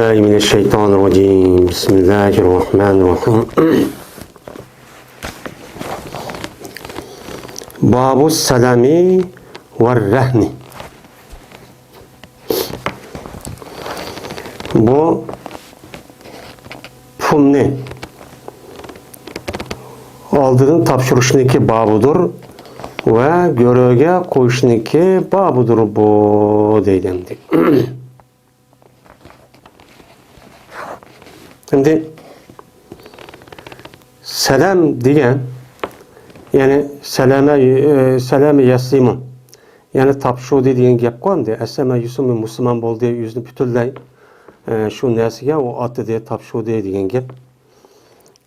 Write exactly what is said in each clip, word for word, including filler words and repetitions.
بالله من الشيطان الرجيم. بسم الله الرحمن الرحيم. باب السلام والرهن. بۇ پۇلنى ئالدىدىن تاپشۇرۇشنىڭكى بابىدۇر ۋە گۆرۈگە قويۇشنىڭكى بابىدۇر بۇ، دەيدۇ ئەمدى. ئەمدى سەلەم دېگەن، يەنى سەلەمە، ئە، سەلەمە يەسلىمۇ، يەنى تاپشۇردى دېگەن گەپقۇ ئەمدى. ئەسلەمە يۈسۈمى مۇسۇلمان بولدى، ئۆزىنى پۈتۈنلەي، ئە، شۇ نەرسىگە ئۇ ئاتىدى، تاپشۇردى دېگەن گەپ.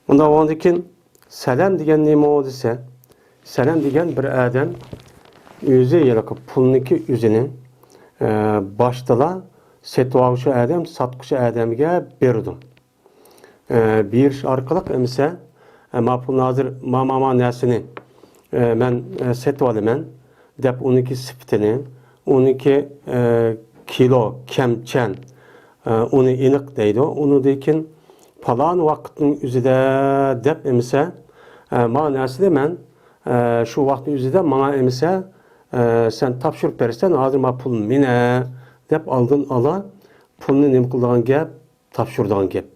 ئۇنداق بولغاندىن كېيىن سەلەم دېگەن نېمە دېسە، سەلەم دېگەن بىر ئادەم ئۆزى ھېلىقى پۇلنىكى ئۆزىنى، ئە، باشتىلا سېتىۋالغۇچى ئادەم ساتقۇچى ئادەمگە بېرىدۇ. ئە، بېرىش ئارقىلىق ئەمىسە، ئە، ما پۇلنى ھازىر ما، ما، ما نەرسىنى، ئە، مەن، ئە، سېتىۋالىمەن دەپ ئۇنىڭكى سۈپىتىنى، ئۇنىڭكى، ئە، كىلو، كەمچەن، ئە، ئۇنى ئېنىق دەيدۇ. ئۇنىڭدىن كېيىن پالان ۋاقىتنىڭ ئۆزىدە دەپ ئەمىسە، ئە، ما نەرسىنى مەن، ئە، شۇ ۋاقىتنىڭ ئۆزىدە ماڭا ئەمىسە، ئە، سەن تاپشۇرۇپ بەرسەن، ھازىر ما پۇل مېنە دەپ ئالدىن ئالا پۇلنى نېمە قىلىدىغان گەپ؟ تاپشۇرىدىغان گەپ.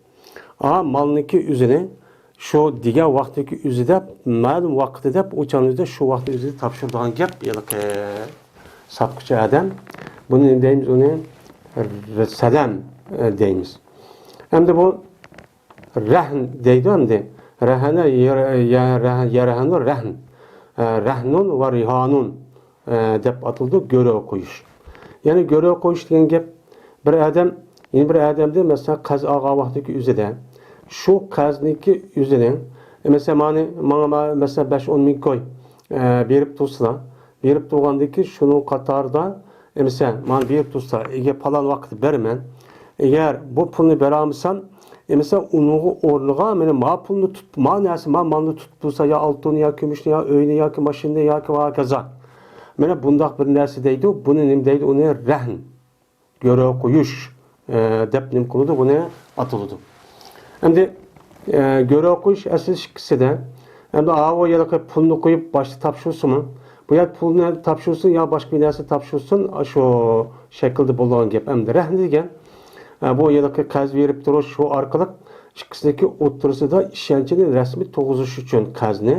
ئا، مالنىڭكى ئۆزىنى شۇ دېگەن ۋاقىتتىكى ئۆزىدە، مەلۇم ۋاقتىدا دەپ، ئۇ چاغنىڭ ئۆزىدە شۇ ۋاقىتنىڭ ئۆزىدە تاپشۇرىدىغان گەپ، ھېلىقى ساتقۇچى ئادەم. بۇنى نېمە دەيمىز؟ ئۇنى ر-، سەلەم، ئە، دەيمىز. ئەمدى بۇ رەھن دەيدۇ ئەمدى. رەھەنە يەر-، يە-، رەھ-، يەرەھەنۇ رەھن. ئە، رەھنۇن ۋە رىھانۇن. ئە، دەپ ئاتىلىدۇ، گۆرۈگە قويۇش. يەنى گۆرۈگە قويۇش دېگەن گەپ، بىر ئادەم، يەنە بىر ئادەمدىن، مەسىلەن، قەرز ئالغان ۋاقتىدىكى ئۆزىدە، شۇ قەرزنىڭكى ئۆزىنى، ئە، مەسىلەن، مانا، ماڭا، ما-، مەسىلەن، بەش ئون مىڭ كوي، ئە، بېرىپ تۇرسىلا، بېرىپ تۇرغاندىن كېيىن شۇنىڭ قاتارىدا، ئە، مەسىلەن، مانا بېرىپ تۇرسا، ئەگەر پالان ۋاقىتتا بېرىمەن، ئەگەر بۇ پۇلنى بېرەلمىسەم، ئە، مەسىلەن، ئۇنىڭغا ئورنىغا مانا ما پۇلنى تۇت، ما نەرسە، ما مالنى تۇتۇپ تۇرسا، يا ئالتۇننى، يا كۈمۈشنى، يا ئۆينى، ياكى ماشىنىنى، ياكى ۋە ھاكازا. مانا بۇنداق بىر نەرسە دەيدۇ. بۇنى نېمە دەيدۇ؟ ئۇنى رەھن، گۆرۈگە قويۇش، ئە، دەپ نېمە قىلىدۇ؟ بۇنى ئاتىلىدۇ. ئەمدى، ئە، گۆرۈگە قويۇش ئەسلى ئىككىسىدە. ئەمدى ئاۋۇ ھېلىقى پۇلنى قويۇپ باشتا تاپشۇرسىمۇ، بۇ يەر پۇلنى تاپشۇرسۇن يا باشقا بىر نەرسە تاپشۇرسۇن، شۇ شەكىلدە بولىدىغان گەپ. ئەمدى رەھن دېگەن، ئە، بۇ ھېلىقى قەرز بېرىپ تۇرۇش، شۇ ئارقىلىق ئىككىسىنىڭكى ئوتتۇرىسىدا ئىشەنچنى رەسمىي تۇرغۇزۇش ئۈچۈن قەرزنى،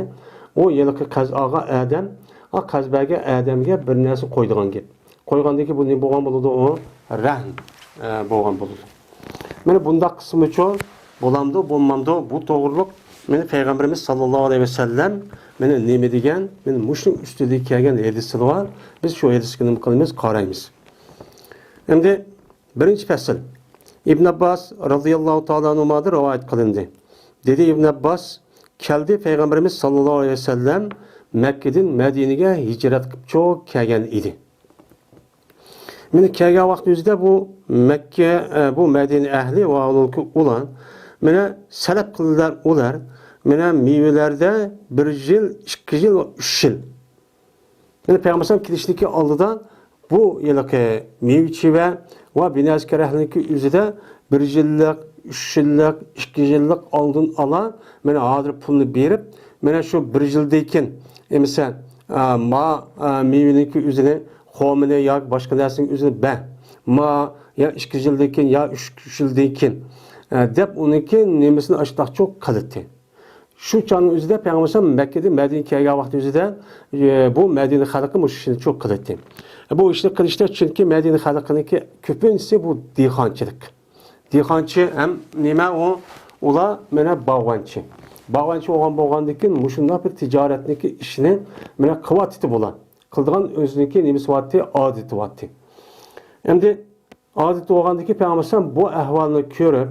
ئۇ ھېلىقى قەرز ئالغان ئادەم، ئا، قەرز بەرگەن ئادەمگە بىر نەرسە قويىدىغان گەپ. قويغاندىن كېيىن بۇ نېمە بولغان بولىدۇ؟ ئۇ رەھن، ئە، بولغان بولىدۇ. مانا بۇنداق قىسمىچۇ بولامدۇ، بولمامدۇ، بۇ توغرۇلۇق مانا پەيغەمبىرىمىز ساللاللاھۇ ئەلەيھى ۋەسەللەم مانا نېمە دېگەن، مانا مۇشۇنىڭ ئۈستىدە كەلگەن ھەدىسلىرى بار. بىز شۇ ھەدىسكە نېمە قىلىمىز؟ قارايمىز. ئەمدى بىرىنچى پەسىل. ئىبن ئابباس رازىياللاھۇ تائالا ئەنھۇمادىن رىۋايەت قىلىندى. دېدى ئىبن ئابباس، كەلدى پەيغەمبىرىمىز ساللاللاھۇ ئەلەيھى ۋەسەللەم مەككىدىن مەدىنىگە ھىجرەت قىلىپچۇ كەلگەن ئىدى. مانا كەلگەن ۋاقىت ئۆزىدە بۇ مەككە، ئە، بۇ مەدىنە ئەھلى ۋە ئۇلار مانا سەلەپ قىلدىلار ئۇلار. مانا مېۋىلەردە بىر يىل، ئىككى يىل ۋە ئۈچ يىل. مانا پەيغەمبەر ئەلەيھىسسالام كېلىشتىكى ئالدىدا بۇ ھېلىقى مېۋە-چېۋە ۋە بىنەسكە رەھلىنىڭكى ئۆزىدە بىر يىللىق، ئۈچ يىللىق، ئىككى يىللىق ئالدىن ئالا، مانا ھازىر پۇلنى بېرىپ، مانا شۇ بىر يىلدىن كېيىن، ئەمىسە، ئا، ما، ئا، مېۋىنىڭكى ئۆزىنى، خورمىنى ياكى باشقا نەرسىنىڭ ئۆزىنى بەر. ما، يا ئىككى يىلدىن كېيىن، يا ئۈچ، ئۈچ يىلدىن كېيىن، ئا، دەپ ئۇنىڭكى نېمىسىنى ئاشتاقچۇ قىلاتتى. شۇ چاغنىڭ ئۆزىدە پەيغەمبەر ئەلەيھىسسالام مەككىدىن مەدىنىگە كەلگەن ۋاقتى ئۆزىدە، ئە، بۇ مەدىنە خەلقى مۇشۇ ئىشنى چوق قىلاتتى. بۇ ئىشنى قىلىشتا، چۈنكى مەدىنە خەلقىنىڭكى كۆپىنچىسى بۇ دېھقانچىلىق. دېھقانچى ھەم نېمە ئۇ؟ ئۇلار مانا باغۋەنچى. باغۋەنچى بولغان بولغاندىن كېيىن مۇشۇنداق بىر تىجارەتنىڭكى ئىشىنى مانا قىلىۋاتتى بۇلار. قىلىدىغان ئۆزىنىڭكى نېمىسى بارتتى، ئادىتى بارتتى. ئەمدى ئادەتتە بولغاندىكى پەيغەمبەر ئەلەيھىسسالام بۇ ئەھۋالنى كۆرۈپ،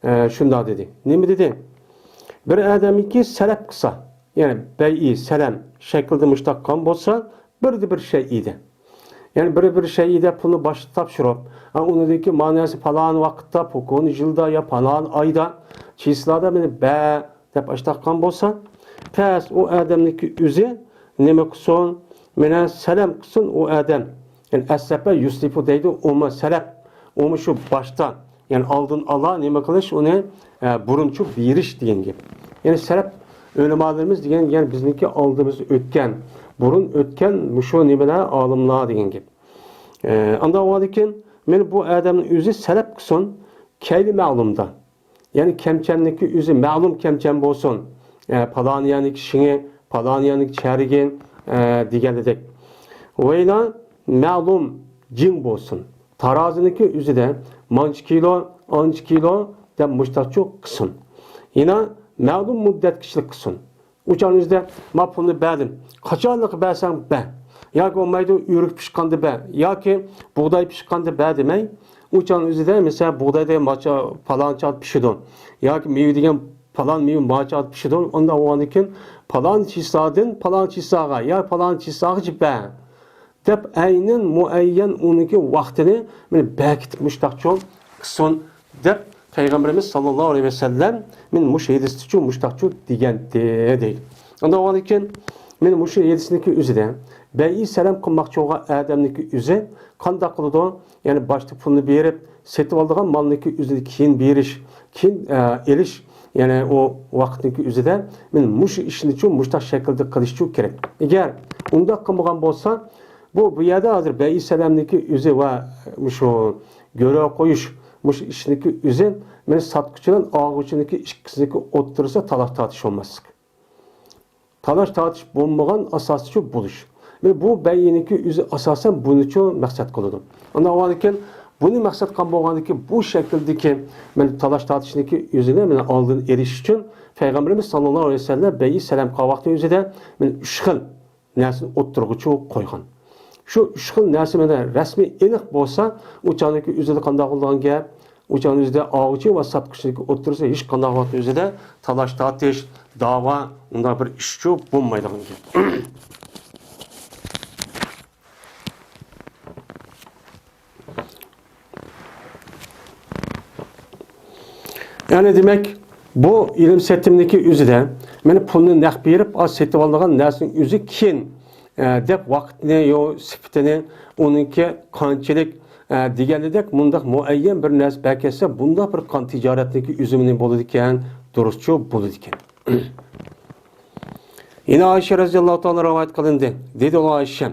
ئە، شۇنداق دېدى. نېمە دېدى؟ بىر ئادەمكى سەلەپ قىلسا، يەنى بەيئى سەلەم شەكلىدە مۇشتاق قىلغان بولسا، بىردە بىر شەيئىدە. يەنى بىر بىر شەيئىدە پۇلنى باشتا تاپشۇرۇپ، ئا، ئۇنىڭدىن كېيىن مانىسى پالان ۋاقىتتا، پوكون يىلدا يا پالان ئايدا، چىسلادا مېنى بە دەپ ئاشتاققان بولسا، پەس ئۇ ئادەمنىڭكى ئۆزى نېمە قىلسۇن؟ مانا سەلەم قىلسۇن ئۇ ئادەم. يەنى ئەسلەپە يۇسلىپۇ دەيدۇ، ئۇمۇ سەلەپ، ئۇمۇ شۇ باشتا يەنى ئالدىن ئالا نېمە قىلىش، ئۇنى، ئە، بۇرۇنچۇ بېرىش دېگەن گەپ. يەنى سەلەپ ئۆلىمالىرىمىز دېگەن، يەنى بىزنىڭكى ئالدىمىزدا ئۆتكەن، بۇرۇن ئۆتكەن مۇشۇ نېمىلەر، ئالىملار دېگەن گەپ. ئە، ئانداق بولغاندىكىن، مانا بۇ ئادەمنىڭ ئۆزى سەلەپ قىلسۇن، كەيلى مەلۇمدا. يەنى كەمچەمنىڭكى ئۆزى مەلۇم كەمچەم بولسۇن. ئە، پالان يەرنىڭكى شىڭى، پالان يەرنىڭكى چەرگى، ئە، دېگەندەك. ۋەيلا مەلۇم جىڭ بولسۇن. تارازىنىڭكى ئۆزىدە مانچە كىلو، ئانچە كىلو دەپ مۇشتاقچۇ قىلسۇن. يەنە مەلۇم مۇددەتكىچىلىك قىلسۇن. ئۇ چاغنىڭ ئۆزىدە، ما پۇلنى بەردىم. قاچانلىقى بەرسەڭ بەر. ياكى بولمايدۇ، ئۆرۈك پىشقاندا بەر. ياكى بۇغداي پىشقاندا بەر دېمەي. ئۇ چاغنىڭ ئۆزىدە، مىسال، بۇغداي دېگەن ماچا پالان چاغدا پىشىدۇ. ياكى مېۋە دېگەن پالان مېۋە ما چاغدا پىشىدۇ. ئۇنداق بولغاندىن كېيىن، پالان چىسادىن پالان چىساغا، يا پالان چىساغىچە بەر. دەپ ئەينەن مۇئەييەن ئۇنىڭكى ۋاقتىنى مانا بەكىتىپ مۇشتاقچۇ قىلسۇن دەپ پەيغەمبىرىمىز ساللاللاھۇ ئەلەيھى ۋەسەللەم مانا مۇشۇ ھەدىستىچۇ مۇشتاقچۇ دېگەنتى دەيدۇ. ئانداق بولغاندىكىن مانا مۇشۇ ھەدىسنىڭكى ئۆزىدە بەيئى سەلەم قىلماقچى بولغان ئادەمنىڭكى ئۆزى قانداق قىلىدۇ؟ يەنى باشتا پۇلنى بېرىپ، سېتىۋالىدىغان مالنىڭكى ئۆزىنى كېيىن بېرىش، كېيىن، ئە، ئېلىش، يەنى ئۇ ۋاقىتنىڭكى ئۆزىدە مانا مۇشۇ ئىشنىچۇ مۇشتاق شەكىلدە قىلىشچۇ كېرەك. ئەگەر ئۇنداق قىلمىغان بولسا، بۇ، بۇ يەردە ھازىر بەيئى سەلەمنىڭكى ئۆزى ۋە مۇشۇ گۆرۈ قويۇش، مۇشۇ ئىشنىڭكى ئۆزى مانا ساتقۇچى بىلەن ئالغۇچىنىڭكى ئىككىسىنىڭكى ئوتتۇرىسىدا تالاش-تارتىش بولماسلىق. تالاش-تارتىش بولمىغان ئاساسچۇ بولۇش. مانا بۇ بەيئىنىڭكى ئۆزى ئاساسەن بۇنىچۇ مەقسەت قىلىدۇ. ئانداق بولغاندىكىن، بۇنى مەقسەت قىلغان بولغاندىكىن، بۇ شەكىلدىكى مانا تالاش-تارتىشنىڭكى ئۆزىنى مانا ئالدىن ئېلىش ئۈچۈن پەيغەمبىرىمىز ساللاللاھۇ ئەلەيھى ۋەسەللەم بەيئى سەلەم قىلغان ۋاقتى ئۆزىدە مانا ئۈچ خىل نەرسىنى ئوتتۇرىغىچۇ قويغان. شۇ ئۈچ خىل نەرسە مانا رەسمىي ئېنىق بولسا، ئۇ چاغدىكى ئۆزىدە قانداق بولىدىغان گەپ، ئۇ چاغنىڭ ئۆزىدە ئالغۇچى ۋە ساتقۇچىنىڭكى ئوتتۇرىسىدا ھېچقانداق ۋاقىتنىڭ ئۆزىدە تالاش-تارتىش، داۋا، ئۇنداق بىر ئىشچۇ بولمايدىغان گەپ. يەنى دېمەك، بۇ ئېلىم-سېتىمنىڭكى ئۆزىدە مانا پۇلنى نەق بېرىپ، ئا، سېتىۋالىدىغان نەرسىنىڭ ئۆزى كېيىن، ئە، دەپ ۋاقىتنى، يو، سۈپىتىنى، ئۇنىڭكى قانچىلىك، ئە، دېگەندەك مۇنداق مۇئەييەن بىر نەرسە بەركەتسە، بۇنداق بىر قان تىجارەتنىڭكى ئۈزۈمىنى بولىدىكەن، دۇرۇسچۇ بولىدىكەن. يەنە ئائىشە رەزىياللاھۇ تائالا رىۋايەت قىلىندى. دېدى ئۇلار ئائىشە،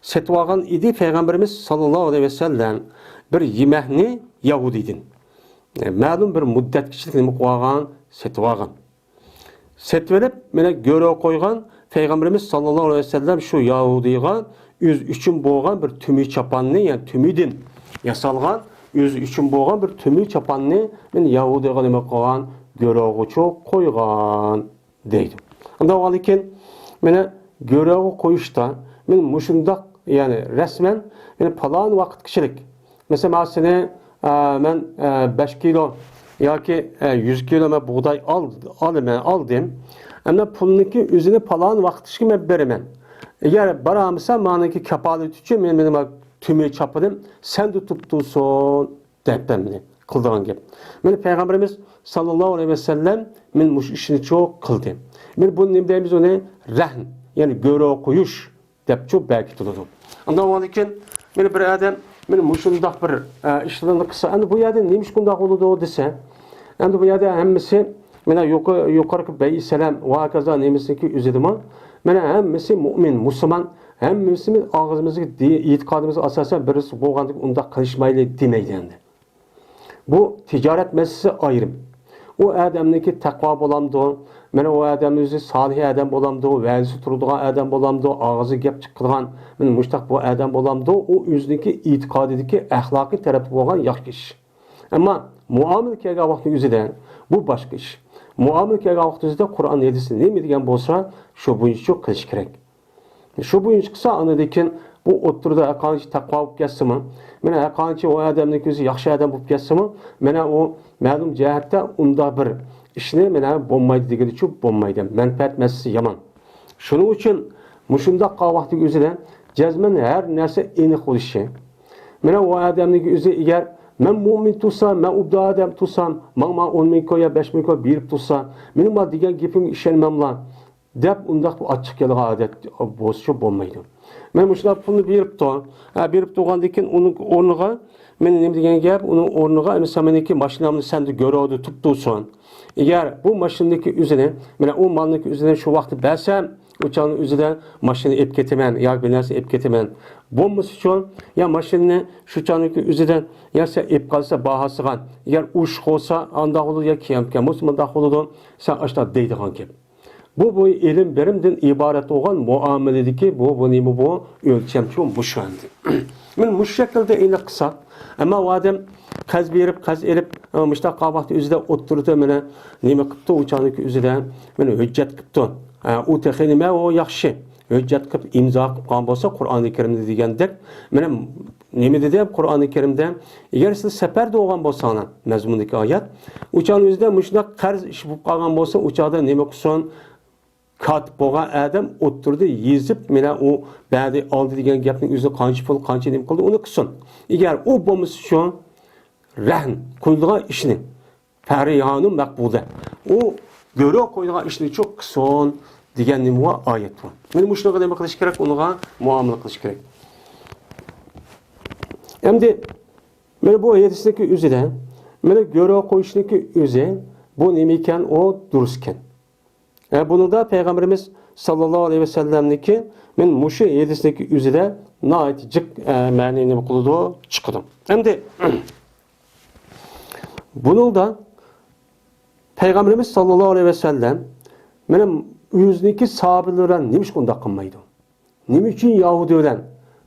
سېتىۋالغان ئىدى پەيغەمبىرىمىز ساللاللاھۇ ئەلەيھى ۋەسەللەم بىر يېمەكنى يەھۇدىيدىن. مەلۇم بىر مۇددەتكىچىلىك نېمە قىلىۋالغان، سېتىۋالغان. سېتىۋېلىپ، مانا گۆرۈ قويغان پەيغەمبىرىمىز ساللاللاھۇ ئەلەيھى ۋەسەللەم شۇ يەھۇدىيغا ئۆزى ئۈچۈن بولغان بىر تۈمۈ چاپاننى، يەنى تۈمىدىن ياسالغان، ئۆزى ئۈچۈن بولغان بىر تۈمۈ چاپاننى مانا يەھۇدىيغا نېمە قىلغان؟ گۆرۈغىچۇ قويغان. دەيدۇ. ئۇنداق بولغاندىكىن، مانا گۆرۈگە قويۇشتا، مانا مۇشۇنداق، يەنى رەسمەن، مانا پالان ۋاقىتقىچىلىك. مەسىلەن، مانا سېنى، ئە، مەن، ئە، بەش كىلو ياكى، ئە، يۈز كىلو مەن بۇغداي ئال-، ئالىمەن، ئالدىم. ئەمدى پۇلنىڭكى ئۆزىنى پالان ۋاقىتقىچە مەن بېرىمەن. ئەگەر بارالمىسا، مانىڭكى كاپالىتى ئۈچۈن مەن، مېنىڭ تۈمى چاپىنىم سەندە تۇرۇپ تۇرسۇن. دەپ بەرمىدى، قىلىدىغان گەپ. مانا پەيغەمبىرىمىز ساللاللاھۇ ئەلەيھى ۋەسەللەم مانا مۇشۇ ئىشنىچۇ قىلدى. مانا بۇنى نېمە دەيمىز ئۇنى؟ رەھن، يەنى گۆرۈ قويۇش دەپچۇ بەكىتىلىدۇ. ئانداق بولغاندىكىن، مانا بىر ئادەم مانا مۇشۇنداق بىر، ئە، ئىشلارنى قىلسا، ئەمدى بۇ يەردە نېمە ئىش بۇنداق بولىدۇ دېسە، ئەمدى بۇ يەردە ھەممىسى مانا يۇقا-، يۇقىرىقى بەيئى سەلەم ۋە ھاكازا نېمىسىنىڭكى ئۆزىدىمۇ مانا ھەممىسى مۇئمىن، مۇسۇلمان، ھەممىمىز ئاغزىمىزدىكى دى-، ئېتىقادىمىزغا ئاساسەن بىرسى بولغاندىكىن ئۇنداق قىلىشمايلى دېمەيدۇ ئەمدى. بۇ تىجارەت مەسىلىسى ئايرىم. ئۇ ئادەمنىڭكى تەقۋا بولامدۇ؟ مانا ئۇ ئادەم ئۆزى سالىھ ئادەم بولامدۇ؟ ۋەزىسى تۇرىدىغان ئادەم بولامدۇ؟ ئاغزى گەپ چىقىدىغان، مانا مۇشتاق بۇ ئادەم بولامدۇ؟ ئۇ ئۆزىنىڭكى ئېتىقادىدىكى ئەخلاقىي تەرەپتە بولغان ياخشى ئىش. ئەمما مۇئامىلە كەلگەن ۋاقتى ئۆزىدە بۇ باشقا ئىش. مۇئامىلە كەلگەن ۋاقتى ئۆزىدە قۇرئان ھەدىستە نېمە دېگەن بولسا، شۇ بويىچە قىلىش كېرەك. شۇ بويىچە قىلسا، ئاندىن كېيىن بۇ ئوتتۇرىدا ھەرقانچە تەقۋا بولۇپ كەتسىمۇ، مانا ھەرقانچە ئۇ ئادەمنىڭ كۆزى ياخشى ئادەم بولۇپ كەتسىمۇ، مانا ئۇ مەلۇم جەھەتتە ئۇنداق بىر ئىشنى مانا بولمايدۇ دېگىنىچۇ بولمايدۇ. مەنپەئەت مەسىلىسى يامان. شۇنىڭ ئۈچۈن مۇشۇنداق قالغان ۋاقتىدىكى ئۆزىدە جەزمەن ھەر نەرسە ئېنىق بولۇشى. مانا ئۇ ئادەمنىڭ ئۆزى ئەگەر مەن مۇئمىن تۇرسام، مەن ئوبدان ئادەم تۇرسام، ماڭا، ماڭا ئون مىڭ كوي يا بەش مىڭ كوي بېرىپ تۇرسا، مېنىڭ مانا دېگەن گېپىمگە ئىشەنمەملا. دەپ ئۇنداق بىر ئاچچىق كېلىدىغان ئادەت بولسىچۇ بولمايدۇ. مەن مۇشۇنداق پۇلنى بېرىپتۇ. ھە، بېرىپ تۇرغاندىن كېيىن ئۇنىڭ ئورنىغا، مەن نېمە دېگەن گەپ، ئۇنىڭ ئورنىغا، مەسىلەن، مېنىڭكى ماشىنامنى سەندە گۆرۈدە تۇتۇپ تۇرسۇن. ئەگەر بۇ ماشىنىنىڭكى ئۆزىنى، مانا ئۇ مالنىڭكى ئۆزىنى شۇ ۋاقىتتا بەرسەم، ئۇ چاغنىڭ ئۆزىدە ماشىنا ئېلىپ كېتىمەن ياكى بىر نەرسە ئېلىپ كېتىمەن. بولمىسىچۇ، يا ماشىنىنى شۇ چاغنىڭكى ئۆزىدە، يا سەن ئېلىپ قالسا باھاسىغا، ئەگەر ئۇرۇشۇق بولسا ئانداق بولىدۇ، يا كەم كەم بولسا مۇنداق بولىدۇ، سەن ئاشۇنداق دەيدىغان گەپ. بۇ، بۇ ئېلىم بېرىمدىن ئىبارەت بولغان مۇئامىلىدىكى بۇ، بۇ نېمە بۇ؟ ئۆلچەمچۇ مۇشۇ ئەمدى. مانا مۇشۇ شەكىلدە ئېنىق قىلساق، ئەمما ئۇ ئادەم قەرز بېرىپ، قەرز ئېلىپ، ئە، مۇشۇنداق قالغان ۋاقىت ئۆزىدە ئولتۇرىدۇ، مانا نېمە قىپتۇ، ئۇ چاغنىڭكى ئۆزىدە مانا ھۆججەت قىپتۇ. ئە، ئۇ تېخى نېمە، ئۇ ياخشى. ھۆججەت قىلىپ ئىمزا قىلىپ قالغان بولسا، قۇرئانى كەرىمدە دېگەندەك، مانا نېمە دېدى قۇرئانى كەرىمدە؟ ئەگەر سىلەر سەپەردە بولغان بولساڭلار، مەزمۇندىكى ئايەت، ئۇ چاغنىڭ ئۆزىدە مۇشۇنداق قەرز ئىش بولۇپ قالغان بولسا، ئۇ چاغدا نېمە قىلسۇن؟ كاتىپ بولغان ئادەم ئوتتۇرىدا يېزىپ، مانا ئۇ بەردى، ئالدى دېگەن گەپنىڭ ئۆزىنى قانچە پۇل، قانچە نېمە قىلدى، ئۇنى قىلسۇن. ئەگەر ئۇ بولمىسا شۇ رەھن قويۇلىدىغان ئىشنى، فەرىھانۇ مەقبۇدە، ئۇ گۆرۈ قويىدىغان ئىشنىچۇ قىلسۇن دېگەن نېمە بار؟ ئايەت بار. مانا مۇشۇنىڭغا نېمە قىلىش كېرەك؟ ئۇنىڭغا مۇئامىلە قىلىش كېرەك. ئەمدى مانا بۇ ھەدىسنىڭكى ئۆزىدە، مانا گۆرۈ قويۇشنىڭكى ئۆزى، بۇ نېمە ئىكەن؟ ئۇ دۇرۇس ئىكەن. ھە، بۇنىڭدا پەيغەمبىرىمىز ساللاللاھۇ ئەلەيھى ۋەسەللەمنىڭكى، مانا مۇشۇ ھەدىسنىڭكى ئۆزىدە ناھايىتى جىق، ئە، مەنىنى نېمە قىلىدۇ؟ چىقىدۇ. ئەمدى بۇنىڭدا پەيغەمبىرىمىز ساللاللاھۇ ئەلەيھى ۋەسەللەم مانا ئۆزىنىڭكى ساھابىلىرى بىلەن نېمىشقا ئۇنداق قىلمايدۇ؟ نېمە ئۈچۈن يەھۇدىي بىلەن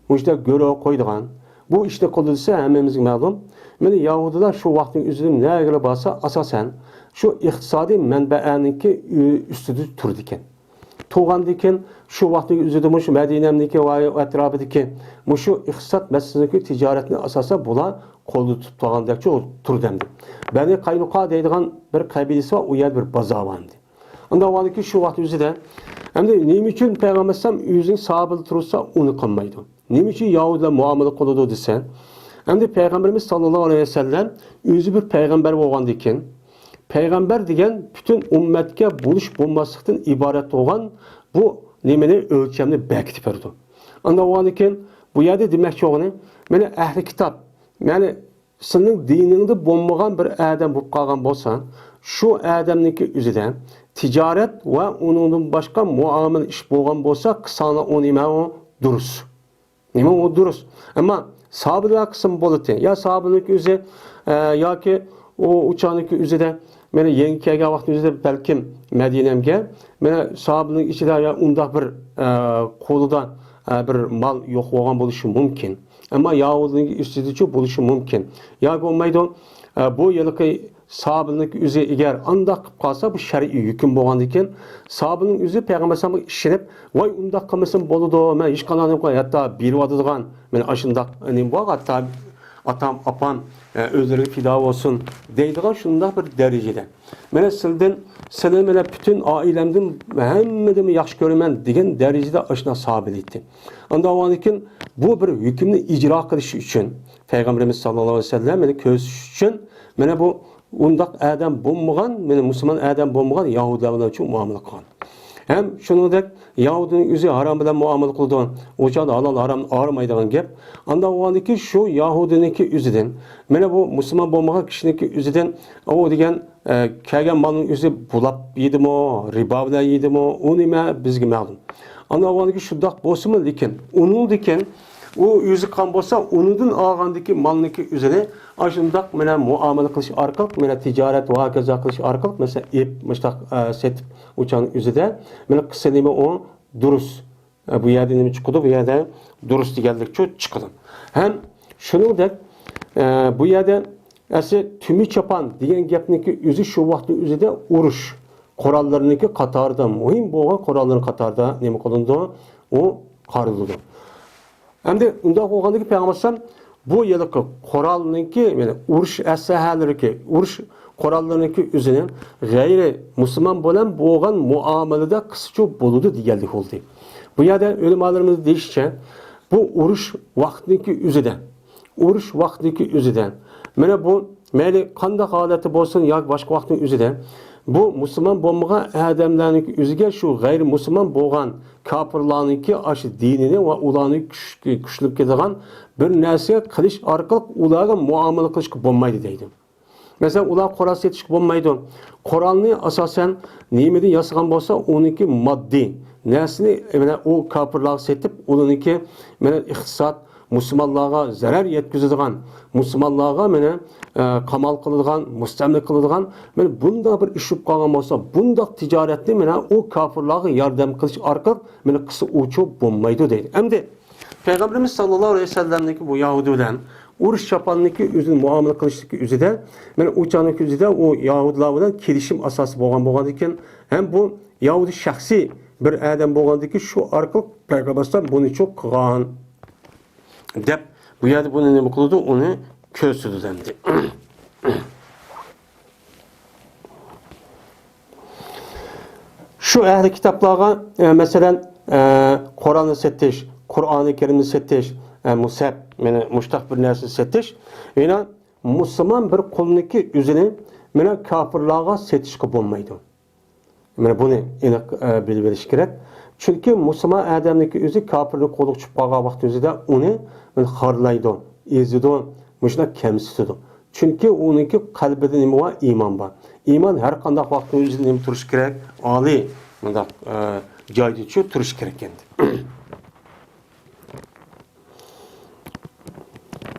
مۇشۇنداق گۆرۈ قويىدىغان؟ بۇ ئىشنى قىلدى دېسە، ھەممىمىزگە مەلۇم. مانا يەھۇدىيلار شۇ ۋاقىتنىڭ ئۆزىدە نەگىلا بارسا، ئاساسەن شۇ ئىقتىسادىي مەنبەنىڭكى ئۈ-، ئۈستىدە تۇرىدىكەن. تۇرغاندىكىن شۇ ۋاقىتنىڭ ئۆزىدە مۇشۇ مەدىنەمدىكى ۋە ئەتراپىدىكى مۇشۇ ئىقتىساد مەسىلىسىدىكى تىجارەتنى ئاساسەن بۇلار قولدا تۇتۇپ تۇرغاندەكچۇ تۇرىدۇ ئەمدى. بەنى قاينۇقا دەيدىغان بىر قەبىلىسى بار، ئۇ يەردە بىر بازار بار ئەمدى. ئۇنداق بولغاندىكىن شۇ ۋاقىت ئۆزىدە، ئەمدى نېمە ئۈچۈن پەيغەمبەر ئەلەيھىسسالام ئۆزىنىڭ ساھابىلىرى تۇرسا ئۇنى قىلمايدۇ؟ نېمە ئۈچۈن يەھۇدىيلار مۇئامىلە قىلىدۇ دېسە، ئەمدى پەيغەمبىرىمىز ساللاللاھۇ ئەلەيھى ۋەسەللەم ئۆزى بىر پەيغەمبەر بولغاندىكىن، پەيغەمبەر دېگەن پۈتۈن ئۈممەتكە بولۇش بولماسلىقتىن ئىبارەت بولغان بۇ نېمىنى، ئۆلچەمنى بەكىتىپ بېرىدۇ. ئانداق بولغاندىكىن بۇ يەردە دېمەكچى بولغىنى، مانا ئەھلى كىتاب، يەنى سېنىڭ دىنىڭدە بولمىغان بىر ئادەم بولۇپ قالغان بولسا، شۇ ئادەمنىڭكى ئۆزىدە تىجارەت ۋە ئۇنىڭدىن باشقا مۇئامىلە ئىش بولغان بولسا، قىلساڭلار ئۇ نېمە ئۇ دۇرۇس. نېمە ئۇ دۇرۇس. ئەمما ساھابىلەر قىلسىمۇ بولاتتى. يا ساھابىنىڭكى ئۆزى، ئە، ياكى ئۇ، ئۇ چاغنىڭكى ئۆزىدە، مانا يېڭى كەلگەن ۋاقىتنىڭ ئۆزىدە بەلكىم مەدىنەمگە، مانا ساھابىنىڭ ئىچىدە يا ئۇنداق بىر، ئە، قولىدا، ئە، بىر مال يوق بولغان بولۇشى مۇمكىن. ئەمما يەھۇدىينىڭ ئۈستىدىچۇ بولۇشى مۇمكىن. يا بولمايدۇ، ئە، بۇ ھېلىقى ساھابىنىڭ ئۆزى ئەگەر ئانداق قىلىپ قالسا، بۇ شەرئىي ھۆكۈم بولغاندىكىن، ساھابىنىڭ ئۆزى پەيغەمبەر ئەلەيھىسسالامغا ئىشىنىپ، ۋاي، ئۇنداق قىلمىسىمۇ بولىدۇ، مەن ھېچقانداق نېمە قىلماي، ھەتتا بېرىۋاتىدىغان، مانا ئاشۇنداق نېمە بار، ھەتتا ئاتام، ئاپام، ئە، ئۆزلىرىگە پىدا بولسۇن دەيدىغان شۇنداق بىر دەرىجىدە. مانا سىلدىن، سېنى مانا پۈتۈن ئائىلەمدىن، ھەممىدىنمۇ ياخشى كۆرىمەن دېگەن دەرىجىدە ئاشۇنداق ساھابىلەر ئىدى. ئانداق بولغاندىكىن بۇ بىر ھۆكۈمنى ئىجرا قىلىش ئۈچۈن، پەيغەمبىرىمىز ساللاللاھۇ ئەلەيھى ۋەسەللەم مانا كۆرسىتىش ئۈچۈن، مانا بۇ ئۇنداق ئادەم بولمىغان، مانا مۇسۇلمان ئادەم بولمىغان يەھۇدىيلار بىلەن شۇ مۇئامىلە قىلغان. ھەم شۇنىڭدەك يەھۇدىينىڭ ئۆزى ھارام بىلەن مۇئامىلە قىلىدۇ. ئۇ چاغدا ھالال ھارامنى ئايرىمايدىغان گەپ. ئانداق بولغاندىكىن شۇ يەھۇدىينىڭكى ئۆزىدىن، مانا بۇ مۇسۇلمان بولمىغان كىشىنىڭكى ئۆزىدىن ئۇ دېگەن، ئە، كەلگەن مالنىڭ ئۆزى بۇلاپ يېدىمۇ، رىبا بىلەن يېدىمۇ، ئۇ نېمە بىزگە مەلۇم. ئانداق بولغاندىكىن شۇنداق بولسىمۇ، لېكىن ئۇنىڭدىكىن ئۇ ئۆزى قىلغان بولسا، ئۇنىڭدىن ئالغاندىكى مالنىڭكى ئۆزىنى ئاشۇنداق مانا مۇئامىلە قىلىش ئارقىلىق، مانا تىجارەت ۋە ھاكازا قىلىش ئارقىلىق، مەسىلەن، ئېلىپ مۇشۇنداق، ئە، سېتىپ ئۇ چاغنىڭ ئۆزىدە مانا قىلسا نېمە ئۇ دۇرۇس. ئە، بۇ يەردە نېمە چىقىدۇ؟ بۇ يەردە دۇرۇس دېگەنلىك چىقىدۇ. ھەم شۇنىڭدەك، ئە، بۇ يەردە ئەسلى تۈمە چاپان دېگەن گەپنىڭكى ئۆزى شۇ ۋاقىتنىڭ ئۆزىدە ئۇرۇش قوراللىرىنىڭكى قاتارىدا، مۇھىم بولغان قوراللىرىنىڭ قاتارىدا نېمە قىلىنىدۇ؟ ئۇ قارىلىدۇ. ئەمدى ئۇنداق بولغاندىكىن پەيغەمبەر ئەلەيھىسسالام بۇ ھېلىقى قورالنىڭكى، يەنى ئۇرۇش ئەسلىھەلىرىكى، ئۇرۇش قوراللىرىنىڭكى ئۆزىنى غەيرىي مۇسۇلمان بىلەن بولغان مۇئامىلىدە قىلسىچۇ بولىدۇ دېگەنلىك بولدى. بۇ يەردە ئۆلىمالىرىمىز دېيىشىچە، بۇ ئۇرۇش ۋاقتىنىڭكى ئۆزىدە، ئۇرۇش ۋاقتىدىكى ئۆزىدە. مانا بۇ مەيلى قانداق ھالەتتە بولسۇن ياكى باشقا ۋاقىتنىڭ ئۆزىدە، بۇ مۇسۇلمان بولمىغان ئادەملەرنىڭكى ئۆزىگە شۇ غەيرىي مۇسۇلمان بولغان كاپىرلارنىڭكى ئاشۇ دىنىنى ۋە ئۇلارنى كۈچ-، كۈچلىنىپ كېتىدىغان بىر نەرسىگە قىلىش ئارقىلىق ئۇلارغا مۇئامىلە قىلىشقا بولمايدۇ دەيدۇ. مەسىلەن، ئۇلار قورال سېتىشقا بولمايدۇ. قورالنى ئاساسەن نېمىدىن ياسىغان بولسا، ئۇنىڭكى ماددىي نەرسىنى، مانا، ئۇ كاپىرلارغا سېتىپ، ئۇلارنىڭكى، مانا، ئىقتىساد، مۇسۇلمانلارغا زەرەر يەتكۈزىدىغان، مۇسۇلمانلارغا، مانا، ئە، قامال قىلىدىغان، مۇستەملىكە قىلىدىغان، مانا، بۇنداق بىر ئىش بولۇپ قالغان بولسا، بۇنداق تىجارەتنى، مانا، ئۇ كاپىرلارغا ياردەم قىلىش ئارقىلىق، مانا، قىلسا ئۇچۇ بولمايدۇ دەيدۇ. ئەمدى پەيغەمبىرىمىز ساللاللاھۇ ئەلەيھى ۋەسەللەمنىڭكى بۇ يەھۇدىي بىلەن ئۇرۇش چاپاننىڭكى ئۆزىنى مۇئامىلە قىلىشتىكى ئۆزىدە، مانا، ئۇ چاغنىڭكى ئۆزىدە ئۇ يەھۇدىيلار بىلەن كېلىشىم ئاساسى بولغان بولغاندىكىن، ھەم بۇ يەھۇدىي شەخسىي بىر ئادەم بولغاندىكىن، شۇ ئارقىلىق پەيغەمبەر ئەلەيھىسسالام بۇنى چوق قىلغان دەپ، بۇ يەردە بۇنى نېمە قىلىدۇ؟ ئۇنى كۆرسىتىدۇ ئەمدى. شۇ ئەھلى كىتابلارغا، ئە، مەسىلەن، ئە، قورالنى سېتىش، قۇرئانى كەرىمنى سېتىش، ئە، مۇسھەپ، مانا مۇشتاق بىر نەرسىنى سېتىش، يەنە مۇسۇلمان بىر قۇلنىڭكى ئۆزىنى، مانا، كاپىرلارغا سېتىشقا بولمايدۇ. مانا بۇنى ئېنىق، ئە، بىلىۋېلىش كېرەك. چۈنكى مۇسۇلمان ئادەمنىڭكى ئۆزى كاپىرنىڭ قولىغا چۈشۈپ قالغان ۋاقتى ئۆزىدە ئۇنى، ئۇنى خارلايدۇ، ئېزىدۇ، مۇشۇنداق كەمسىتىدۇ. چۈنكى ئۇنىڭكى قەلبىدە نېمە بار؟ ئىمان بار. ئىمان ھەر قانداق ۋاقىتنىڭ ئۆزىدە نېمە تۇرۇشى كېرەك؟ ئالىي، مۇنداق، ئە، جايدا شۇ تۇرۇشى كېرەك ئىكەن.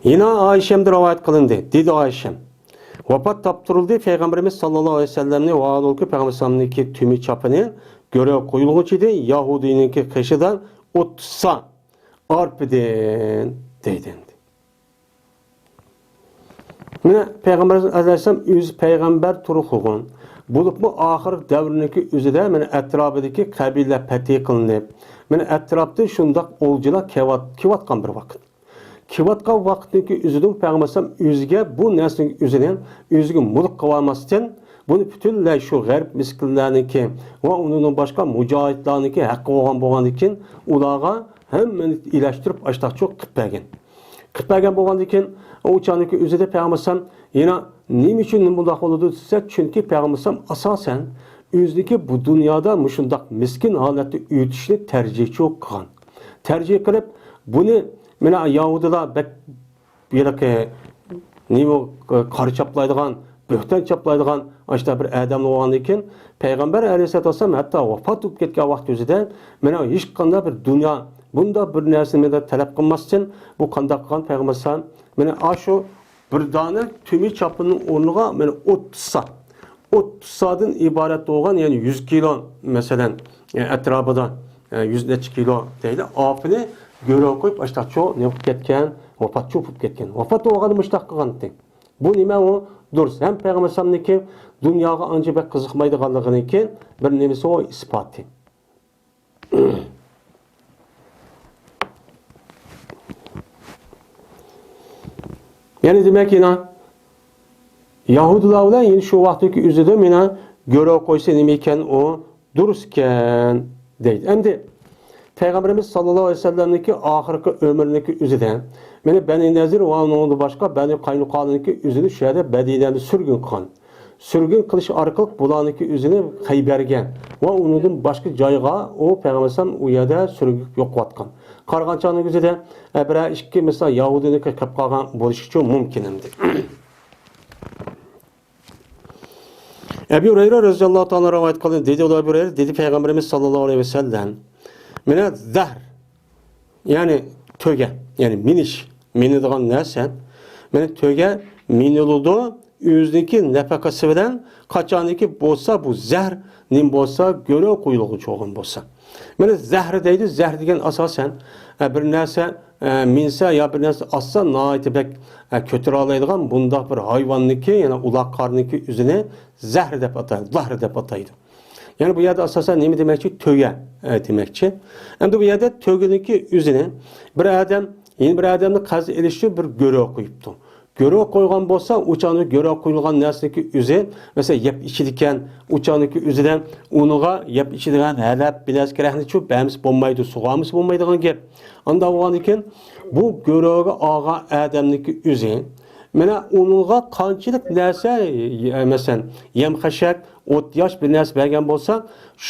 يەنە ئائىشەمدىن رىۋايەت قىلىندى. دېدى ئائىشەم، ۋاپات تاپتۇرۇلدى، پەيغەمبىرىمىز ساللاللاھۇ ئەلەيھى ۋەسەللەمنى ۋە ھالبۇكى پەيغەمبىرىمىزنىڭكى تۈمى چاپىنى گۆرۈگە قويۇلغۇچى ئىدى، يەھۇدىينىڭكى قېشىدا ئوتتۇز سا ئارپىدىن دەيدۇ. مانا پەيغەمبەر ئەلەيھىسسالام ئۆزى پەيغەمبەر تۇرۇقلۇغۇن، بولۇپمۇ ئاخىرقى دەۋرنىڭكى ئۆزىدە مانا ئەتراپىدىكى قەبىلىلەر پەتھى قىلىنىپ، مانا ئەتراپتا شۇنداق ئولجىلار كېۋەت-، كېۋەتقان بىر ۋاقىت. كېۋەتقان ۋاقىتنىڭكى ئۆزىدىن پەيغەمبەر ئەلەيھىسسالام ئۆزىگە بۇ نەرسىنىڭ ئۆزىنى ئۆزىگە مۇلك قىلىۋالماستىن، بۇنى پۈتۈنلەي شۇ غەرب مىسكىنلەرنىڭكى ۋە ئۇنىڭدىن باشقا مۇجاھىدلارنىڭكى ھەققى بولغان بولغاندىكىن، ئۇلارغا ھەممىنى ئىلەشتۈرۈپ ئاشتاقچۇ قىلىپ بەرگەن. قىلىپ بەرگەن بولغاندىكىن، ئۇ چاغدىكى ئۆزىدە پەيغەمبەر ئەلەيھىسسالام يەنە نېمە ئۈچۈن بۇنداق بولىدۇ دېسە، چۈنكى پەيغەمبەر ئەلەيھىسسالام ئاساسەن ئۆزىنىڭكى بۇ دۇنيادا مۇشۇنداق مىسكىن ھالەتتە ئۆتۈشنى تەرجىھچۇ قىلغان. تەرجىھ قىلىپ، بۇنى مانا يەھۇدىيلار بەك ھېلىقى نېمە، قارا چاپلايدىغان، بۆھتان چاپلايدىغان ئاشۇنداق بىر ئادەم بولغاندىن كېيىن، پەيغەمبەر ئەلەيھىسسالاتۇ ۋەسسالام ھەتتا ۋاپات بولۇپ كەتكەن ۋاقتى ئۆزىدە، مانا ھېچقانداق بىر دۇنيا بۇنداق بىر نەرسىنى مەندىن تەلەپ قىلماستىن، بۇ قانداق قىلغان پەيغەمبەر ئەلەيھىسسالام؟ مانا ئاشۇ بىر دانە تۈمى چاپىنىنىڭ ئورنىغا مانا ئوتتۇز سا، ئوتتۇز سادىن ئىبارەت بولغان، يەنى يۈز كىلو، مەسىلەن، ئەتراپىدا، يۈز نەچچە كىلو دەيلى، ئاپىنى گۆرۈگە قويۇپ، ئاشتاقچۇ نېمە قىلىپ كەتكەن، ۋاپاتچۇ بولۇپ كەتكەن. ۋاپات بولغاندا مۇشۇنداق قىلغانتى. بۇ نېمە ئۇ؟ دۇرۇس. ھەم پەيغەمبەر ئەلەيھىسسالامنىڭكى دۇنياغا ئانچە بەك قىزىقمايدىغانلىقىنىڭكى بىر نېمىسى ئۇ، ئىسپاتى. يەنى دېمەك، يەنە يەھۇدىيلار بىلەن يەنە شۇ ۋاقىتتىكى ئۆزىدە مانا گۆرۈگە قويسا نېمە ئىكەن ئۇ؟ دۇرۇس ئىكەن دەيدۇ. ئەمدى پەيغەمبىرىمىز ساللاللاھۇ ئەلەيھى ۋەسەللەمنىڭكى ئاخىرقى ئۆمرىنىڭكى ئۆزىدە مانا بەنى نەزىر ۋە ئۇنىڭدىن باشقا بەنى قاينۇقالارنىڭكى ئۆزىنى شۇ يەردە مەدىنەدە سۈرگۈن قىلغان. سۈرگۈن قىلىش ئارقىلىق بۇلارنىڭكى ئۆزىنى خەيبەرگە ۋە ئۇنىڭدىن باشقا جايغا ئۇ پەيغەمبەر ئەلەيھىسسالام ئۇ يەردە سۈرگۈن يوقىۋاتقان. قارىغان چاغنىڭ ئۆزىدە، ئە، بىرەر ئىككى مىسال يەھۇدىينىڭكى قېلىپ قالغان بولۇشىچۇ مۇمكىن ئەمدى. ئەبۇ ھۇرەيرە رەزىياللاھۇ تائالا رىۋايەت قىلدى. دېدى ئۇلار، ئەبۇ ھۇرەيرە، دېدى پەيغەمبىرىمىز ساللاللاھۇ ئەلەيھى ۋەسەللەم، مانا زەھر، يەنى تۆگە، يەنى مىنىش، مىنىدىغان نەرسە، مانا تۆگە مىنىلىدۇ، ئۆزىنىڭكى نەپەقىسى بىلەن قاچانكى بولسا بۇ زەھەر نېمە بولسا، گۆرۈگە قويۇلغۇچى بولغان بولسا. مانا زەھەر دەيدۇ، زەھەر دېگەن ئاساسەن، ئە، بىر نەرسە، ئە، مىنسە يا بىر نەرسە ئاتسا ناھايىتى بەك، ئە، كۆتۈرەلەيدىغان بۇنداق بىر ھايۋاننىڭكى، يەنى ئۇلاقارنىڭكى ئۆزىنى زەھەر دەپ ئاتايدۇ، زەھەر دەپ ئاتايدۇ. يەنى بۇ يەردە ئاساسەن نېمە دېمەكچى؟ تۆگە، ئە، دېمەكچى. ئەمدى بۇ يەردە تۆگىنىڭكى ئۆزىنى بىر ئادەم يەنە بىر ئادەمنى قەرز ئېلىش ئۈچۈن بىر گۆرۈگە قويۇپتۇ. گۆرۈگە قويغان بولسا، ئۇ چاغدا گۆرۈگە قويۇلغان نەرسىنىڭكى ئۆزى، مەسىلەن، يەپ ئىچىدىكەن، ئۇ چاغدىكى ئۆزىدە ئۇنىڭغا يەپ ئىچىدىغان ھەلەپ بىر نەرسە كېرەكنىچۇ بەرمىسە بولمايدۇ، سۇغارمىسا بولمايدىغان گەپ. ئانداق بولغاندىكىن، بۇ گۆرۈگە ئالغان ئادەمنىڭكى ئۆزى، مانا ئۇنىڭغا قانچىلىك نەرسە، مەسىلەن، يەم-خەشەك، ئوت-ياش بىر نەرسە بەرگەن بولسا،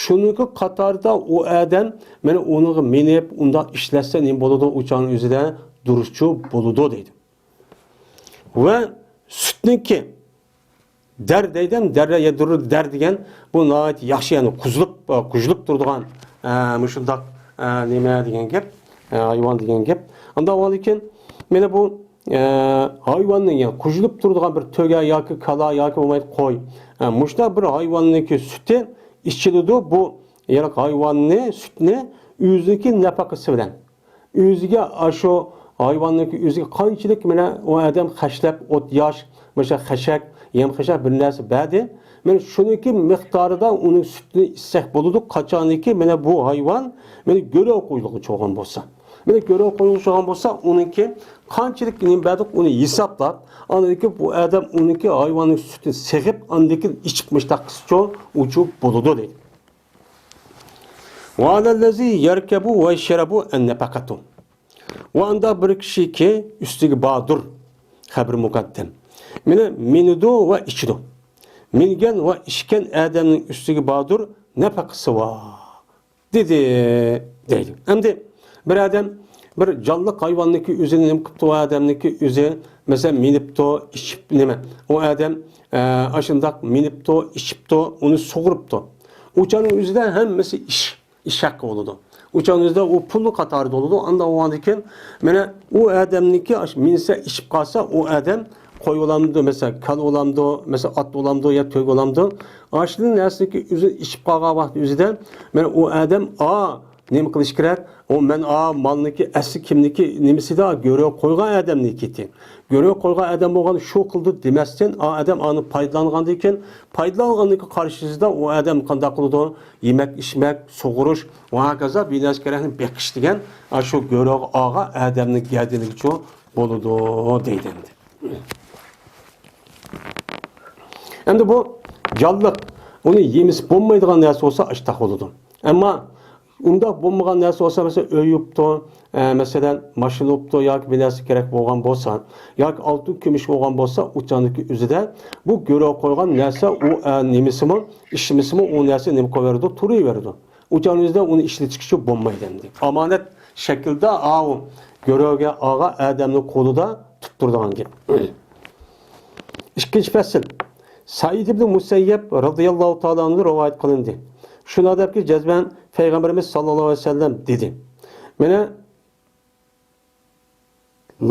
شۇنىڭكى قاتارىدا ئۇ ئادەم مانا ئۇنىڭغا مىنىپ، ئۇنداق ئىشلەتسە نېمە بولىدۇ؟ ئۇ چاغنىڭ ئۆزىدە دۇرۇسچۇ بولىدۇ دەيدۇ. ۋە سۈتنىڭكى دەر دەيدۇ، دەر يەدۇرۇ دەر دېگەن بۇ ناھايىتى ياخشى، يەنى قۇزۇلۇپ، قۇژۇلۇپ تۇرىدىغان، ئە، مۇشۇنداق، ئە، نېمە دېگەن گەپ، ئە، ھايۋان دېگەن گەپ. ئانداق بولغاندىكىن مانا بۇ، ئە، ھايۋاننىڭ، يەنى قۇژۇلۇپ تۇرىدىغان بىر تۆگە ياكى كالا ياكى بولمايدۇ قوي، ئە، مۇشۇنداق بىر ھايۋاننىڭكى سۈتى ئىچىلىدۇ. بۇ يەنى ھايۋاننى، سۈتنى ئۆزىنىڭكى نەپەقىسى بىلەن ئۆزىگە، ئاشۇ ھايۋاننىڭكى ئۆزىگە قانچىلىك مانا ئۇ ئادەم خەشلەپ، ئوت-ياش، مۇشۇ خەشەك، يەم-خەشەك بىر نەرسە بەردى. مانا شۇنىڭكى مىقدارىدا ئۇنىڭ سۈتىنى ئىچسەك بولىدۇ، قاچانكى مانا بۇ ھايۋان مانا گۆرۈ قويۇلغۇچى بولغان بولسا. مانا گۆرۈ قويۇلغۇچى بولغان بولسا، ئۇنىڭكى قانچىلىك نېمە بەردۇق، ئۇنى ھېسابلاپ، ئاندىن كېيىن بۇ ئادەم ئۇنىڭكى ھايۋاننىڭ سۈتىنى سېغىپ، ئاندىن كېيىن ئىچىپ مۇشۇنداق قىلسىچۇ ئۇچۇپ بولىدۇ دەيدۇ. وعلى الذي يركب ويشرب النفقة. ۋە ئاندا بىر كىشىكى ئۈستىگە باردۇر، خەبىرى مۇقەددەم. مانا مىنىدۇ ۋە ئىچىدۇ. مىنگەن ۋە ئىچكەن ئادەمنىڭ ئۈستىگە باردۇر، نەپەقىسى بار. دېدى، دەيدۇ. ئەمدى بىر ئادەم بىر جانلىق ھايۋاننىڭكى ئۆزىنى نېمە قىپتۇ، ئۇ ئادەمنىڭكى ئۆزى، مەسىلەن، مىنىپتۇ، ئىچىپ، نېمە، ئۇ ئادەم، ئە، ئاشۇنداق مىنىپتۇ، ئىچىپتۇ، ئۇنى سۇغۇرۇپتۇ. ئۇ چاغنىڭ ئۆزىدە ھەممىسى ئىش، ئىش ھەققى بولىدۇ. ئۇ چاغنىڭ ئۆزىدە ئۇ پۇلنىڭ قاتارىدا بولىدۇ. ئانداق بولغاندىن كېيىن، مانا، ئۇ ئادەمنىڭكى ئاش-، مىنسە ئىچىپ قالسا، ئۇ ئادەم قوي بولامدۇ، مەسىلەن، كالا بولامدۇ، مەسىلەن، ئات بولامدۇ يا تۆگە بولامدۇ، ئاشۇنىڭ نەرسىنىڭكى ئۆزىنى ئىچىپ قالغان ۋاقىت ئۆزىدە، مانا، ئۇ ئادەم، ئا، نېمە قىلىش كېرەك؟ ئۇ مەن، ئا، مالنىڭكى ئەسلى كىمنىڭكى نېمىسىدە، گۆرۈ قويغان ئادەمنىڭكى. گۆرۈ قويغان ئادەم بولغان شۇ قىلدى دېمەستىن، ئا، ئادەم ئانى پايدىلانغاندىن كېيىن، پايدىلانغاندىن كېيىن قارشىسىدا ئۇ ئادەم قانداق قىلىدۇ؟ يېمەك، ئىچمەك، سۇغۇرۇش ۋە ھاكازا بىر نەرسە كېرەكنى بېقىش دېگەن، ئا، شۇ گۆرۈ ئالغان ئادەمنىڭ گەدىنىگىچۇ بولىدۇ دەيدۇ ئەمدى. ئەمدى بۇ جانلىق، ئۇنى يېمىسە بولمايدىغان نەرسە بولسا ئاشتاق بولىدۇ. ئەمما ئۇنداق بولمىغان نەرسە بولسا، مەسىلەن، ئۆي يوپتۇ، ئە، مەسىلەن، ماشىنا بوپتۇ ياكى بىر نەرسە كېرەك بولغان بولسا، ياكى ئالتۇن كۈمۈش بولغان بولسا، ئۇ چاغدىكى ئۆزىدە بۇ گۆرۈ قويغان نەرسە، ئۇ، ئە، نېمىسىمۇ، ئىشلىمىسىمۇ، ئۇ نەرسە نېمە قىلىۋېرىدۇ، تۇرۇۋېرىدۇ. ئۇ چاغنىڭ ئۆزىدە ئۇنى ئىشلىتىشكىچە بولمايدۇ ئەمدى. ئامانەت شەكلىدە ئاۋۇ گۆرۈگە ئالغان ئادەمنىڭ قولىدا تۇتۇپ تۇرىدىغان گەپ. ئىككىنچى پەسىل. سەئىد ئىبن مۇسەييەب رەزىياللاھۇ تائالا ئەنھۇ رىۋايەت قىلىندى. شۇنداق دەپكى، جەزمەن پەيغەمبىرىمىز ساللاللاھۇ ئەلەيھى ۋەسەللەم دېدى. مانا،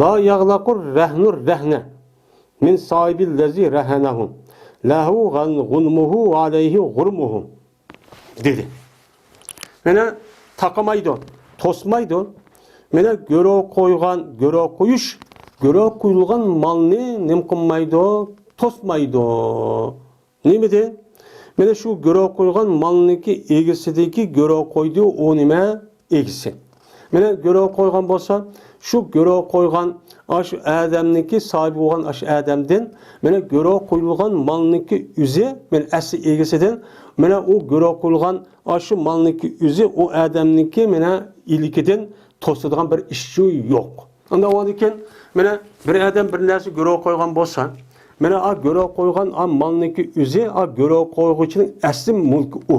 لا يغلق الرهن الرهن من صاحب الذي رهنه له غن-، غنمه وعليه غرمه. دېدى. مانا تاقىمايدۇ، توسمايدۇ. مانا گۆرۈ قويغان، گۆرۈ قويۇش، گۆرۈ قويۇلغان مالنى نېمە قىلمايدۇ؟ توسمايدۇ. نېمىدىن؟ مانا شۇ گۆرۈ قويغان مالنىڭكى ئىگىسىدىكى گۆرۈ قويدى ئۇ نېمە؟ ئىگىسى. مانا گۆرۈ قويغان بولسا، شۇ گۆرۈ قويغان ئاشۇ ئادەمنىڭكى، ساھىبى بولغان ئاشۇ ئادەمدىن، مانا گۆرۈ قويۇلغان مالنىڭكى ئۆزى، مانا ئەسلى ئىگىسىدىن، مانا ئۇ گۆرۈ قويۇلغان ئاشۇ مالنىڭكى ئۆزى ئۇ ئادەمنىڭكى مانا ئىلكىدىن توسىدىغان بىر ئىشچۇ يوق. ئانداق بولغاندىكىن، مانا بىر ئادەم بىر نەرسە گۆرۈ قويغان بولسا، مانا ئا گۆرۈ قويغان ئا مالنىڭكى ئۆزى، ئا گۆرۈ قويغۇچىنىڭ ئەسلى مۈلكى ئۇ.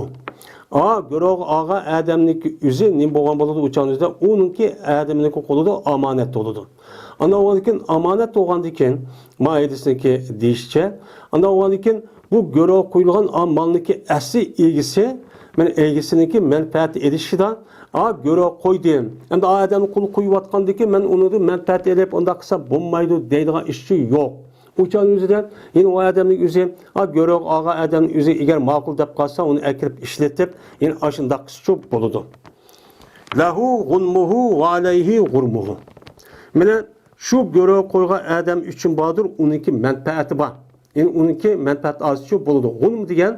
ئا گۆرۈگە ئالغان ئادەمنىڭكى ئۆزى نېمە بولغان بولىدۇ؟ ئۇ چاغنىڭ ئۆزىدە ئۇنىڭكى ئادەمنىڭكى قولىدا ئامانەت بولىدۇ. ئانداق بولغاندىكىن، ئامانەت بولغاندىكىن، ما ھەدىسنىڭكى دېيىشىچە، ئانداق بولغاندىكىن، بۇ گۆرۈ قويۇلغان ئا مالنىڭكى ئەسلى ئىگىسى، مانا ئىگىسىنىڭكى مەنپەئەت ئېلىشىدا، ئا گۆرۈ قويدۇم، ئەمدى ئا ئادەمنى قول قويۇۋاتقاندىكىن مەن ئۇنىڭدىن مەنپەئەت ئېلىپ ئۇنداق قىلسام بولمايدۇ دەيدىغان ئىشچۇ يوق. ئۇ چاغنىڭ ئۆزىدە يەنە ئۇ ئادەمنىڭ ئۆزى، ئا گۆرۈ ئالغان ئادەمنىڭ ئۆزى ئەگەر ماقۇل دەپ قالسا ئۇنى ئەكىرىپ ئىشلىتىپ يەنە ئاشۇنداق قىلسىچۇ بولىدۇ. لەھۇ غۇنمۇھۇ ۋە ئەلەيھى غۇرمۇھۇ. مانا شۇ گۆرۈ قويغان ئادەم ئۈچۈن باردۇر، ئۇنىڭكى مەنپەئەتى بار. يەنى ئۇنىڭكى مەنپەئەت ئالسىچۇ بولىدۇ. غۇنم دېگەن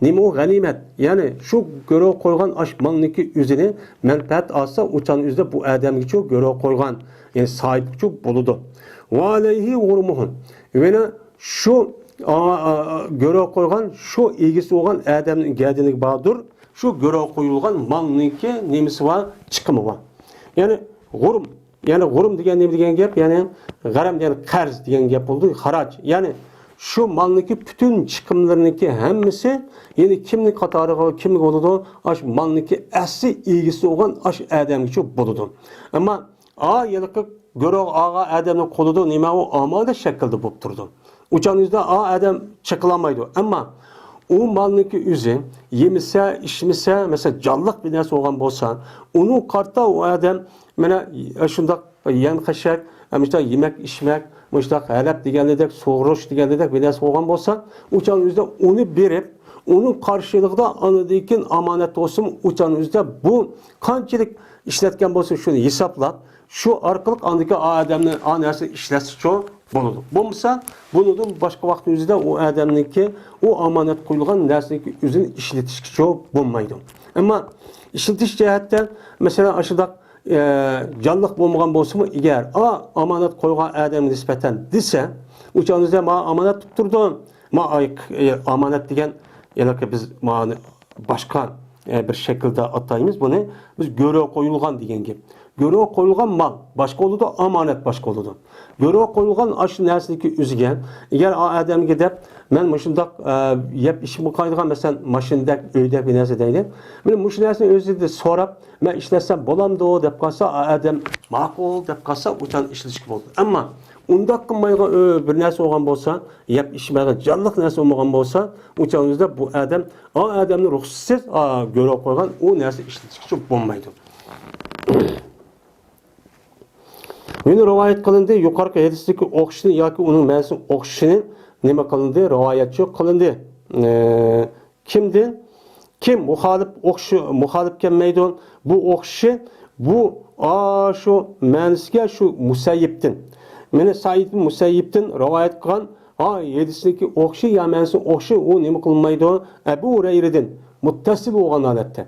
نېمە ئۇ؟ غەنىيمەت. يەنى شۇ گۆرۈ قويغان ئاش مالنىڭكى ئۆزىنى مەنپەئەت ئالسا، ئۇ چاغنىڭ ئۆزىدە بۇ ئادەمگىچۇ گۆرۈ قويغان، يەنى ساھىبچۇ بولىدۇ. ۋە ئەلەيھى غۇرمۇھۇ. يەنە شۇ، ئا، ئا، گۆرۈ قويغان شۇ ئىگىسى بولغان ئادەمنىڭ گەدىنىگە باردۇر، شۇ گۆرۈ قويۇلغان مالنىڭكى نېمىسى بار؟ چىقىمى بار. يەنى غۇرم. يەنى غۇرۇم دېگەن نېمە دېگەن گەپ؟ يەنى غەرەم دېگەن قەرز دېگەن گەپ بولىدۇ، خاراج. يەنى شۇ مالنىڭكى پۈتۈن چىقىملىرىنىڭكى ھەممىسى يەنى كىمنىڭ قاتارىغا، كىمگە بولىدۇ؟ ئاشۇ مالنىڭكى ئەسلى ئىگىسى بولغان ئاشۇ ئادەمگىچۇ بولىدۇ. ئەمما ئا، ھېلىقى گۆرۈ ئالغان ئادەمنىڭ قولىدا نېمە، ئۇ ئامانەت شەكلىدە بولۇپ تۇرىدۇ. ئۇچان يۈزدە ئا ئادەم چېقىلالمايدۇ. ئەمما ئۇ مالنىڭكى ئۆزى يېمىسە، ئىچمىسە، مەسىلەن، جانلىق بىر نەرسە بولغان بولسا، ئۇنىڭ قارىتا ئۇ ئادەم مانا شۇنداق يەم-خەشەك، مۇشۇنداق يېمەك-ئىچمەك، مۇشۇنداق ھەلەپ دېگەنلىدەك، سۇغۇرۇش دېگەنلىدەك بىر نەرسە بولغان بولسا، ئۇچان يۈزدە ئۇنى بېرىپ، ئۇنىڭ قارشىلىقىدا ئاندىن كېيىن ئامانەت بولسىمۇ، ئۇچان يۈزدە بۇ قانچىلىك ئىشلەتكەن بولسا، شۇنى ھېسابلاپ، شۇ ئارقىلىق ئاندىكى ئا ئادەمنى، ئا نەرسىنى ئىشلەتسىچۇ بولىدۇ. بولمىسا، بۇنىڭدىن باشقا ۋاقىتنىڭ ئۆزىدە ئۇ ئادەمنىڭكى، ئۇ ئامانەت قويۇلغان نەرسىنىڭكى ئۆزىنى ئىشلىتىشكىچۇ بولمايدۇ. ئەمما ئىشلىتىش جەھەتتە، مەسىلەن، ئاشۇنداق، ئە، جانلىق بولمىغان بولسىمۇ، ئەگەر ئا ئامانەت قويغان ئادەمگە نىسبەتەن دېسە، ئۇ چاغدا ماڭا ئامانەت تۇتۇپ تۇرىدۇ. ما ئاي-، ئامانەت دېگەن، يەنى بىز مانا باشقا، ئە، بىر شەكىلدە ئاتايمىز بۇنى. بىز گۆرۈ قويۇلغان دېگەن گەپ. گۆرۈ قويۇلغان مال باشقا بولىدۇ، ئامانەت باشقا بولىدۇ. گۆرۈ قويۇلغان ئاشۇ نەرسىنىڭكى ئۆزىگە، ئەگەر ئا ئادەمگە دەپ، مەن مۇشۇنداق، ئە، يەپ ئىچىپ باقايدىغان، مەسىلەن، ماشىنىدەك، ئۆيدەك بىر نەرسە دەيلى. مانا مۇشۇ نەرسىنى ئۆزىدىن سوراپ، مەن ئىشلەتسەم بولامدۇ دەپ قالسا، ئا ئادەم ماقۇل دەپ قالسا، ئۇچان ئىشلىتىشكە بولىدۇ. ئەمما ئۇنداق قىلمايدىغان، ئۆ، بىر نەرسە بولغان بولسا، يەپ ئىچمەيدىغان جانلىق نەرسە بولمىغان بولسا، ئۇ چاغدا بۇ ئادەم، ئا ئادەمنى رۇخسەتسىز، ئا، گۆرۈ قويغان ئۇ نەرسە ئىشلىتىشكە بولمايدۇ. يەنە رىۋايەت قىلىندى، يۇقىرىقى ھەدىستىكى ئوخشىشىنى ياكى ئۇنىڭ مەنىسىنىڭ ئوخشىشىنى نېمە قىلىندى؟ رىۋايەتچى قىلىندى. ئە، كىمدىن؟ كىم مۇخالىپ ئوخشى-، مۇخالىپ كەلمەيدۇ؟ بۇ ئوخشىشى، بۇ ئاشۇ مەنىسىگە شۇ مۇسەييىپتىن، مانا سەئىد مۇسەييىپتىن رىۋايەت قىلغان، ھا، ھەدىسنىڭكى ئوخشىشى يا مەنىسىنىڭ ئوخشىشى، ئۇ نېمە قىلمايدۇ؟ ئەبۇ ھۇرەيرىدىن مۇتتەسىل بولغان ھالەتتە.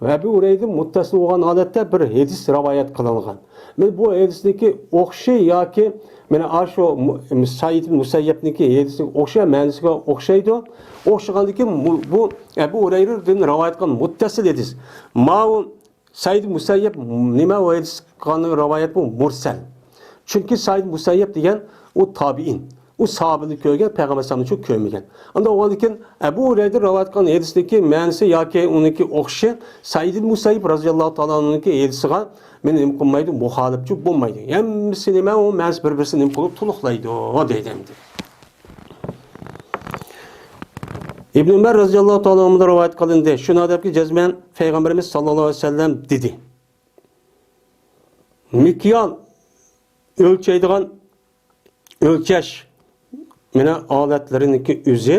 ۋە ئەبۇ ھۇرەيرىدىن مۇتتەسىل بولغان ھالەتتە بىر ھەدىس رىۋايەت قىلىنغان. مانا بۇ ھەدىسنىڭكى ئوخشىشى ياكى مانا ئاشۇ مۇ-، سەئىد ئىبن مۇسەييەپنىڭكى ھەدىسىگە ئوخشاش، مەنىسىگە ئوخشايدۇ. ئوخشىغاندىن كېيىن مۇ-، بۇ ئەبۇ ھۇرەيرىدىن رىۋايەت قىلغان مۇتتەسىل ھەدىس. ماۋۇ سەئىد مۇسەييەپ نېمە ھەدىس قىلغان رىۋايەت بۇ مۇرسەل. چۈنكى سەئىد مۇسەييەپ دېگەن ئۇ تابىئىن. ئۇ ساھابىنى كۆرگەن، پەيغەمبەر ئەلەيھىسسالامنى كۆرمىگەن. ئاندىن ئۇنىڭدىن كېيىن ئەبۇ ھۇرەيرە رىۋايەت قىلغان ھەدىسنىڭكى مەنىسى ياكى ئۇنىڭكى ئوخشىشى سەئىد مۇسەييەپ رەزىياللاھۇ تائالا ئەنھۇنىڭكى ھەدىسىغا مانا نېمە قىلمايدۇ، مۇخالىپچۇ بولمايدۇ. ھەممىسى نېمە، ئۇ مەنىسى بىر-بىرسىنى نېمە قىلىپ تولۇقلايدۇ دەيدۇ ئەمدى. ئىبن ئۆمەر رەزىياللاھۇ تائالا ئەنھۇدىن رىۋايەت قىلىندى. شۇنى دەپكى جەزمەن پەيغەمبىرىمىز ساللاللاھۇ ئەلەيھى ۋەسەللەم دېدى. مىكيال ئۆلچەيدىغان ئۆلچەش مانا ئالەتلىرىنىڭكى ئۆزى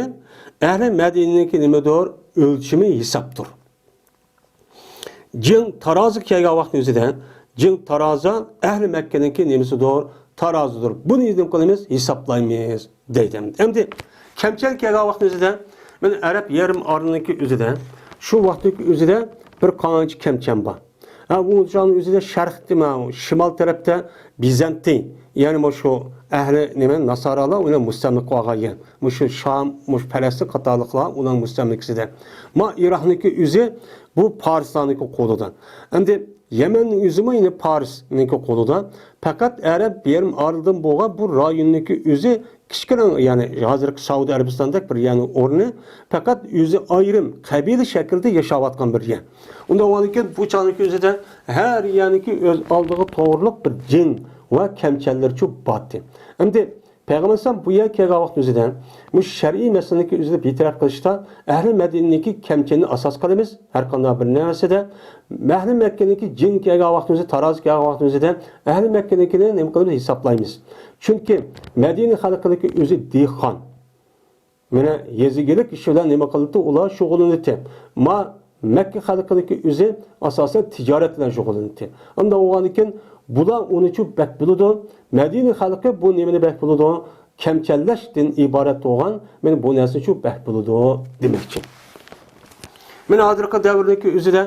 ئەھلى مەدىنىنىڭكى نېمىدۇر؟ ئۆلچىمى، ھېسابتۇر. جىڭ تارازا كەلگەن ۋاقىتنىڭ ئۆزىدە، جىڭ تارازا ئەھلى مەككىنىڭكى نېمىسىدۇر؟ تارازىدۇر. بۇنى نېمە قىلىمىز؟ ھېسابلايمىز دەيدۇ. ئەمدى كەمچەل كەلگەن ۋاقىتنىڭ ئۆزىدە، مانا ئەرەب يېرىم ئارىلىنىڭكى ئۆزىدە، شۇ ۋاقىتنىڭكى ئۆزىدە بىر قانچە كەمچەل بار. ھە، ئۇ چاغنىڭ ئۆزىدە شەرقتە، ماۋۇ شىمال تەرەپتە بىزەنتىي، يەنى مۇشۇ ئەھلى نېمە، ناسارالار ئۇلار مۇستەملىكە قىلغان يەر. مۇشۇ شام، مۇشۇ پەلەستىن قاتارلىقلار ئۇلارنىڭ مۇستەملىكىسىدە. ما ئىراقنىڭكى ئۆزى بۇ پارسلارنىڭكى قولىدا. ئەمدى يەمەننىڭ ئۆزىمۇ يەنە پارسنىڭكى قولىدا. پەقەت ئەرەب يېرىم ئارىلىدىن بولغان بۇ رايوننىڭكى ئۆزى كىچىككىنە، يەنى ھازىرقى سەئۇدى ئەرەبىستاندەك بىر يەرنىڭ ئورنى، پەقەت ئۆزى ئايرىم قەبىلە شەكلىدە ياشاۋاتقان بىر يەر. ئۇنداق بولغاندىكىن بۇ چاغنىڭكى ئۆزىدە ھەر يەرنىڭكى ئۆز ئالدىغا توغرۇلۇق بىر جىڭ ۋە كەمچەللىرىچۇ بارتى. ئەمدى پەيغەمبەر ئەلەيھىسسالام بۇ يەرگە كەلگەن ۋاقىت ئۆزىدە، مۇشۇ شەرئىي مەسىلىنىڭكى ئۆزىدە بىتەرەپ قىلىشتا ئەھلى مەدىنىنىڭكى كەمچىلىنى ئاساس قىلىمىز، ھەر قانداق بىر نەرسىدە. ئەھلى مەككىنىڭكى جىڭ كەلگەن ۋاقىت ئۆزىدە، تارازا كەلگەن ۋاقىت ئۆزىدە ئەھلى مەككىنىڭكىنى نېمە قىلىمىز؟ ھېسابلايمىز. چۈنكى مەدىنە خەلقىنىڭكى ئۆزى دېھقان. مانا يېزا ئىگىلىك ئىشى بىلەن نېمە قىلىدۇ؟ ئۇلار شۇغۇللىنىدۇ. ما مەككە خەلقىنىڭكى ئۆزى ئاساسەن تىجارەت بىلەن شۇغۇللىنىدۇ. ئانداق بولغاندىكىن بۇلار ئۇنىچۇ بەك بىلىدۇ. مەدىنە خەلقى بۇ نېمىنى بەك بىلىدۇ؟ كەمچەللەشتىن ئىبارەت بولغان، مانا بۇ نەرسىنىچۇ بەك بىلىدۇ دېمەكچى. مانا ھازىرقى دەۋرنىڭكى ئۆزىدە،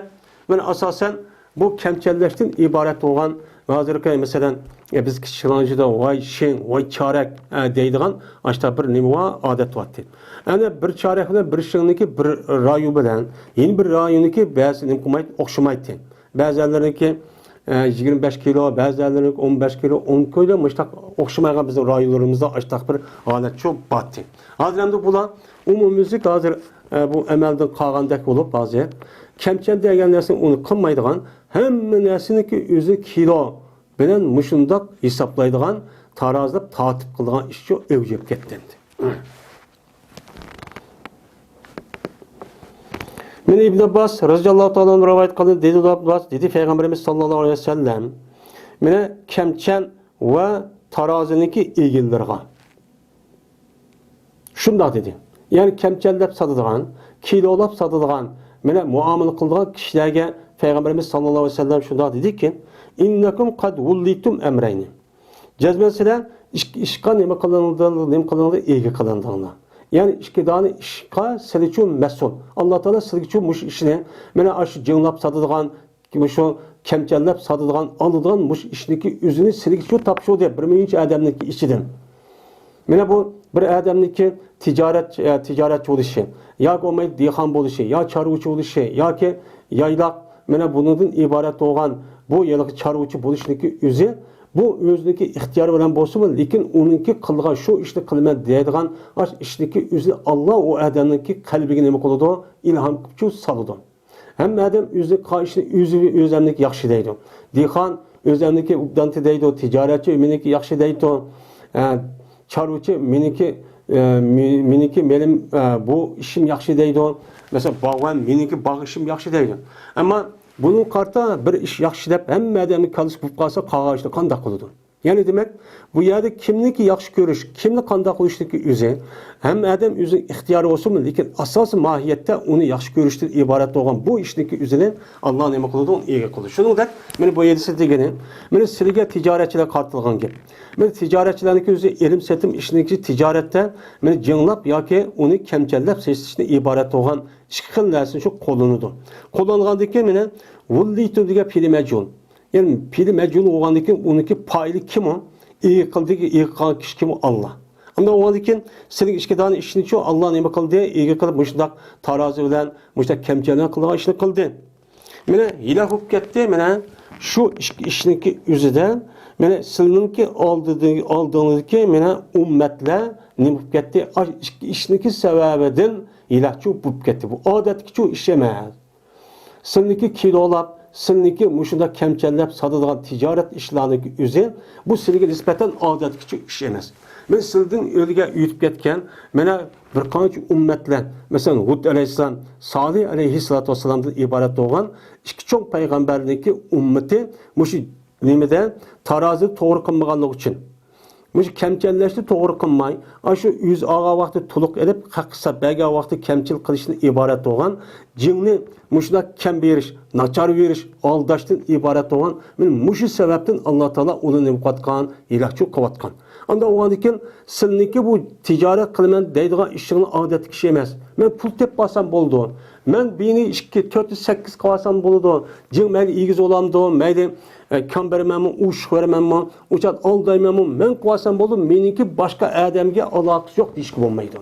مانا ئاساسەن بۇ كەمچەللەشتىن ئىبارەت بولغان، ھازىرقى مەسىلەن، ئە، بىز كىچىك شىلانجىدا ۋاي شىڭ، ۋاي چارەك، ئە، دەيدىغان ئاشتا بىر نېمە بار، ئادەت بارتى. ئەنە بىر چارەك بىلەن بىر شىڭنىڭكى بىر رايون بىلەن يەنە بىر رايوننىڭكى بەزى نېمە قىلمايتتى، ئوخشىمايتتى. بەزىلەرنىڭكى ئە، يىگىرمە بەش كىلو، بەزىلەرنىڭ ئون بەش كىلو، ئون كىلو، مۇشتاق ئوخشىمايدىغان بىزنىڭ رايونلىرىمىزدا ئاشتاق بىر ھالەت شۇ باتتى. ھازىر ئەمدى بۇلار ئومۇميۈزلۈك ھازىر، ئە، بۇ ئەمەلدىن قالغاندەك بولۇپ ھازىر كەمچەل دېگەن نەرسىنى ئۇنى قىلمايدىغان، ھەممە نەرسىنىڭكى ئۆزى كىلو بىلەن مۇشۇنداق ھېسابلايدىغان، تارازىلاپ تارتىپ قىلىدىغان ئىش شۇ ئەۋج ئېلىپ كەتتى ئەمدى. مانا ئىبن ئابباس رەزىياللاھۇ تائالا ئەنھۇ رىۋايەت قىلدى، دېدى ئابباس، دېدى پەيغەمبىرىمىز ساللاللاھۇ ئەلەيھى ۋەسەللەم، مانا كەمچەل ۋە تارازىنىڭكى ئىگىلىرىغا شۇنداق دېدى. يەنى كەمچەللەپ ساتىدىغان، كىلولاپ ساتىدىغان، مانا مۇئامىلە قىلىدىغان كىشىلەرگە پەيغەمبىرىمىز ساللاللاھۇ ئەلەيھى ۋەسەللەم شۇنداق دېدىكى، ئىننەكۇم قەد ۋۇللىتۇم ئەمرەينى. جەزمەن سىلەر ئىش-، ئىشقا نېمە قىلىندىڭلار، نېمە قىلىندىڭلار، ئىگە قىلىندىڭلار. يەنى ئىككى دانە ئىشقا سىلىچۇ مەسئۇل. ئاللا تائالا سىلىچۇ مۇشۇ ئىشنى، مانا ئاشۇ جىڭلاپ ساتىدىغان، مۇشۇ كەمچەللەپ ساتىدىغان، ئالىدىغان مۇشۇ ئىشنىكى ئۆزىنى سىلىچۇ تاپشۇردى بىر مۇنچە ئادەمنىڭكى ئىچىدىن. مانا بۇ بىر ئادەمنىڭكى تىجارەت، ئە، تىجارەتچى بولۇشى ياكى بولمايدۇ دېھقان بولۇشى، يا چارۋىچى بولۇشى ياكى يايلاق، مانا بۇنىڭدىن ئىبارەت بولغان بۇ ھېلىقى چارۋىچى بولۇشنىڭكى ئۆزى، بۇ ئۆزىنىڭكى ئىختىيارى بىلەن بولسىمۇ، لېكىن ئۇنىڭكى قىلغان شۇ ئىشنى قىلىمەن دەيدىغان ئاش ئىشنىڭكى ئۆزى ئاللا ئۇ ئادەمنىڭكى قەلبىگە نېمە قىلىدۇ؟ ئىلھام قىلىپچۇ سالىدۇ. ھەممە ئادەم ئۆزىنىڭ قىلغان ئىشىنى ئۆزى، ئۆزەمنىكى ياخشى دەيدۇ. دېھقان ئۆزەمنىكى ئوبدانتى دەيدۇ، تىجارەتچى مېنىڭكى ياخشى دەيدۇ. ئە، چارۋىچى مېنىڭكى، ئە، مې-، مېنىڭكى مېلىم، ئە، بۇ ئىشىم ياخشى دەيدۇ. مەسىلەن، باغۋەن مېنىڭكى باغ ئىشىم ياخشى دەيدۇ. ئەمما بۇنىڭغا قارىتا بىر ئىش ياخشى دەپ ھەممە ئادەمنىڭ كاللىسى بولۇپ قالسا، قالغان ئىشلار قانداق قىلىدۇ؟ يەنى دېمەك، بۇ يەردە كىمنىڭكى ياخشى كۆرۈش، كىمنى قانداق قىلىشنىڭكى ئۆزى، ھەممە ئادەم ئۆزىنىڭ ئىختىيارى بولسىمۇ، لېكىن ئاساسىي ماھىيەتتە ئۇنى ياخشى كۆرۈشتىن ئىبارەت بولغان بۇ ئىشنىڭكى ئۆزىنى ئاللا نېمە قىلىدۇ؟ ئىگە قىلىدۇ. شۇنىڭدەك مانا بۇ ھەدىستە دېگىنى، مانا سىلىگە تىجارەتچىلەرگە قارىتىلغان گەپ. مانا تىجارەتچىلەرنىڭكى ئۆزى ئېلىم سېتىم ئىشىنىڭكى تىجارەتتە مانا جىڭلاپ ياكى ئۇنى كەمچەللەپ سېتىشتىن ئىبارەت بولغان ئىككى خىل نەرسىنى شۇ قوللىنىدۇ. قوللانغاندىن كېيىن مانا ۋۇللىتۇ دېگەن پېئىل مەجھۇل. يەنى پېئىل مەجھۇل بولغاندىن كېيىن ئۇنىڭكى پائىلى كىم ئۇ؟ ئىگە قىلدى، ئىگە قىلغان كىشى كىم ئۇ؟ ئاللا. ئەمدى بولغاندىن كېيىن سىلىگە ئىككى دانە ئىشنىچۇ ئاللا نېمە قىلدى؟ ئىگە قىلىپ مۇشۇنداق تارازى بىلەن مۇشۇنداق كەمچەللىك قىلىدىغان ئىشنى قىلدى. مانا ھېلىق بولۇپ كەتتى، مانا شۇ ئىككى ئىشنىڭكى ئۆزىدە، مانا سىلىنىڭكى ئالدىدىكى، ئالدىڭىزدىكى مانا ئۈممەتلەر نېمە بولۇپ كەتتى؟ ئاشۇ ئىككى ئىشنىڭكى سەۋەبىدىن ھېلىقچۇ بولۇپ كەتتى. بۇ ئادەتتىكىچۇ ئىش ئەمەس. سىلىنىڭكى كىلولاپ، سىلىنىڭكى مۇشۇنداق كەمچەللەپ ساتىدىغان تىجارەت ئىشلارنىڭكى ئۆزى، بۇ سىلىگە نىسبەتەن ئادەتتىكىچۇ ئىش ئەمەس. مانا سىلىدىن ئۆلگە ئۆتۈپ كەتكەن، مانا بىر قانچە ئۈممەتلەر، مەسىلەن، ھۇد ئەلەيھىسسالام، سالىھ ئەلەيھىسسالاتۇ ۋەسسالامدىن ئىبارەت بولغان ئىككى چوڭ پەيغەمبەرنىڭكى ئۈممىتى مۇشۇ نېمىدە تارازىنى توغرا قىلمىغانلىقى ئۈچۈن، مۇشۇ كەمچەللەشنى توغرا قىلماي، ئاشۇ ئۆزى ئالغان ۋاقتى تولۇق ئېلىپ، ھەق ھېساب بەرگەن ۋاقتى كەمچىل قىلىشتىن ئىبارەت بولغان جىڭنى مۇشۇنداق كەم بېرىش، ناچار بېرىش، ئالداشتىن ئىبارەت بولغان، مانا مۇشۇ سەۋەبتىن ئاللا تائالا ئۇنى نېمە قىلىۋاتقان؟ ھېلىقچۇ قىلىۋاتقان. ئاندا ئۇنىڭدىن كېيىن سىلىنىڭكى بۇ تىجارەت قىلىمەن دەيدىغان ئىشىڭلار ئادەتتىكى ئىش ئەمەس. مەن پۇل تېپىپ ئالسام بولىدۇ. مەن بىنى ئىككى، تۆتنى سەككىز قىلىۋالسام بولىدۇ. جىڭ مەيلى ئېگىز بولامدۇ، مەيلى، ئە، كام بېرىمەنمۇ، ئوشۇق بېرىمەنمۇ، ئۇچان ئالدايمەنمۇ، مەن قىلىۋالسام بولىدۇ، مېنىڭكى باشقا ئادەمگە ئالاقىسى يوق دېيىشكە بولمايدۇ.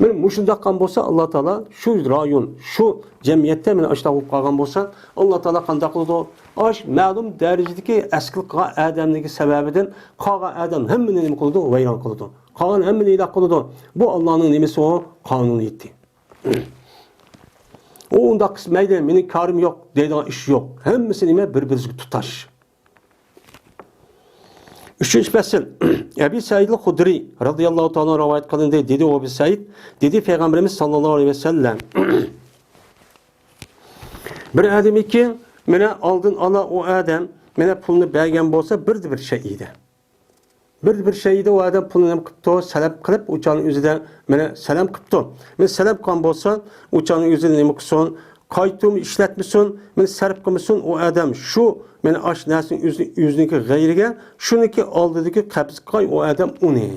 مانا مۇشۇنداق قىلغان بولسا، ئاللا تائالا شۇ رايون، شۇ جەمئىيەتتە مانا ئاشۇنداق بولۇپ قالغان بولسا، ئاللا تائالا قانداق قىلىدۇ؟ ئاش مەلۇم دەرىجىدىكى ئەسكىلىك قىلغان ئادەمنىڭكى سەۋەبىدىن قالغان ئادەم ھەممىنى نېمە قىلىدۇ؟ ۋەيران قىلىدۇ. قالغان ھەممىنى ھېلاك قىلىدۇ. بۇ ئاللانىڭ نېمىسى ئۇ؟ قانۇنىيىتى. ئۇ ئۇنداق قىلسا مەيلى، مېنىڭ كارىم يوق دەيدىغان ئىش يوق. ھەممىسى نېمە؟ بىر-بىرىگە تۇتاش. ئۈچىنچى پەسىل. ئەبى سەئىد خۇدرى رەزىياللاھۇ تائالا رىۋايەت قىلىندى. دېدى ئەبى سەئىد، دېدى پەيغەمبىرىمىز ساللاللاھۇ ئەلەيھى ۋەسەللەم. بىر ئادەمكى، مانا ئالدىن ئالا ئۇ ئادەم، مانا پۇلنى بەرگەن بولسا، بىردە بىر شەيئىدە. بىردە بىر شەيئىدە ئۇ ئادەم پۇلنى نېمە قىپتۇ؟ سەلەپ قىلىپ، ئۇچانىڭ ئۆزىدە، مانا سەلەم قىپتۇ. مانا سەلەم قىلغان بولسا، ئۇچانىڭ ئۆزىدە نېمە قىلسۇن؟ قايتۇرما ئىشلەتمىسۇن، مانا سەرپ قىلمىسۇن ئۇ ئادەم. شۇ، مانا ئاش نەرسىنى ئۆزى، ئۆزىنىڭكى غەيرىگە، شۇنىڭكى ئالدىدىكى قەپىسىگە قوي ئۇ ئادەم ئۇنى.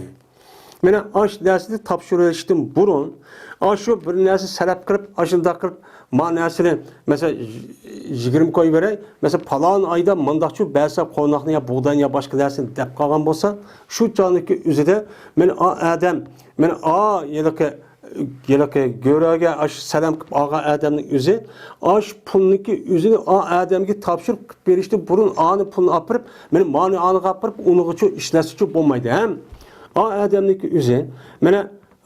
مانا ئاش نەرسىنى تاپشۇرۇۋېلىشتىن بۇرۇن، ئاشۇ بىر نەرسە سەلەپ قىلىپ، ئاشۇنداق قىلىپ، ما نەرسىنى، مەسىلەن، يىگىرمە كوي بېرەي، مەسىلەن، پالان ئايدا مانداقچۇ بەرسە، قوناقنى يا بۇغداينى يا باشقا نەرسىنى دەپ قالغان بولسا، شۇ چاغنىڭكى ئۆزىدە، مانا ئا ئادەم، مانا ئا ھېلىقى، ھېلىقى گۆرۈگە ئاشۇ سەلەم قىلىپ ئالغان ئادەمنىڭ ئۆزى ئاشۇ پۇلنىڭكى ئۆزىنى ئا ئادەمگە تاپشۇرۇپ قىلىپ بېرىشتىن بۇرۇن ئانى پۇلنى ئاپىرىپ، مېنى مانى ئانىغا ئاپىرىپ، ئۇنىڭغىچۇ ئىشلەتسىچۇ بولمايدۇ. ھەم ئا ئادەمنىڭكى ئۆزى، مانا،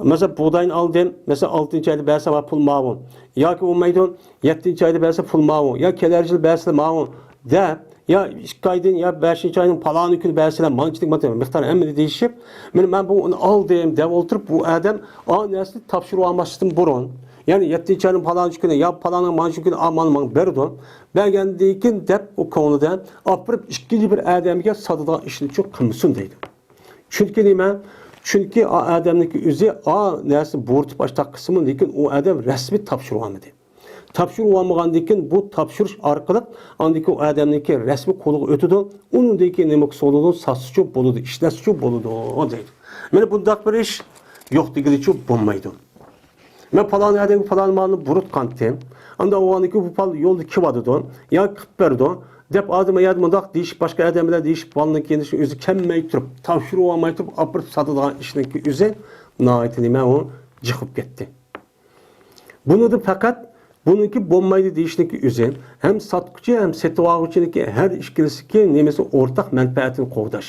مەسىلەن، بۇغداينى ئالدىم، مەسىلەن، ئالتىنچى ئايدا بەرسە پۇل ماۋۇ. ياكى بولمايدۇ، يەتتىنچى ئايدا بەرسە پۇل ماۋۇ. يا كېلەر يىل بەرسە ماۋۇ. دەپ، يا ئىككى ئايدىن، يا بەشىنچى ئاينىڭ پالانى كۈنى بەرسىلە، مانچىلىك مىقدار ھەممىنى دېيىشىپ، مانا مەن بۇ ئۇنى ئالدىم دەپ ئولتۇرۇپ، بۇ ئادەم ئا نەرسىنى تاپشۇرۇۋالماستىن بۇرۇن، يەنى يەتتىنچى ئاينىڭ پالانى كۈنى، يا پالانىڭ مانچىلىك كۈنى ئا مال ماڭا بېرىدۇ، بەرگەندىن كېيىن دەپ ئۇ كۆڭلىدە ئاپىرىپ ئىككىنچى بىر ئادەمگە ساتىدىغان ئىشنىچۇ قىلمىسۇن دەيدۇ. چۈنكى نېمە؟ چۈنكى ئا ئادەمنىڭكى ئۆزى ئا نەرسىنى بۇيرۇتۇپ ئاشتاق قىلسىمۇ، لېكىن ئۇ ئادەم رەسمىي تاپشۇرۇۋالمىدى. تاپشۇرۇۋالمىغاندىن كېيىن بۇ تاپشۇرۇش ئارقىلىق ئاندىن كېيىن ئۇ ئادەمنىڭكى رەسمىي قولىغا ئۆتىدۇ. ئۇنىڭدىن كېيىن نېمە قىلسا بولىدۇ؟ ساتسىچۇ بولىدۇ، ئىشلەتسىچۇ بولىدۇ دەيدۇ. مانا بۇنداق بىر ئىش يوق دېگىلىچۇ بولمايدۇ. مەن پالان ئادەمگە پالان مالنى بۇيرۇتقانتىم. ئاندا ئۇ ئاندىن كېيىن بۇ پال يولدا كېلىۋاتىدۇ، يا قىلىپ بېرىدۇ دەپ ئادەم يەردە مۇنداق دېيىشىپ، باشقا ئادەم بىلەن دېيىشىپ، بالىنىڭ كېيىن ئۆزى كەلمەي تۇرۇپ، تاپشۇرۇۋالماي تۇرۇپ ئاپىرىپ ساتىدىغان ئىشنىڭكى ئۆزى ناھايىتى نېمە ئۇ جىق بولۇپ كەتتى. بۇنىڭدا پەقەت بۇنىڭكى بولمايدۇ دېيىشنىڭكى ئۆزى ھەم ساتقۇچى ھەم سېتىۋالغۇچىنىڭكى ھەر ئىككىلىسىنىڭكى نېمىسى ئورتاق مەنپەئەتىنى قوغداش.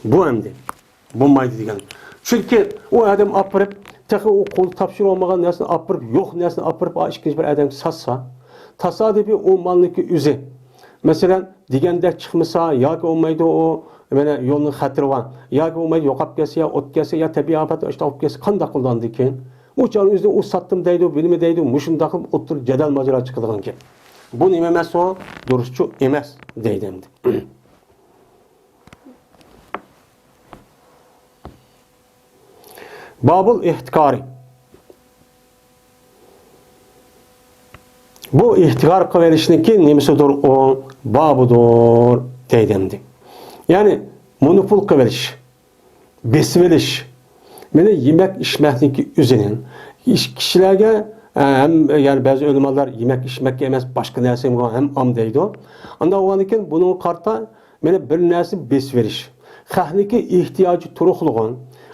بۇ ئەمدى بولمايدۇ دېگەن. چۈنكى ئۇ ئادەم ئاپىرىپ، تېخى ئۇ قولدا تاپشۇرۇۋالمىغان نەرسىنى ئاپىرىپ، يوق نەرسىنى ئاپىرىپ، ئا، ئىككىنچى بىر ئادەمگە ساتسا، تاسادىپىي ئۇ مالنىڭكى ئۆزى، مەسىلەن، دېگەندەك چىقمىسا ياكى بولمايدۇ، ئۇ، مانا، يولنىڭ خەتىرى بار، ياكى بولمايدۇ، يوقاپ كەتسە يا ئوت كەتسە يا تەبىئىي ئاپەت ئاشۇنداق بولۇپ كەتسە قانداق قىلىدۇ ئاندىن كېيىن؟ ئۇ چاغنىڭ ئۆزىدە ئۇ ساتتىم دەيدۇ، بىلمە دەيدۇ، مۇشۇنداق قىلىپ ئوتتۇرا جېدەل ماجىرا چىقىدىغان گەپ. بۇ نېمە ئەمەس ئۇ؟ دۇرۇسچۇ ئەمەس دەيدۇ ئەمدى. بابۇل ئېھتىكارى. بۇ ئېھتىكار قىلىۋېلىشنىڭكى نېمىسىدۇر ئۇ؟ بابىدۇر دەيدۇ ئەمدى. يەنى مونوپول قىلىۋېلىش، بېسىۋېلىش. مانا يېمەك ئىچمەكنىڭكى ئۆزىنى ئىش-، كىشىلەرگە، ئە، ھەم، يەنى بەزى ئۆلىمالار يېمەك ئىچمەككە ئەمەس، باشقا نەرسىگە ھەم ئام دەيدۇ. ئانداق بولغاندىن كېيىن بۇنىڭغا قارىتا مانا بىر نەرسە بېسىۋېلىش. خەقنىڭكى ئېھتىياجى تۇرۇقلۇغۇن.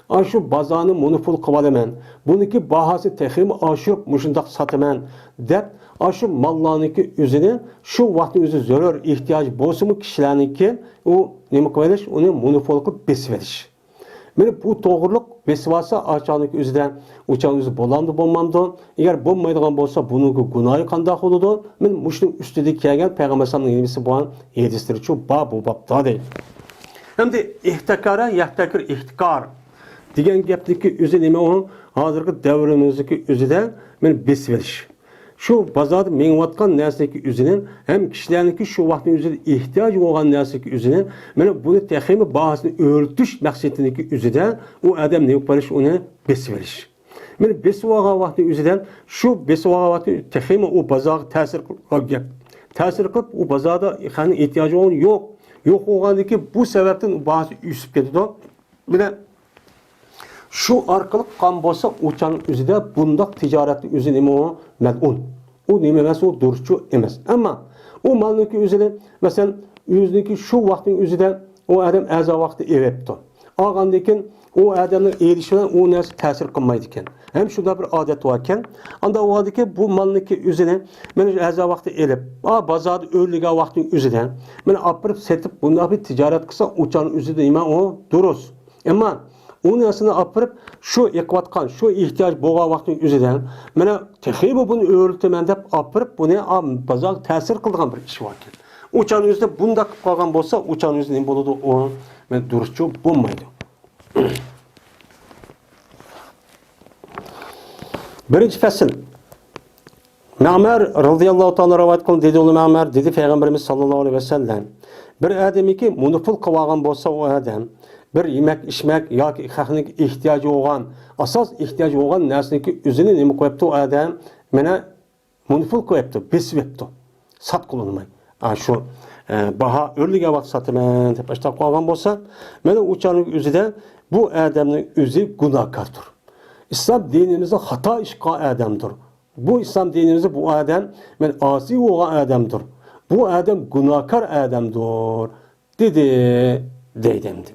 ئاشۇ بازارنى مونوپول قىلىۋالىمەن. بۇنىڭكى باھاسىنى تېخىمۇ ئاشۇرۇپ مۇشۇنداق ساتىمەن دەپ، ئاشۇ ماللارنىڭكى ئۆزىنى شۇ ۋاقىتنىڭ ئۆزى زۆرۈر ئېھتىياجى بولسىمۇ كىشىلەرنىڭكى ئۇ نېمە قىلىۋېلىش، ئۇنى مونوپول قىلىپ بېسىۋېلىش. مانا بۇ توغرىلىق بېسىۋالسا ئاچاڭنىڭكى ئۆزىدە، ئۇچاڭ ئۆزى بولامدۇ بولمامدۇ؟ ئەگەر بولمايدىغان بولسا بۇنىڭكى گۇناھى قانداق بولىدۇ؟ مانا مۇشۇنىڭ ئۈستىدە كەلگەن پەيغەمبەر ئەلەيھىسسالامنىڭ نېمىسى بار؟ ھەدىسلىرىچۇ بار بۇ بابتا دەيدۇ. ئەمدى ئىھتىكارە يەھتەكىر ئىھتىكار دېگەن گەپنىڭكى ئۆزى نېمە ئۇ؟ ھازىرقى دەۋرىمىزدىكى ئۆزىدە مانا بېسىۋېلىش. شۇ بازاردا مېڭىۋاتقان نەرسىنىڭكى ئۆزىنى ھەم كىشىلەرنىڭكى شۇ ۋاقىتنىڭ ئۆزىدە ئېھتىياجى بولغان نەرسىنىڭكى ئۆزىنى مانا بۇنى تېخىمۇ باھاسىنى ئۆرلىتىش مەقسىتىنىڭكى ئۆزىدە ئۇ ئادەم نېمە قىلىش؟ ئۇنى بېسىۋېلىش. مانا بېسىۋالغان ۋاقتى ئۆزىدە شۇ بېسىۋالغان ۋاقتى تېخىمۇ ئۇ بازارغا تەسىر قىلىدىغان گەپ. تەسىر قىلىپ ئۇ بازاردا خەقنىڭ ئېھتىياجى بولغان يوق. يوق بولغاندىن كېيىن بۇ سەۋەبتىن باھاسى ئۆسۈپ كېتىدۇ. مانا شۇ ئارقىلىق قىلغان بولسا ئۇ چاغنىڭ ئۆزىدە بۇنداق تىجارەتنىڭ ئۆزى نېمە ئۇ؟ مەلئۇن. ئۇ نېمە ئەمەس، ئۇ دۇرۇسچۇ ئەمەس. ئەمما ئۇ مالنىڭكى ئۆزىنى، مەسىلەن، ئۆزىنىڭكى شۇ ۋاقىتنىڭ ئۆزىدە ئۇ ئادەم ئەرزان ۋاقتىدا ئېلىپتۇ. ئالغاندىن كېيىن ئۇ ئادەمنىڭ ئېلىشى بىلەن ئۇ نەرسە تەسىر قىلمايدىكەن. ھەم شۇنداق بىر ئادەت باركەن. ئانداق بولغاندىكىن بۇ مالنىڭكى ئۆزىنى مانا شۇ ئەرزان ۋاقتىدا ئېلىپ، ئا، بازاردا ئۆرلىگەن ۋاقتىنىڭ ئۆزىدە مانا ئاپىرىپ سېتىپ بۇنداق بىر تىجارەت قىلسا ئۇ چاغنىڭ ئۆزىدە نېمە ئۇ؟ دۇرۇس. ئەمما ئۇ نەرسىنى ئاپىرىپ، شۇ ئېقىۋاتقان، شۇ ئېھتىياج بولغان ۋاقىتنىڭ ئۆزىدە، مانا تېخىمۇ بۇنى ئۆرلىتىمەن دەپ ئاپىرىپ، بۇنى، ئا، بازارغا تەسىر قىلىدىغان بىر ئىش باركەن. ئۇ چاغنىڭ ئۆزىدە بۇنداق قىلىپ قالغان بولسا، ئۇ چاغنىڭ ئۆزىدە نېمە بولىدۇ؟ ئۇ، مانا، دۇرۇسچۇ بولمايدۇ. بىرىنچى پەسىل. مەمەر رەزىياللاھۇ تائالا رىۋايەت قىلدى، دېدى ئۇ مەمەر، دېدى پەيغەمبىرىمىز ساللاللاھۇ ئەلەيھى ۋەسەللەم، بىر ئادەمكى مونوپول قىلىۋالغان بولسا ئۇ ئادەم، بىر يېمەك ئىچمەك ياكى خەقنىڭ ئېھتىياجى بولغان، ئاساس ئېھتىياجى بولغان نەرسىنىڭكى ئۆزىنى نېمە قىلىۋەپتۇ ئۇ ئادەم؟ مانا مونوپول قىلىۋەپتۇ، بېسىۋەپتۇ، ساتقىلى ئۇنىماي. ئا، شۇ، ئە، باھا ئۆرلىگەن ۋاقىت ساتىمەن دەپ ئاشۇنداق قىلغان بولسا، مانا ئۇ چاغنىڭ ئۆزىدە بۇ ئادەمنىڭ ئۆزى گۇناھكاردۇر. ئىسلام دىنىمىزدا خاتا ئىش قىلغان ئادەمدۇر. بۇ ئىسلام دىنىمىزدا بۇ ئادەم، مەن ئاسىي بولغان ئادەمدۇر. بۇ ئادەم گۇناھكار ئادەمدۇر، دېدى، دەيدۇ ئەمدى.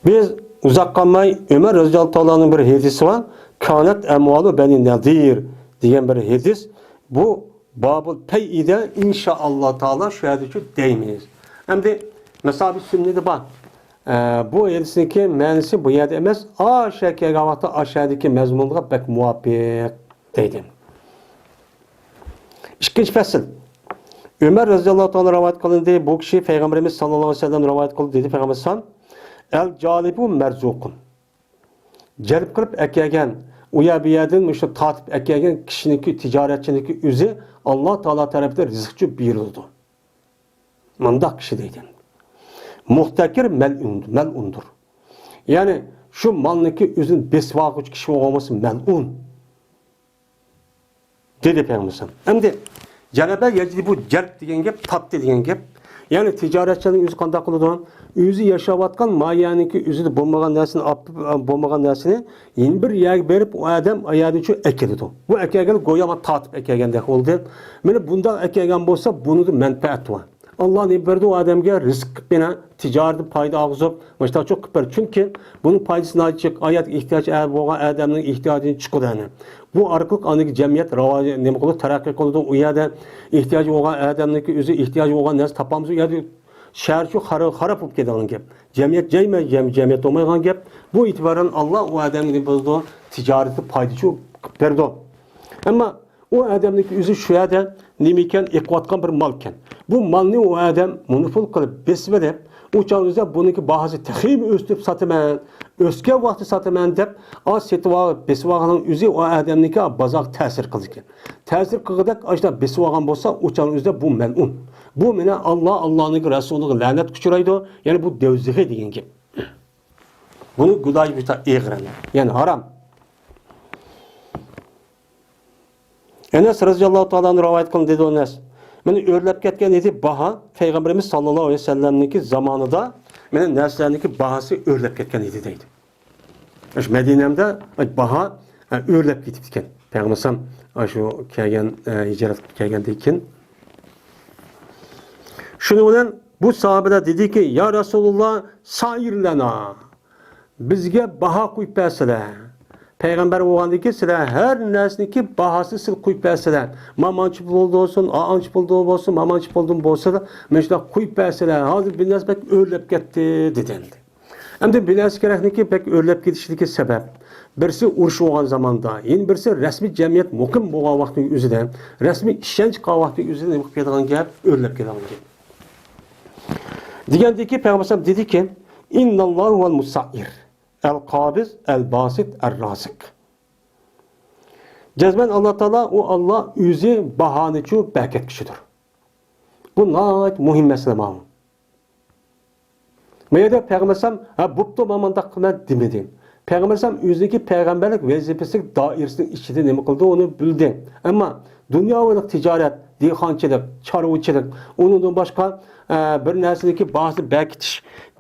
بىز ئۇزاق قالماي ئۆمەر رەزىياللاھۇ تائالانىڭ بىر ھەدىسى بار، كانەت ئەمۋالۇ بەنى نەزىر دېگەن بىر ھەدىس. بۇ بابۇل پەيئىدە ئىنشائاللا تائالا شۇ يەردىچۇ دەيمىز. ئەمدى مەسابىت سۈننىدە بار. ئە، بۇ ھەدىسنىڭكى مەنىسى بۇ يەردە ئەمەس، ئاشۇ كەلگەن ۋاقىتتا ئاشۇ يەردىكى مەزمۇنغا بەك مۇۋاپىق دەيدۇ. ئىككىنچى پەسىل. ئۆمەر رەزىياللاھۇ تائالا رىۋايەت قىلىندى. بۇ كىشى پەيغەمبىرىمىز ساللاللاھۇ ئەلەيھى ۋەسەللەم رىۋايەت قىلدى، دېدى پەيغەمبەر ئەلەيھىسسالام، ئەل جالىبۇ مەرزۇقۇن. جەلپ قىلىپ ئەكەلگەن، ئۇ يەر بۇ يەردىن مۇشۇ تارتىپ ئەكەلگەن كىشىنىڭكى، تىجارەتچىنىڭكى ئۆزى ئاللا تائالا تەرىپىدىن رىزىقچۇ بېرىلىدۇ. مۇنداق كىشى دەيدۇ. مۇھتەكىر مەلئۇن-، مەلئۇندۇر. يەنى شۇ مالنىڭكى ئۆزىنى بېسىۋالغۇچى كىشى بولغان بولسا مەلئۇن. دېدى پەيغەمبەر ئەلەيھىسسالام. ئەمدى جەلەبە يەجلىبۇ، جەلپ دېگەن گەپ، تارتتى دېگەن گەپ. يەنى تىجارەتچىنىڭ ئۆزى قانداق قىلىدۇ؟ ئۆزى ياشاۋاتقان ما يەرنىڭكى ئۆزىدە بولمىغان نەرسىنى ئاپ-، بولمىغان نەرسىنى يەنە بىر يەرگە بېرىپ، ئۇ ئادەم ئۇ يەردىن شۇ ئەكېلىدۇ. بۇ ئەكەلگەن گويا مانا تارتىپ ئەكەلگەندەك بولدى. مانا بۇنداق ئەكەلگەن بولسا، بۇنىڭدا مەنپەئەت بار. ئاللا نېمە بېرىدۇ ئۇ ئادەمگە؟ رىزىق قىلىپ، يەنە تىجارىتى پايدا ئالغۇزۇپ، مۇشۇنداق چوڭ قىلىپ بېرىدۇ. چۈنكى بۇنىڭ پايدىسى ناھايىتى جىق. ئايات ئېھتىياج بولغان ئادەمنىڭ ئېھتىياجىدىن چىقىدۇ يەنە. بۇ ئارقىلىق ئاندىكى جەمئىيەت راۋاج-، نېمە قىلىدۇ؟ تەرەققىي قىلىدۇ. ئۇ يەردە ئېھتىياجى بولغان ئادەمنىڭكى ئۆزى ئېھتىياجى بولغان نەرسە تاپالمىسا، ئۇ يەردە شەھەر شۇ خارا-، خاراب بولۇپ كېتىدىغان گەپ. جەمئىيەت جەيمە-، جەم-، جەمئىيەت بولمايدىغان گەپ. بۇ ئېتىبارەن ئاللا ئۇ ئادەمگە نېمە قىلىدۇ؟ تىجارىتى پايدا شۇ قىلىپ بېرىدۇ. ئەمما ئۇ ئادەمنىڭكى ئۆزى شۇ يەردە نېمە ئىكەن؟ ئېقىۋاتقان بىر مال ئىكەن. بۇ مالنى ئۇ ئادەم مونوپول قىلىپ بېسىۋېلىپ، ئۇ چاغ ئۆزى بۇنىڭكى باھاسى تېخىمۇ ئۆستۈرۈپ ساتىمەن، ئۆسكەن ۋاقتى ساتىمەن دەپ، ئاز سېتىۋال-، بېسىۋالغاننىڭ ئۆزى ئۇ ئادەمنىڭكى بازارغا تەسىر قىلىدىكەن. تەسىر قىلغۇدەك ئاشۇنداق بېسىۋالغان بولسا، ئۇ چاغ ئۆزىدە بۇ مەلئۇن. بۇ مانا ئاللا، ئاللانىڭ رەسۇلىغا لەنەتكە ئۇچرايدۇ، يەنى بۇ دەۋزىخى دېگەن گەپ. بۇنى گۇداي بىتا ئېغىر، يەنى ھارام. ئەنەس رەزىياللاھۇ تائالا ئەنھۇ رىۋايەت قىلىندى، دېدى ئەنەس. مانا ئۆرلەپ كەتكەن ئىدى باھا، پەيغەمبىرىمىز ساللاللاھۇ ئەلەيھى ۋەسەللەمنىڭكى زامانىدا مانا نەرسىلەرنىڭكى باھاسى ئۆرلەپ كەتكەن ئىدى دەيدۇ. ئاشۇ مەدىنەمدە باھا، ھە، ئۆرلەپ كېتىپتىكەن. پەيغەمبەر ئەلەيھىسسالام، ئاشۇ كەلگەن، ھە، ھىجرەت كەلگەندىن كېيىن. شۇنىڭ بىلەن بۇ ساھابىلەر دېدىكى، يا رەسۇلاللا، سائىر لەنا. بىزگە باھا قويۇپ بەرسىلە. پەيغەمبەر بولغاندىكىن سىلەر ھەر نەرسىنىڭكى باھاسىنى سىلەر قويۇپ بەرسىلە. مامانچە پۇلدا بولسۇن، ئانچە پۇلدا بولسۇن، مامانچە پۇلدىن بولسىلا، مەن شۇنداق قويۇپ بەرسىلە. ھازىر بىر نەرسە بەك ئۆرلەپ كەتتى، دېدى ئەمدى. ئەمدى بىر نەرسە كېرەكنىكى بەك ئۆرلەپ كېتىشىدىكى سەۋەب. بىرسى ئۇرۇش بولغان زاماندا، يەنە بىرسى رەسمىي جەمئىيەت مۇقىم بولغان ۋاقىتنىڭ ئۆزىدە، رەسمىي ئىشەنچ قىلغان ۋاقىتنىڭ ئۆزىدە نېمە قىلىپ كېتىدىغان گەپ، ئۆرلەپ كېتىدىغان گەپ. دېگەندىكى پەيغەمبەر دېدىكى، ئىنناللاھۇ ھۇۋەل مۇسائىر، ئەل قابىز، ئەل باسىت، ئەر رازىق. جەزمەن ئاللا تائالا، ئۇ ئاللا ئۆزى باھانىچۇ بەرىكەتكۈچىدۇر. بۇ ناھايىتى مۇھىم مەسىلە ماۋۇ. بۇ يەردە پەيغەمبەر ئەلەيھىسسالام، ھە، بوپتۇ، مەن مۇنداق قىلىمەن دېمىدى. پەيغەمبەر ئەلەيھىسسالام ئۆزىنىڭكى پەيغەمبەرلىك ۋەزىپىسىنىڭ دائىرىسىنىڭ ئىچىدە نېمە قىلدى، ئۇنى بىلدى. ئەمما دۇنياۋىلىق تىجارەت، دېھقانچىلىق، چارۋىچىلىق، ئۇنىڭدىن باشقا، ئە، بىر نەرسىنىڭكى باھاسىنى بەركىتىش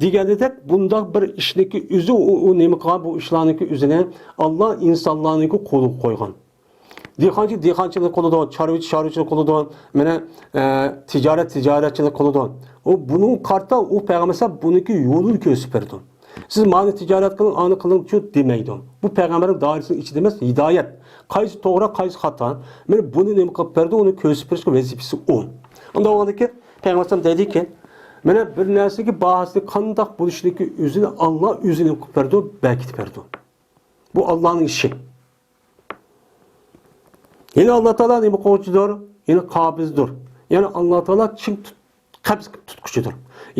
دېگەندەك، بۇنداق بىر ئىشنىڭكى ئۆزى، ئۇ، ئۇ نېمە قىلغان، بۇ ئىشلارنىڭكى ئۆزىنى ئاللا ئىنسانلارنىڭكى قولىغا قويغان. دېھقانچى دېھقانچىلىق قىلىدۇ، چارۋىچى چارۋىچىلىق قىلىدۇ، مانا، ئە، تىجارەت تىجارەتچىلىك قىلىدۇ. ئۇ بۇنىڭغا قارىتا ئۇ پەيغەمبەر ئەلەيھىسسالام بۇنىڭكى يولىنى كۆرسىتىپ بېرىدۇ. سىز مانى تىجارەت قىلىڭ، ئانى قىلىڭچۇ دېمەيدۇ. بۇ پەيغەمبەرنىڭ دائىرىسىنىڭ ئىچىدە ئەمەس، ھىدايەت. قايسى توغرا، قايسى خاتا. مانا بۇنى نېمە قىلىپ بەردى، ئۇنى كۆرسىتىپ بېرىشكە ۋەزىپىسى ئۇ. ئۇنداق بولغاندىكىن پەيغەمبەر ئەلەيھىسسالام دەيدىكى، مانا بىر نەرسىگە باھاسىنى قانداق بولۇشىنىڭكى ئۆزىنى ئاللا ئۆزى نېمە قىلىپ بەردى، بەركىتىپ بەردى. بۇ ئاللانىڭ ئىشى. يەنە ئاللا تائالا نېمە قىلغۇچىدۇر؟ يەنە قابىزدۇر. يەنى ئاللا تائالا چىڭ تۇت-، قەبز قىلىپ تۇتقۇچىدۇر.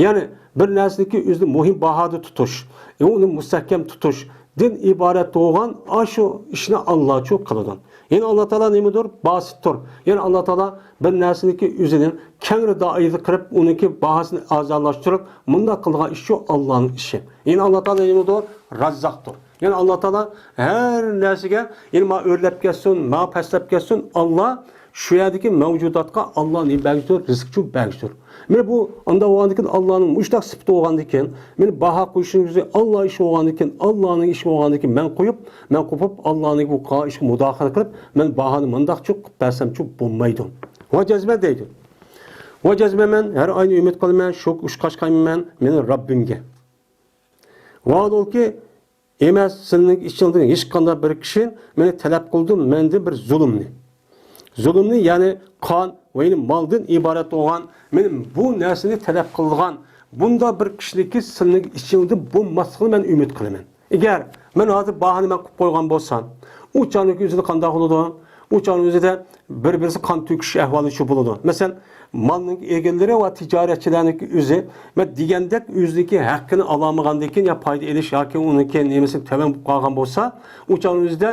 يەنى بىر نەرسىنىڭكى ئۆزىنى مۇھىم باھادا تۇتۇش، يەنى ئۇنى مۇستەھكەم تۇتۇشتىن ئىبارەت بولغان ئاشۇ ئىشنى ئاللاچۇ قىلىدۇ. يەنى ئاللا تائالا نېمىدۇر؟ باسىتتۇر. يەنى ئاللا تائالا بىر نەرسىنىڭكى ئۆزىنى كەڭرى دائىرىدە قىلىپ، ئۇنىڭكى باھاسىنى ئەرزانلاشتۇرۇپ، مۇنداق قىلغان ئىشچۇ ئاللانىڭ ئىشى. يەنى ئاللا تائالا نېمىدۇر؟ راززاقتۇر. يەنى ئاللا تائالا ھەر نەرسىگە، يەنى ما ئۆرلەپ كەتسۇن، ما پەسلەپ كەتسۇن، ئاللا شۇ يەردىكى مەۋجۇداتقا ئاللا نېمە بەرگۈچىدۇر؟ رىزىقچۇ بەرگۈچىدۇر. مانا بۇ ئانداق بولغاندىكىن، ئاللانىڭ مۇشۇنداق سۈپىتى بولغاندىكىن، مانا باھا قويۇشنىڭ ئۆزى ئاللا ئىشى بولغاندىكىن، ئاللانىڭ ئىشى بولغاندىكىن، مەن قويۇپ، مەن قوپۇپ، ئاللانىڭ بۇ قىلغان ئىشىغا مۇداخىلە قىلىپ، مەن باھانى مۇنداقچۇ قىلىپ بەرسەمچۇ بولمايدۇ. ۋە جەزمەن دەيدۇ. ۋە جەزمەن مەن ھەر ئاينى ئۈمىد قىلىمەن، شۇ ئۇچقاچقايمەن مەن مېنىڭ رەببىمگە. ۋاھالۇكى، ئەمەس، سېنىڭ ئىچىڭدىن ھېچقانداق بىر كىشى مېنى تەلەپ قىلىدۇ مەندىن بىر زۇلۇمنى. زۇلۇمنى، يەنى قان ۋە يەنى مالدىن ئىبارەت بولغان، مېنىڭ بۇ نەرسىنى تەلەپ قىلىدىغان بۇنداق بىر كىشىنىڭكى سېنىڭ ئىچىڭدە بولماسلىقىنى مەن ئۈمىد قىلىمەن. ئەگەر مەن ھازىر باھانى مەن قىلىپ قويغان بولسام، ئۇ چاغنىڭكى ئۆزىدە قانداق بولىدۇ؟ ئۇ چاغنىڭ ئۆزىدە بىر-بىرسى قان تۆكۈش ئەھۋالى شۇ بولىدۇ. مەسىلەن، مالنىڭ ئىگىلىرى ۋە تىجارەتچىلەرنىڭكى ئۆزى، مەن دېگەندەك ئۆزىنىڭكى ھەققىنى ئالالمىغاندىن كېيىن يا پايدا ئېلىش ياكى ئۇنىڭكى نېمىسى تۆۋەن بولۇپ قالغان بولسا، ئۇ چاغنىڭ ئۆزىدە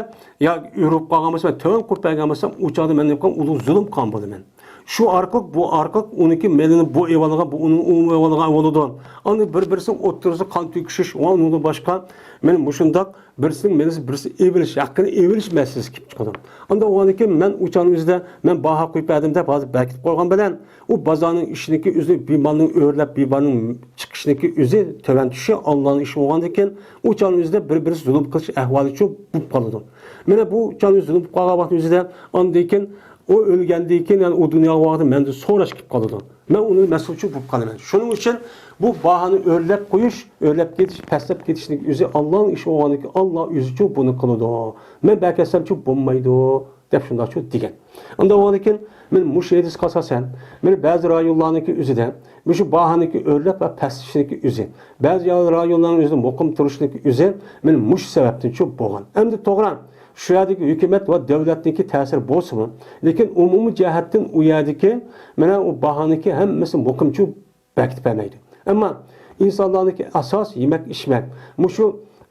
يا ئۆرۈپ قالغان بولسا، مەن تۆۋەن قويۇپ بەرگەن بولسام، ئۇ چاغدا مەن نېمە قىلغان، ئۇلۇغ زۇلۇم قىلغان بولىمەن. شۇ ئارقىلىق، بۇ ئارقىلىق ئۇنىڭكى مېلىنى بۇ ئېۋالغا، بۇ ئۇنىڭ ئۇ ئېۋالغا ئېۋالىدۇ. ئاندىن بىر-بىرسىنىڭ ئوتتۇرىسىدا قان تۆكۈشۈش ۋە ئۇنىڭدىن باشقا، مېنىڭ مۇشۇنداق بىرسىنىڭ مېلىسى بىرسى ئېۋىلىش، ھەققىنى ئېۋىلىش مەسىلىسى كېلىپ چىقىدۇ. ئاندىن ئۇنىڭدىن كېيىن مەن ئۇ چاغنىڭ ئۆزىدە مەن باھا قويۇپ بەردىم دەپ ھازىر بەكىتىپ قويغان بىلەن، ئۇ بازارنىڭ ئىچىنىڭكى ئۆزى بىمالنىڭ ئۆرلەپ، بىمالنىڭ چىقىشىنىڭكى ئۆزى تۆۋەن چۈشۈشى ئاللانىڭ ئىشى بولغاندىن كېيىن، ئۇ چاغنىڭ ئۆزىدە بىر-بىرسى زۇلۇم قىلىش ئەھۋالى شۇ بولۇپ قالىدۇ. مانا بۇ چاغنىڭ زۇلۇم قىلىپ قالغان ۋاقتىنىڭ ئۆزىدە ئاندىن كېيىن ئۇ ئۆلگەندىن كېيىن، يەنى ئۇ دۇنياغا بارغاندا مەندىن سوراش كېلىپ قالىدۇ. مەن ئۇنىڭ مەسئۇلى بولۇپ قالىمەن. شۇنىڭ ئۈچۈن بۇ باھانى ئۆرلەپ قويۇش، ئۆرلەپ كېتىش، پەسلەپ كېتىشنىڭ ئۆزى ئاللانىڭ ئىشى بولغاندىن كېيىن، ئاللا ئۆزىچۇ بۇنى قىلىدۇ. مەن بەركەتسەمچۇ بولمايدۇ، دەپ شۇنداقچۇ دېگەن. ئاندىن ئۇنىڭدىن كېيىن مەن مۇشۇ ھەدىسكە ئاساسەن، مەن بەزى رايونلارنىڭكى ئۆزىدە مۇشۇ باھانىڭكى ئۆرلەپ ۋە پەسلىشىنىڭكى ئۆزى، بەزى رايونلارنىڭ ئۆزىدە مۇقىم تۇرۇشىنىڭكى ئۆزى مەن مۇشۇ سەۋەبتىنچۇ بولغان. ئەمدى توغرا، شۇ يەردىكى ھۆكۈمەت ۋە دۆلەتنىڭكى تەسىرى بولسىمۇ، لېكىن ئومۇمىي جەھەتتىن ئۇ يەردىكى مانا ئۇ باھانىڭكى ھەممىسى مۇقىمچۇ بەكىتىپ بەرمەيدۇ. ئەمما ئىنسانلارنىڭكى ئاساس يېمەك-ئىچمەك، مۇشۇ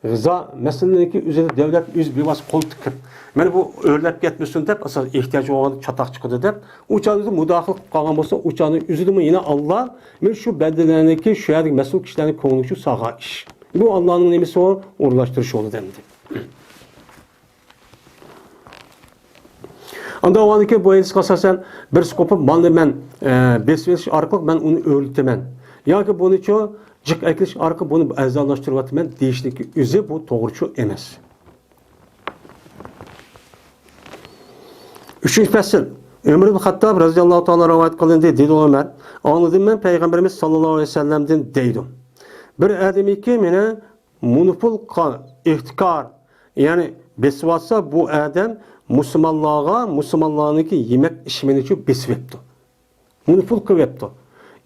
غىزا مەسىلىنىڭكى ئۆزىدە دۆلەت ئۆز بىۋاسىتە قول تىقىپ، مانا بۇ ئۆرلەپ كەتمىسۇن دەپ، ئاساس ئېھتىياج بولغاندا چاتاق چىقىدۇ دەپ، ئۇ چاغدا مۇداخىلە قىلىپ قالغان بولسا، ئۇ چاغدا ئۆزىدىمۇ يەنە ئاللا، مانا شۇ بەندىلەرنىڭكى، شۇ يەردىكى مەسئۇل كىشىلەرنىڭ كۆڭلىگە شۇ سالغان ئىش. بۇ ئاللانىڭ نېمىسى ئۇ؟ ئورۇنلاشتۇرۇش يولى دەمدى. ئاندىن ئۇنىڭدىن كېيىن بۇ ھەدىسكە ئاساسەن، بىرسى قوپۇپ مالنى مەن، ئە، بېسىۋېلىش ئارقىلىق مەن ئۇنى ئۆرلىتىمەن. ياكى بۇنىچۇ جىق ئەكېلىش ئارقىلىق بۇنى ئەرزانلاشتۇرۇۋاتىمەن دېيىشنىڭكى ئۆزى بۇ توغرىچۇ ئەمەس. ئۈچىنچى پەسىل. ئۆمەر ئىبن خەتتاب رەزىياللاھۇ تائالا رىۋايەت قىلىندى، دېدى ئۆمەر، ئاڭلىدىم مەن پەيغەمبىرىمىز ساللاللاھۇ ئەلەيھى ۋەسەللەمدىن دەيدۇ. بىر ئادەمكى مانا مونوپول قا-، ئېھتىكار، يەنى بېسىۋالسا، بۇ ئادەم مۇسۇلمانلارغا، مۇسۇلمانلارنىڭكى يېمەك ئىچمىكىنى بېسىۋېپتۇ. مونوپول قىلىۋېپتۇ.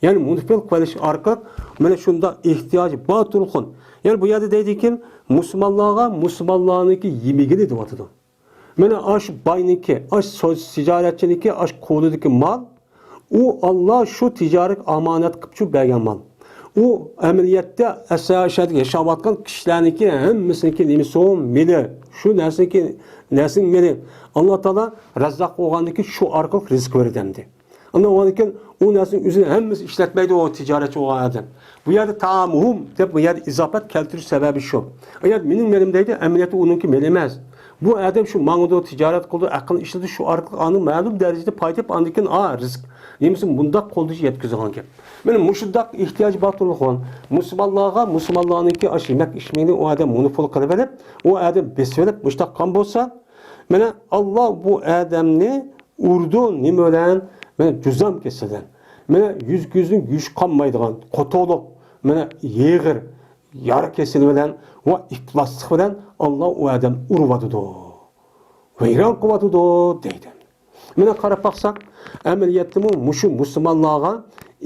يەنى مونوپول قىلىش ئارقىلىق مانا شۇنداق ئېھتىياجى بار تۇرغۇن. يەنى بۇ يەردە دەيدىكى، مۇسۇلمانلارغا مۇسۇلمانلارنىڭكى يېمىكىنى دەۋاتىدۇ. مانا ئاش باينىڭكى، ئاش سو-، تىجارەتچىنىڭكى، ئاش قولىدىكى مال، ئۇ ئاللا شۇ تىجارەت ئامانەت قىلىپ بەرگەن مال. ئۇ ئەمەلىيەتتە ئەسەر شەھەردە ياشاۋاتقان كىشىلەرنىڭكى ھەممىسىنىڭكى نېمىسى ئۇ؟ مېلى. شۇ نەرسىنىڭكى، نەرسىنىڭ مېلى. ئاللا تائالا رەززاق بولغاندىن كېيىن شۇ ئارقىلىق رىزىق بېرىدۇ ئەمدى. ئاندىن ئۇنىڭدىن كېيىن ئۇ نەرسىنىڭ ئۆزىنى ھەممىسى ئىشلەتمەيدۇ ئۇ تىجارەتچى بولغان ئادەم. بۇ يەردە تائامۇھۇم دەپ بۇ يەردە ئىزاپەت كەلتۈرۈش سەۋەبى شۇ. ئۇ يەردە مېنىڭ مېلىم دەيدۇ، ئەمەلىيەتتە ئۇنىڭكى مېلى ئەمەس. بۇ ئادەم شۇ ماڭىدۇ، تىجارەت قىلىدۇ، ھەققىنى ئىشلىتىدۇ، شۇ ئارقىلىق ئاندىن مەلۇم دەرىجىدە پايدا تېپىپ، ئاندىن كېيىن، ئا، رىزىق نېمىسى مۇنداق قولدىشى يەتكۈزىدىغان گەپ. مانا مۇشۇنداق ئېھتىياجى بار تۇرغان مۇسۇلمانلارغا، مۇسۇلمانلارنىڭكى ئاشۇ يېمەك ئىچمىكىنى ئۇ ئادەم مونوپول قىلىۋېلىپ، ئۇ ئادەم بېسىۋېلىپ، مۇشۇنداق قىلغان بولسا، مانا ئاللا بۇ ئادەمنى ئۇرىدۇ، نېمە بىلەن؟ مانا جۇزام كېسىلى بىلەن. مانا يۈز كۆزنىڭ يۈزى قانمايدىغان، قوتۇلۇق، مانا ئېغىر يارا كېسىلى بىلەن ۋە ئىپلاسلىق بىلەن ئاللا ئۇ ئادەمنى ئۇرۇۋاتىدۇ. ۋەيران قىلىۋاتىدۇ دەيدۇ. مانا قاراپ باقساق، ئەمەلىيەتتىمۇ مۇشۇ مۇسۇلمانلارغا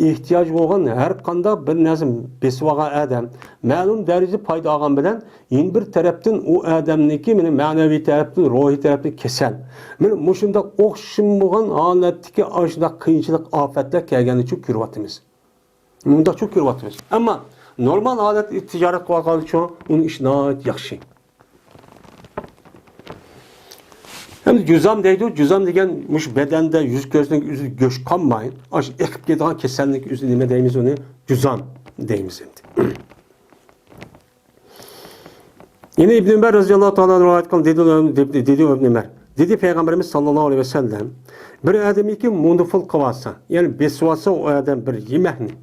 ئېھتىياجى بولغان ھەر قانداق بىر نەرسە بېسىۋالغان ئادەم، مەلۇم دەرىجىدە پايدا ئالغان بىلەن، يەنە بىر تەرەپتىن ئۇ ئادەمنىڭكى مانا مەنىۋى تەرەپتىن، روھىي تەرەپتىن كېسەل. مانا مۇشۇنداق ئوخشىمىغان ھالەتتىكى ئاشۇنداق قىيىنچىلىق، ئاپەتلەر كەلگەننىچۇ كۆرۈۋاتىمىز. مۇنداقچۇ كۆرۈۋاتىمىز. ئەمما نورمال ھالەتتە تىجارەت قىلىۋاتقانچۇ ئۇنىڭ ئىشى ناھايىتى ياخشى. ئەمدى جۇزام دەيدۇ. جۇزام دېگەن مۇشۇ بەدەندە يۈز كۆزنىڭ ئۆزى گۆش قالماي، ئاشۇ ئېقىپ كېتىدىغان كېسەلنىڭ ئۆزى نېمە دەيمىز ئۇنى؟ جۇزام دەيمىز ئەمدى. يەنە ئىبن ئۆمەر رەزىياللاھۇ تائالا رىۋايەت قىلغان دېدى، دېدى، دېدى ئىبن ئۆمەر. دېدى پەيغەمبىرىمىز ساللاللاھۇ ئەلەيھى ۋەسەللەم، بىر ئادەمكى مونوپول قىلىۋالسا، يەنى بېسىۋالسا ئۇ ئادەم بىر يېمەكنى،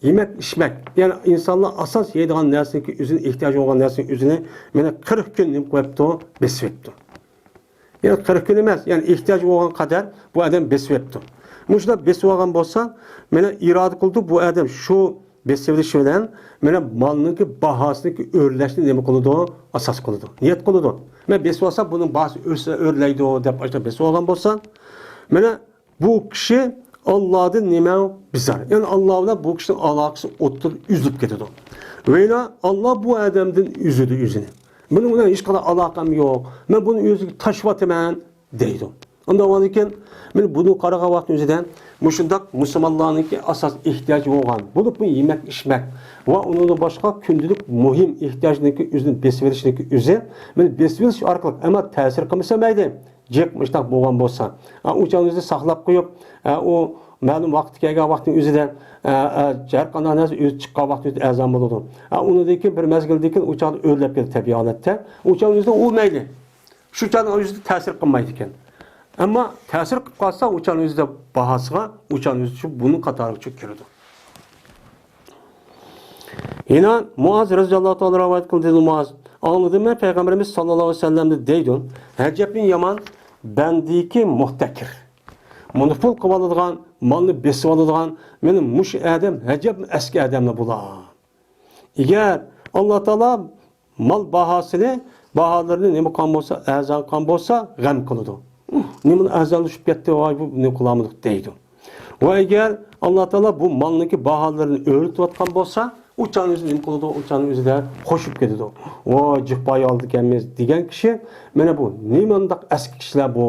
يېمەك، ئىچمەك، يەنى ئىنسانلار ئاساس يەيدىغان نەرسىنىڭكى ئۆزىنى، ئېھتىياج بولغان نەرسىنىڭ ئۆزىنى مانا قىرىق كۈن نېمە قىلىۋەپتۇ؟ بېسىۋەپتۇ. يەنى قىرىق كۈن ئەمەس، يەنى ئېھتىياج بولغان قەدەر بۇ ئادەم بېسىۋەپتۇ. مۇشۇنداق بېسىۋالغان بولسا، مانا ئىرادە قىلدى بۇ ئادەم شۇ بېسىۋېلىش بىلەن مانا مالنىڭكى باھاسىنىڭكى ئۆرلەشنى نېمە قىلىدۇ؟ ئاساس قىلىدۇ. نىيەت قىلىدۇ. مەن بېسىۋالسام، بۇنىڭ باھاسى ئۆرلەيدۇ دەپ ئاشۇنداق بېسىۋالغان بولسا، مانا بۇ كىشى ئاللادىن نېمە؟ بىزار. يەنى ئاللا بىلەن بۇ كىشىنىڭ ئالاقىسى ئوتتۇرىدىن ئۈزۈلۈپ كېتىدۇ. ۋەيلا ئاللا بۇ ئادەمدىن ئۈزىدۇ ئۆزىنى. بۇنىڭ بىلەن ھېچقانداق ئالاقەم يوق. مەن بۇنى ئۆزۈمگە تاشلىۋاتىمەن دەيدۇ. ئۇنداق بولغاندىكىن، مانا بۇنى قارىغان ۋاقتىمىزدا مۇشۇنداق مۇسۇلمانلارنىڭكى ئاساس ئېھتىياجى بولغان، بولۇپمۇ يېمەك ئىچمەك ۋە ئۇنىڭدىن باشقا كۈندىلىك مۇھىم ئېھتىياجنىڭكى ئۆزىنى بېسىۋېلىشنىڭكى ئۆزى، مانا بېسىۋېلىش ئارقىلىق، ئەمما تەسىر قىلمىسا مەيلى، جىق مۇشۇنداق بولغان بولسا، ئا، ئۇ چاغنىڭ ئۆزىدە ساقلاپ قويۇپ، ئا، ئۇ مەلۇم ۋاقىتتا كەلگەن ۋاقىتنىڭ ئۆزىدە، ئا، ئا، ھەر قانداق نەرسە ئۆزى چىققان ۋاقىتنىڭ ئۆزىدە ئەرزان بولىدۇ. ئا، ئۇنىڭدىن كېيىن بىر مەزگىلدىن كېيىن ئۇ چاغدا ئۆرلەپ كېتىدۇ تەبىئىي ھالەتتە. ئۇ چاغنىڭ ئۆزىدە ئۇ مەيلى. شۇ چاغنىڭ ئۆزىدە تەسىر قىلمايدىكەن. ئەمما تەسىر قىلىپ قالسا، ئۇ چاغنىڭ ئۆزىدە باھاسىغا، ئۇ چاغنىڭ ئۆزىدە شۇ بۇنىڭ قاتارىغا چۈشۈپ كىرىدۇ. يەنە مۇئاز رەزىياللاھۇ تائالا رىۋايەت قىلدى، دېدى مۇئاز، ئاڭلىدىم مەن پەيغەمبىرىمىز ساللاللاھۇ ئەلەيھى ۋەسەللەمدىن دەيدۇ، ئەجەبمۇ يامان بەندىكى مۇھتەكىر، مونوپول قىلىۋالىدىغان، مالنى بېسىۋالىدىغان، مانا مۇشۇ ئادەم ئەجەبمۇ ئەسكى ئادەملەر بۇلار. ئەگەر ئاللا تائالا مال باھاسىنى، باھالىرىنى نېمە قىلغان بولسا، ئەرزان قىلغان بولسا، غەم قىلىدۇ. نېمىنى ئەرزانلىشىپ كەتتى، ۋاي، بۇ نېمە قىلالمىدۇق دەيدۇ. ۋە ئەگەر ئاللا تائالا بۇ مالنىڭكى باھالىرىنى ئۆرلىتىۋاتقان بولسا، ئۇ چاغنىڭ ئۆزىدە نېمە قىلىدۇ؟ ئۇ چاغنىڭ ئۆزىدە خوش بولۇپ كېتىدۇ. ۋاي، جىق باھا ئالىدىكەنمىز دېگەن كىشى، مانا بۇ نېمانداق ئەسكى كىشىلەر بۇ؟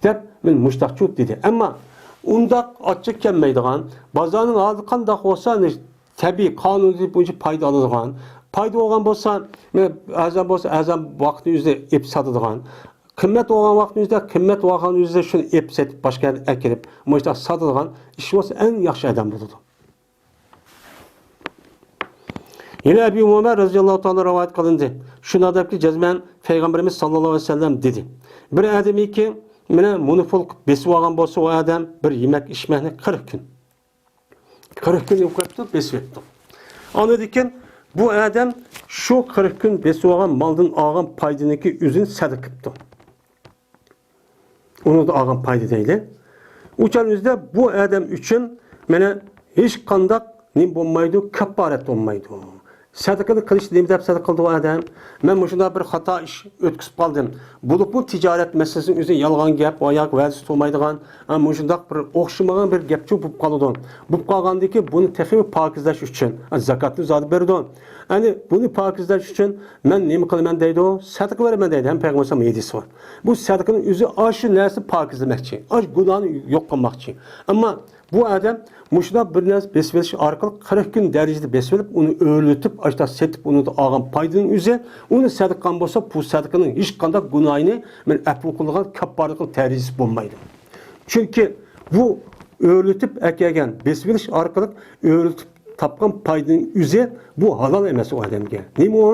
دەپ، مانا مۇشۇنداقچۇ دېدى. ئەمما ئۇنداق ئاچچىق كەلمەيدىغان، بازارنىڭ ھالى قانداق بولسا، تەبىئىي قانۇن بويىچە پايدا ئالىدىغان، پايدا بولغان بولسا، مانا ئەرزان بولسا، ئەرزان ۋاقىتنىڭ ئۆزىدە ئېلىپ ساتىدىغان، قىممەت بولغان ۋاقىتنىڭ ئۆزىدە، قىممەت بولغان ئۆزىدە شۇنى ئېلىپ سېتىپ، باشقا يەردىن ئەكىرىپ، مۇشۇنداق ساتىدىغان ئىش بولسا، ئەڭ ياخشى ئادەم بولىدۇ. يەنە ئەبى ئۇمامە رەزىياللاھۇ تائالا رىۋايەت قىلىندى. شۇنداق دەپكى، جەزمەن پەيغەمبىرىمىز ساللاللاھۇ ئەلەيھى ۋەسەللەم دېدى، بىر ئادەمكى مانا مونوپول قىلىپ بېسىپ ئالغان بولسا، ئۇ ئادەم بىر يېمەك ئىچمەكنى قىرىق كۈن، قىرىق كۈن يوقاپتۇ، بېسىۋېتىپتۇ. ئاندىن كېيىن بۇ ئادەم شۇ قىرىق كۈن بېسىپ ئالغان مالدىن ئالغان پايدىنىڭكى ئۆزىنى سەدىقە قىپتۇ. ئۇنىڭدىن ئالغان پايدا دەيلى. ئۇ چاغنىڭ ئۆزىدە بۇ ئادەم ئۈچۈن مانا ھېچقانداق نېمە بولمايدۇ، كاپپارەت بولمايدۇ. سەدىقىنى قىلىش نېمە دەپ سەدىقە قىلىدۇ ئۇ ئادەم؟ مەن مۇشۇنداق بىر خاتا ئىش ئۆتكۈزۈپ قالدىم. بولۇپمۇ تىجارەت مەسىلىسىنىڭ ئۆزى يالغان گەپ ۋە ياكى ۋەدىسى تۇرمايدىغان، ھە، مۇشۇنداق بىر ئوخشىمىغان بىر گەپچۇ بولۇپ قالىدۇ. بولۇپ قالغاندىن كېيىن بۇنى تېخىمۇ پاكىزلەش ئۈچۈن، ھە، زاكاتنى زادى بېرىدۇ. يەنى بۇنى پاكىزلەش ئۈچۈن مەن نېمە قىلىمەن دەيدۇ؟ سەدىقە بېرىمەن دەيدۇ. ھەم پەيغەمبەر ئەلەيھىسسالام ھەدىسى بار. بۇ سەدىقىنىڭ ئۆزى ئاشۇ نەرسىنى پاكىزلىمەكچى. ئاشۇ گۇناھنى يوق قىلماقچى. ئەمما بۇ ئادەم مۇشۇنداق بىر نەرسە بېسىۋېلىش ئارقىلىق قىرىق كۈن دەرىجىدە بېسىۋېلىپ، ئۇنى ئۆرلىتىپ، ئاشۇنداق سېتىپ، ئۇنىڭدىن ئالغان پايدىنىڭ ئۆزى، ئۇنى سەدىقە قىلغان بولسا، بۇ سەدىقىنىڭ ھېچقانداق گۇناھىنى مەن ئەپۇ قىلىدىغان كاپپارەت قىلىدىغان دەرىجىسى بولمايدۇ. چۈنكى بۇ ئۆرلىتىپ ئەكەلگەن، بېسىۋېلىش ئارقىلىق ئۆرلىتىپ تاپقان پايدىنىڭ ئۆزى بۇ ھالال ئەمەس ئۇ ئادەمگە. نېمە ئۇ؟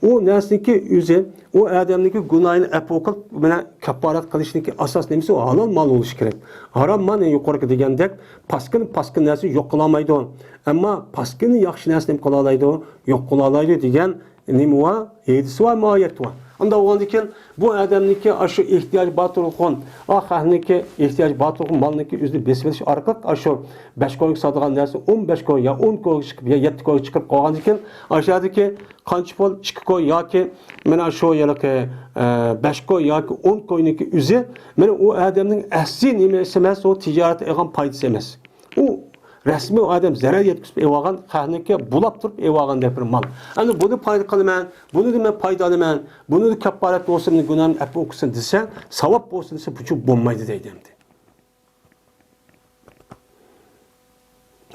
ئۇ نەرسىنىڭكى ئۆزى، ئۇ ئادەمنىڭكى گۇناھىنى ئەپۇ قىلىپ، مانا كاپپارەت قىلىشنىڭكى ئاساس نېمىسى؟ ئۇ ھالال مال بولۇشى كېرەك. ھارام مال، يۇقىرىقى دېگەندەك، پاسكىنا، پاسكىنا نەرسە يوق قىلالمايدۇ. ئەمما پاسكىنا ياخشى نەرسە نېمە قىلالايدۇ؟ يوق قىلالايدۇ دېگەن نېمە بار؟ ھەدىسى بار، ئايەت بار. ئۇنداق بولغاندىن كېيىن بۇ ئادەمنىڭكى ئاشۇ ئېھتىياجى بار تۇرغان، ئا، خەقنىڭكى ئېھتىياجى بار تۇرغان مالنىڭكى ئۆزىنى بېسىۋېلىش ئارقىلىق ئاشۇ بەش كويغا ساتىدىغان نەرسە ئون بەش كوي يا ئون كويغا چىقىپ، يا يەتتە كويغا چىقىپ قالغاندىن كېيىن، ئاشۇ يەردىكى قانچە پۇل، ئىككى كوي ياكى مانا شۇ ھېلىقى، ئە، بەش كوي ياكى ئون كوينىڭكى ئۆزى، مانا ئۇ ئادەمنىڭ ئەسلى نېمىسى ئەمەس، ئۇ تىجارەتتە ئالغان پايدىسى ئەمەس. ئۇ رەسمىي ئۇ ئادەم زەرەر يەتكۈزۈپ ئېلىۋالغان، خەقنىڭكى بۇلاپ تۇرۇپ ئېلىۋالغاندەك بىر مال. ئەمدى بۇنى پايدا قىلىمەن، بۇنى مەن پايدا ئالىمەن، بۇنى كاپپارەت بولسۇن، گۇناھىمنى ئەپۇ قىلسۇن دېسە، ساۋاب بولسۇن دېسە، بۇچۇ بولمايدۇ دەيدۇ ئەمدى.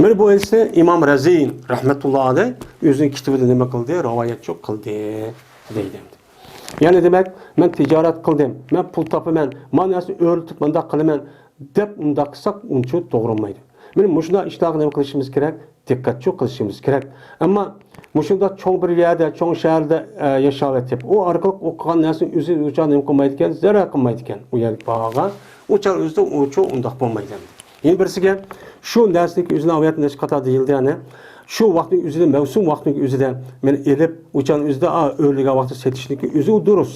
مانا بۇ ھەدىسنى ئىمام رازىي رەھمەتۇللا ئەلەيھ ئۆزىنىڭ كىتابىدا نېمە قىلدى؟ رىۋايەتچۇ قىلدى دەيدۇ ئەمدى. يەنى دېمەك، مەن تىجارەت قىلدىم، مەن پۇل تاپىمەن، مانا نەرسىنى ئۆرلىتىپ مۇنداق قىلىمەن، دەپ ئۇنداق قىلساق ئۇنچە توغرا بولمايدۇ. مانا مۇشۇنداق ئىشلارغا نېمە قىلىشىمىز كېرەك؟ دىققەتچۇ قىلىشىمىز كېرەك. ئەمما مۇشۇنداق چوڭ بىر يەردە، چوڭ شەھەردە، ئە، ياشاۋېتىپ، ئۇ ئارقىلىق ئوقۇغان نەرسىنى ئۆزى ئۇچان نېمە قىلمايدىكەن، زەرەر قىلمايدىكەن ئۇ يەرلىك باھاغا. ئۇ چاغ ئۆزىدە ئۇچۇ ئۇنداق بولمايدۇ. يەنە بىرسىگە شۇ نەرسىنىڭكى ئۆزىنى ئاۋەتنى نەشقاتا دېيىلدى، يەنى شۇ ۋاقىتنىڭ ئۆزىدە، مەۋسۇم ۋاقتىنىڭ ئۆزىدە مانا ئېلىپ، ئۇچان ئۆزىدە، ئا، ئۆرلىگەن ۋاقتى سېتىشنىڭكى ئۆزى ئۇ دۇرۇس.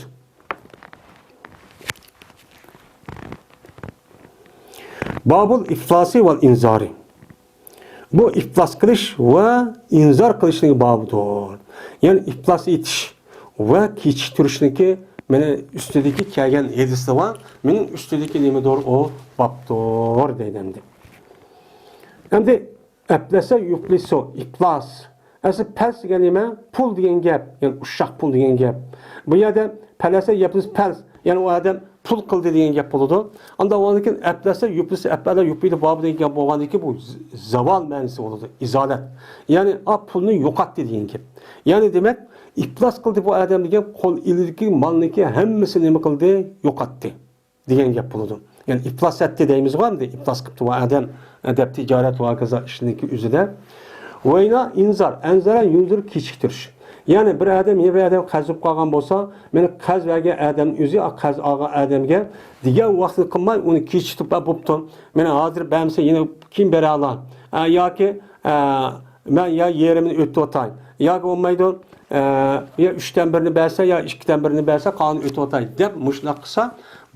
بابۇل ئىفلاسى ۋەل ئىنزارى. بۇ ئىپلاس قىلىش ۋە ئىنزار قىلىشنىڭ بابىدۇر. يەنى ئىپلاس ئېتىش ۋە كېچىكتۈرۈشنىڭكى مېنىڭ ئۈستىدىكى كەلگەن ھەدىسلەر ۋە مېنىڭ ئۈستىدىكى نېمىدۇر، ئۇ بابتۇر دەيدۇ ئەمدى. ئەمدى ئەپلەسە يۇپلىسۇ، ئىپلاس. ئەسلى پەلس دېگەن نېمە؟ پۇل دېگەن گەپ، يەنى ئۇششاق پۇل دېگەن گەپ. بۇ يەردە پەلەسە يەپلىس پەلس، يەنى ئۇ ئادەم پۇل قىلدى دېگەن گەپ بولىدۇ. ئاندىن ئاندىن كېيىن ئەپلەسە يۇپلىسۇ، ئەپئەلە يۇپئىلۇ بابىدىكى گەپ بولغاندىكىن بۇ ز-، زاۋال مەنىسى بولىدۇ، ئىزالەت. يەنى ئا پۇلنى يوقاتتى دېگەن گەپ. يەنى دېمەك، ئىپلاس قىلدى بۇ ئادەم دېگەن قول ئىلىدىكى مالنىكى ھەممىسىنى نېمە قىلدى؟ يوقاتتى دېگەن گەپ بولىدۇ. يەنى ئىپلاس ئەتتى دەيمىزغۇ ئەمدى، ئىپلاس قىپتۇ بۇ ئادەم، دەپ تىجارەت ۋە ھاكازا ئىشنىڭكى ئۆزىدە. ۋەينا ئىنزار، ئەنزەرە يۇنزۇر، كېچىكتۈرۈش. يەنى بىر ئادەم يەنە بىر ئادەم قەرز بولۇپ قالغان بولسا، مېنى قەرز بەرگەن ئادەم ئۆزى، قەرز ئالغان ئادەمگە دېگەن ۋاقتىنى قىلماي، ئۇنى كېچىكتۈرۈپ، بوپتۇ، مېنى ھازىر بەرمىسە يەنە كېيىن بېرەلا. ئە، ياكى، ئە، مەن يا يېرىمىنى ئۆتۈۋاتاي، ياكى بولمايدۇ، ئە، يا ئۈچتىن بىرىنى بەرسە، يا ئىككىدىن بىرىنى بەرسە، قالغىنىنى ئۆتۈۋاتاي، دەپ مۇشۇنداق قىلسا،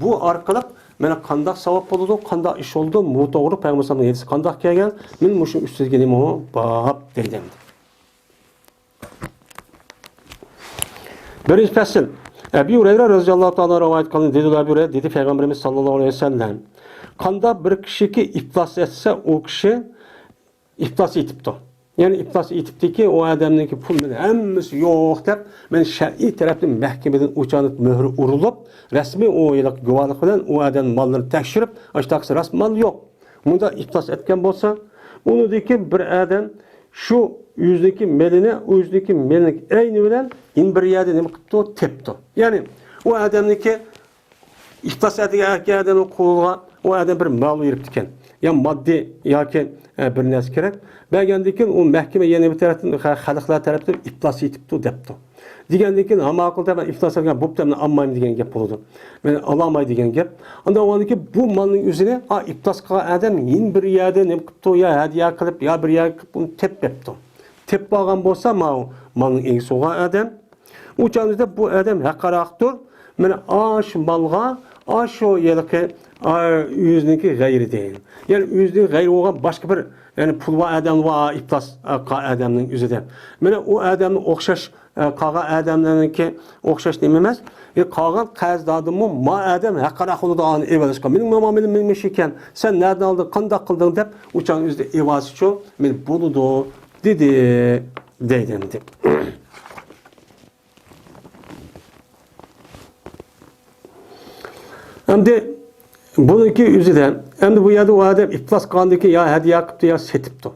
بۇ ئارقىلىق مانا قانداق ساۋاب بولىدۇ، قانداق ئىش بولىدۇ، بۇ توغرا پەيغەمبەر ئەلەيھىسسالامنىڭ ھەدىسى قانداق كەلگەن، مانا مۇشۇ ئۈستىدىكى نېمە باب دەيدۇ. بىرىنچى پەسىل. ئەبى ھۇرەيرە رەزىياللاھۇ تائالا رىۋايەت قىلغان دېدى، ئەبى ھۇرەيرە دېدى، پەيغەمبىرىمىز ساللاللاھۇ ئەلەيھى ۋەسەللەم، قانداق بىر كىشىكى ئىپلاس ئەتسە، ئۇ كىشى ئىپلاس ئېتىپتۇ. يەنى ئىپلاس ئېتىپتىكى، ئۇ ئادەمنىڭكى پۇل بىلەن ھەممىسى يوق دەپ، مەن شەرئىي تەرەپتىن مەھكىمىدىن ئۇچانىت مۆھۈر ئۇرۇلۇپ، رەسمىي ئۇ يىللىق گۇۋاھلىق بىلەن ئۇ ئادەم ماللىرىنى تەكشۈرۈپ، ئاشتاقسى راست مال يوق. مۇنداق ئىپلاس ئەتكەن بولسا، ئۇنىڭدىكى بىر ئادەم شۇ ئۆزىنىڭكى مېلىنى، ئۆزىنىڭكى مېلىنىڭ ئەينى بىلەن يەنە بىر يەردە نېمە قىپتۇ؟ تېپىپتۇ. يەنى ئۇ ئادەمنىڭكى ئىپلاس ئەتكەن ئادەمنىڭ قولىغا ئۇ ئادەم بىر مال بېرىپتىكەن. يا ماددىي ياكى، ئە، بىر نەرسە كېرەك. بەرگەندىن كېيىن ئۇ مەھكىمە يەنە بىر تەرەپتىن خە-، خەلقلەر تەرەپتىن ئىپلاس ئېتىپتۇ دەپتۇ. دېگەندىن كېيىن، ھە، ماقۇل دەپ، مەن ئىپلاس ئەتكەن بوپتۇ، مەن ئالمايمەن دېگەن گەپ بولىدۇ. مەن ئالالماي دېگەن گەپ. ئاندىن ئۇنىڭكى بۇ مالنىڭ ئۆزىنى، ئا، ئىپلاس قىلغان ئادەم يەنە بىر يەردە نېمە قىپتۇ، يا ھەدىيە قىلىپ، يا بىر يەرگە قىلىپ ئۇنى تېپىپ بېپتۇ. تېپىپ ئالغان بولسا، ماۋۇ مالنىڭ ئىگىسى بولغان ئادەم. ئۇ چاغدا بۇ ئادەم ھەققاراقتۇر. مانا ئاشۇ مالغا، ئاشۇ ھېلىقى، ئا، ئۆزىنىڭكى غەيرىدىن. يەنى ئۆزىنىڭ غەيرى بولغان باشقا بىر، يەنى پۇل بار ئادەم بار، ئىپلاس، ئا، قا-، ئادەمنىڭ ئۆزىدە. مانا ئۇ ئادەمنىڭ ئوخشاش، ئا، قالغان ئادەملەرنىڭكى ئوخشاش نېمە ئەمەس. يا قالغان قەرزداردىنمۇ ما ئادەم ھەققاراق بولىدۇ، ئانى ئېۋەلىشقا. مېنىڭ ماما مېنىڭ مېنىڭ ئىكەن. سەن نەدىن ئالدىڭ، قانداق قىلدىڭ دەپ، ئۇ چاغ ئۆزىدە ئېۋازىچۇ، مېنى بولىدۇ، دېدى، دەيدۇ ئەمدى. ئەمدى بۇنىڭكى ئۆزىدە، ئەمدى بۇ يەردە ئۇ ئادەم ئىپلاس قىلغاندىكىن يا ھەدىيە قىپتۇ، يا سېتىپتۇ.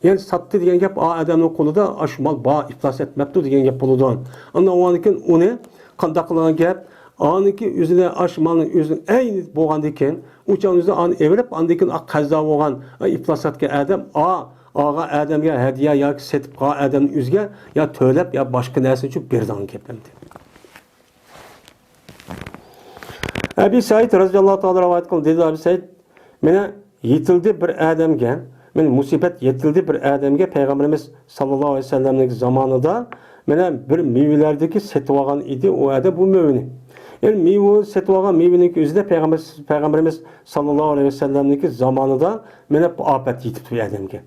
يەنى ساتتى دېگەن گەپ، ئا ئادەمنىڭ قولىدا ئاشۇ مال بار، ئىپلاس ئەتمەپتۇ دېگەن گەپ بولىدۇ. ئاندىن ئۇنىڭكى ئۇنى قانداق قىلغان گەپ؟ ئانىڭكى ئۆزىنى ئاشۇ مالنىڭ ئۆزىنىڭ ئەينى بولغاندىكىن، ئۇ چاغ ئۆزى ئانى ئېۋىلىپ، ئاندىن كېيىن ئا قەرزدار بولغان، ئا ئىپلاس ساتقان ئادەم، ئا ئالغان ئادەمگە ھەدىيە ياكى سېتىپ قالغان ئادەمنىڭ ئۆزىگە يا تۆلەپ، يا باشقا نەرسە ئۈچۈن بېرىدىغان گەپ ئەمدى. ئەبى سەئىد رەزىياللاھۇ تائالا رىۋايەت قىلدى، دېدى ئەبى سەئىد، مانا يېتىلدى بىر ئادەمگە، مانا مۇسىبەت يېتىلدى بىر ئادەمگە، پەيغەمبىرىمىز ساللاللاھۇ ئەلەيھى ۋەسەللەمنىڭ زامانىدا مانا بىر مېۋىلەردىكى سېتىۋالغان ئىدى ئۇ ئادەم بۇ مېۋىنى. يەنى مېۋە سېتىۋالغان مېۋىنىڭ ئۆزىدە پەيغەمبەر، پەيغەمبىرىمىز ساللاللاھۇ ئەلەيھى ۋەسەللەمنىڭكى زامانىدا مانا بۇ ئاپەت يېتىپتۇ بۇ ئادەمگە.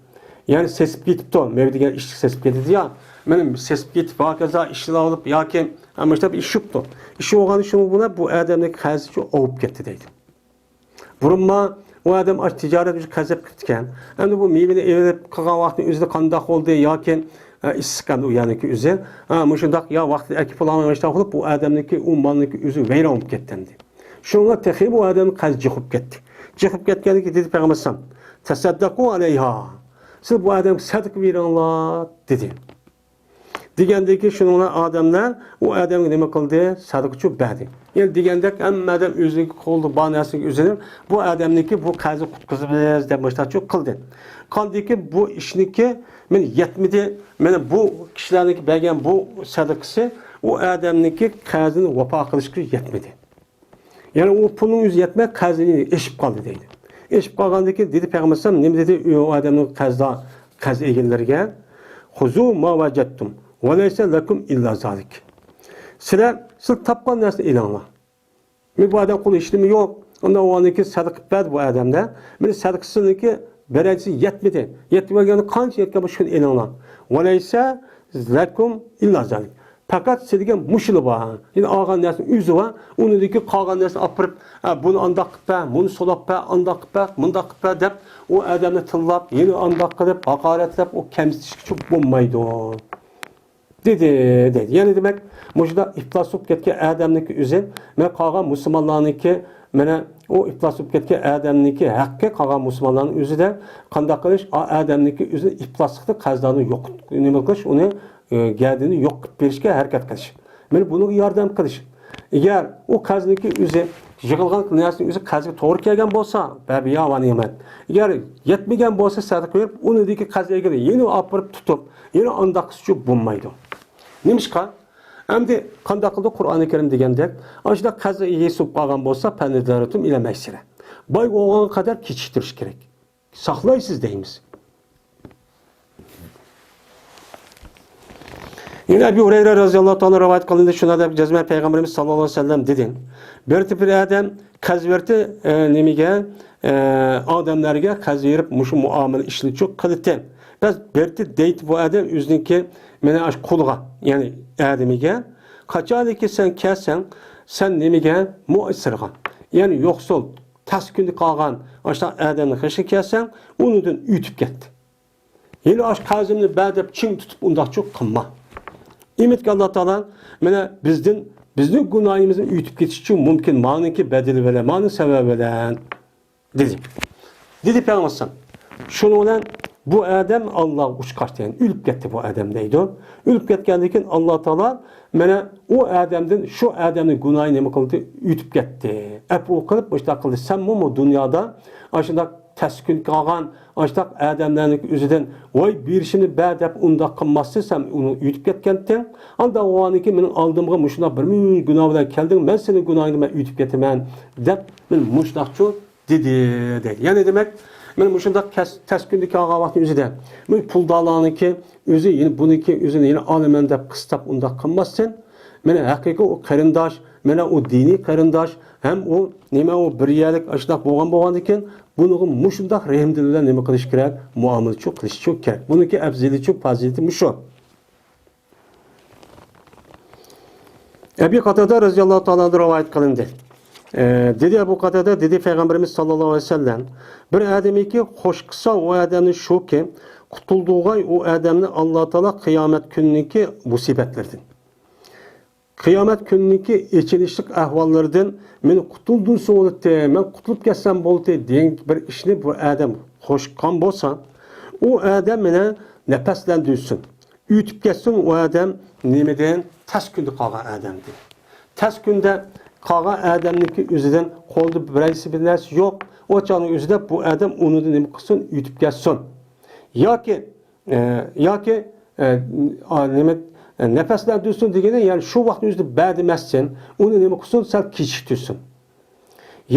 يەنى سېسىپ كېتىپتۇ، مېۋە دېگەن ئىشچىك سېسىپ كېتىدۇ يا. مانا سېسىپ كېتىپ، ھاكازا ئىشلىۋېلىپ ئالىپ ياكى، ھە، مۇشۇنداق بىر ئىش بوپتۇ. ئىش بولغان شۇنىڭ بىلەن بۇ ئادەمنىڭ قەرزى شۇ ئاۋۇپ كەتتى دەيدۇ. بۇرۇنما ئۇ ئادەم ئاشۇ تىجارەت ئۈچۈن قەرز ئېلىپ كېتىپتىكەن. ئەمدى بۇ مېۋىنى ئېلىپ قىلغان ۋاقتىنىڭ ئۆزىدە قانداق بولدى ياكى، ئە، ئىسسىق ئەمدى ئۇ يەرنىڭكى ئۆزى. ھە، مۇشۇنداق يا ۋاقتىدا ئەكىپ بولالماي مۇشۇنداق بولۇپ، بۇ ئادەمنىڭكى، ئۇ مالنىڭكى ئۆزى ۋەيران بولۇپ كەتتى ئەمدى. شۇڭا تېخى بۇ ئادەمنىڭ قەرزى جىق بولۇپ كەتتى. جىق بولۇپ كەتكەندىن كېيىن دېدى پەيغەمبەر ئەلەيھىسسالام، تەسەددەقۇ ئەلەيھا. سىز بۇ ئادەمگە سەدىقە بېرىڭلار، دېدى. دېگەندىن كېيىن شۇنىڭ بىلەن ئادەملەر ئۇ ئادەمگە نېمە قىلدى؟ سەدىقىچۇ بەردى. يەنى دېگەندەك ھەممە ئادەم ئۆزىنىڭكى قولىدا بار نەرسىنى ئۆزىنى بۇ ئادەمنىڭكى بۇ قەرزىنى قۇتقۇزىمىز دەپ مۇشۇنداقچۇ قىلدى. قاندىكىن بۇ ئىشنىڭكى مانا يەتمىدى. مانا بۇ كىشىلەرنىڭكى بەرگەن بۇ سەدىقىسى ئۇ ئادەمنىڭكى قەرزىنى ۋاپا قىلىشقا يەتمىدى. يەنى ئۇ پۇلنىڭ ئۆزى يەتمەي، قەرزىنى ئېشىپ قالدى دەيدۇ. ئېشىپ قالغاندىن كېيىن دېدى پەيغەمبەر ئەلەيھىسسالام، نېمە دېدى ئۇ ئادەمنىڭ قەرزدار، قەرز ئېگىنلىرىگە؟ خۇزۇ ما ۋەجەتتۇم ۋە لەيسە لەكۇم ئىللا زالىك. سىلەر، سىز تاپقان نەرسىنى ئېلىڭلار. مېنىڭ بۇ ئادەم قولىدا ھېچنېمە يوق. ئۇنداق بولغاندىن كېيىن سەدىقە بەردى بۇ ئادەمدە. مېنىڭ سەدىقىسىنىڭكى بەرەجىسى يەتمىدى. يەتمىگەندە قانچە يەتكەن بولسا شۇنى ئېلىڭلار. ۋەلەيسە لەكۇم ئىللا زالىك. پەقەت سىزگە مۇشۇلا بار. يەنى ئالغان نەرسىنىڭ ئۆزى بار. ئۇنىڭدىكى قالغان نەرسىنى ئاپىرىپ، ھە، بۇنى ئانداق قىلىپ بەر، مۇنى سولاپ بەر، ئانداق قىلىپ بەر، مۇنداق قىلىپ بەر دەپ، ئۇ ئادەمنى تىللاپ، يەنە ئانداق قىلىپ، ھاقارەتلەپ، ئۇ كەمسىتىشكە چۈشۈپ بولمايدۇ. دېدى، دەيدۇ. يەنى دېمەك، مۇشۇنداق ئىپلاس بولۇپ كەتكەن ئادەمنىڭكى ئۆزى، مانا قالغان مۇسۇلمانلارنىڭكى، مانا ئۇ ئىپلاس بولۇپ كەتكەن ئادەمنىڭكى ھەققى قالغان مۇسۇلمانلارنىڭ ئۆزىدە قانداق قىلىش؟ ئا ئادەمنىڭكى ئۆزىنى ئىپلاسلىقتا قەرزدارنى يوق، نېمە قىلىش؟ ئۇنى، ئە، گەدىنى يوق قىلىپ بېرىشكە ھەرىكەت قىلىش. مانا بۇنىڭغا ياردەم قىلىش. ئەگەر ئۇ قەرزنىڭكى ئۆزى يىغىلغان نەرسىنىڭ ئۆزى قەرزگە توغرا كەلگەن بولسا، بەبىيا ۋە نېمەت. ئەگەر يەتمىگەن بولسا، سەدىقە بېرىپ، ئۇنىڭدىكى قەرز ئېگىنى يەنە ئاپىرىپ تۇتۇپ، يەنە ئانداق قىلسىچۇ بولمايدۇ. نېمىشقا؟ ئەمدى قانداق قىلدى؟ قۇرئانى كەرىم دېگەندەك، ئاشۇنداق قەرز ئىگىسى بولۇپ قالغان بولسا، فەنەزەرەتۇم ئىلە مەيسىرە. باي بولغانغا قەدەر كېچىكتۈرۈش كېرەك. ساقلايسىز دەيمىز. يەنە ئەبۇ ھۇرەيرە رەزىياللاھۇ تائالا رىۋايەت قىلىندى، شۇنداق دەپ جەزمەن پەيغەمبىرىمىز ساللاللاھۇ ئەلەيھى ۋەسەللەم دېدى، بىرتى بىر ئادەم قەرز بەردى، ئە، نېمىگە، ئە، ئادەملەرگە قەرز بېرىپ مۇشۇ مۇئامىلە ئىشنى چۇ قىلدى. بەس بىرتى دەيدۇ بۇ ئادەم ئۆزىنىڭكى، مانا ئاشۇ قۇلىغا، يەنى ئادىمىگە، قاچانكى سەن كەلسەڭ، سەن نېمىگە؟ مۇئسىرغا، يەنى يوقسۇل، تەس كۈندە قالغان ئاشۇنداق ئادەمنىڭ قېشىغا كەلسەڭ، ئۇنىڭدىن ئۆتۈپ كەت. يەنە ئاشۇ قەرزىمنى بەر دەپ چىڭ تۇتۇپ ئۇنداقچۇ قىلما. ئىمىتكە ئاللا تائالا مانا بىزدىن، بىزنىڭ گۇناھىمىزنى ئۆتۈپ كېتىشى مۇمكىن. مانىڭكى بەدىلى بىلەن، مانىڭ سەۋەبى بىلەن دېدى. دېدى پەيغەمبەر ئەلەيھىسسالام. شۇنىڭ بىلەن بۇ ئادەم ئاللاغا ئۇچقاچتى، يەنى ئۆلۈپ كەتتى بۇ ئادەم دەيدۇ. ئۆلۈپ كەتكەندىن كېيىن ئاللا تائالا مانا ئۇ ئادەمدىن شۇ ئادەمنىڭ گۇناھى نېمە قىلدى؟ ئۆتۈپ كەتتى. ئەپۇ قىلىپ مۇشۇنداق قىلدى. سەنمۇ بۇ دۇنيادا ئاشۇنداق تەس كۈن قالغان ئاشۇنداق ئادەملەرنىڭ ئۆزىدىن، ۋاي بېرىشىمنى بەر دەپ ئۇنداق قىلماستىن، سەن ئۇنى ئۆتۈپ كەتكەنتىڭ. ئانداق بولغاندىن كېيىن مېنىڭ ئالدىمغا مۇشۇنداق بىر مىڭ گۇناھ بىلەن كەلدىڭ، مەن سېنىڭ گۇناھىڭنى مەن ئۆتۈپ كېتىمەن دەپ مەن مۇشۇنداقچۇ دېدى، دەيدۇ. يەنى دېمەك، مەن مۇشۇنداق كەس-، تەس كۈندە كەلگەن ۋاقىتنىڭ ئۆزىدە، مەن پۇلدارلارنىڭكى ئۆزى، يەنە بۇنىڭكى ئۆزىنى يەنە ئالىمەن دەپ قىستاپ ئۇنداق قىلماستىن، مانا ھەقىقىي ئۇ قېرىنداش، مانا ئۇ دىنىي قېرىنداش، ھەم ئۇ نېمە، ئۇ بىر يەرلىك ئاشۇنداق بولغان بولغاندىكىن، بۇنىڭغا مۇشۇنداق رەھىمدىل بىلەن نېمە قىلىش كېرەك؟ مۇئامىلىچۇ قىلىشچۇ كېرەك. بۇنىڭكى ئەپزىلىچۇ پازىلىتى مۇشۇ. ئەبى قاتادە رەزىياللاھۇ تائالا ئانھۇ رىۋايەت قىلىندى. ئە، دېدى ئەبۇ قاتادە، دېدى پەيغەمبىرىمىز ساللاللاھۇ ئەلەيھى ۋەسەللەم، بىر ئادەمكى خوش قىلسا ئۇ ئادەمنى شۇكى، قۇتۇلدۇرغاي ئۇ ئادەمنى ئاللا تائالا قىيامەت كۈنىنىڭكى مۇسىبەتلىرىدىن. قىيامەت كۈنىنىڭكى ئېچىنىشلىق ئەھۋاللىرىدىن مېنى قۇتۇلدۇرسا بولاتتى، مەن قۇتۇلۇپ كەتسەم بولاتتى دېگەن بىر ئىشنى بۇ ئادەم خوش قىلغان بولسا، ئۇ ئادەم مېنى نەپەسلەندۈرسۇن. ئۆتۈپ كەتسۇن ئۇ ئادەم نېمىدىن؟ تەس كۈندە قالغان ئادەمدىن. تەس كۈندە قالغان ئادەمنىڭكى ئۆزىدىن قولىدا بىرەيسى بىر نەرسە يوق. ئۇ چاغنىڭ ئۆزىدە بۇ ئادەم ئۇنىڭدىن نېمە قىلسۇن؟ ئۆتۈپ كەتسۇن. ياكى، ئە، ياكى، ئە، ئا، نېمە، ئە، نەپەسلەندۈرسۇن دېگىنى، يەنى شۇ ۋاقىتنىڭ ئۆزىدە بەر دېمەسسىن، ئۇنى نېمە قىلسۇن؟ سەل كېچىكتۈرسۇن.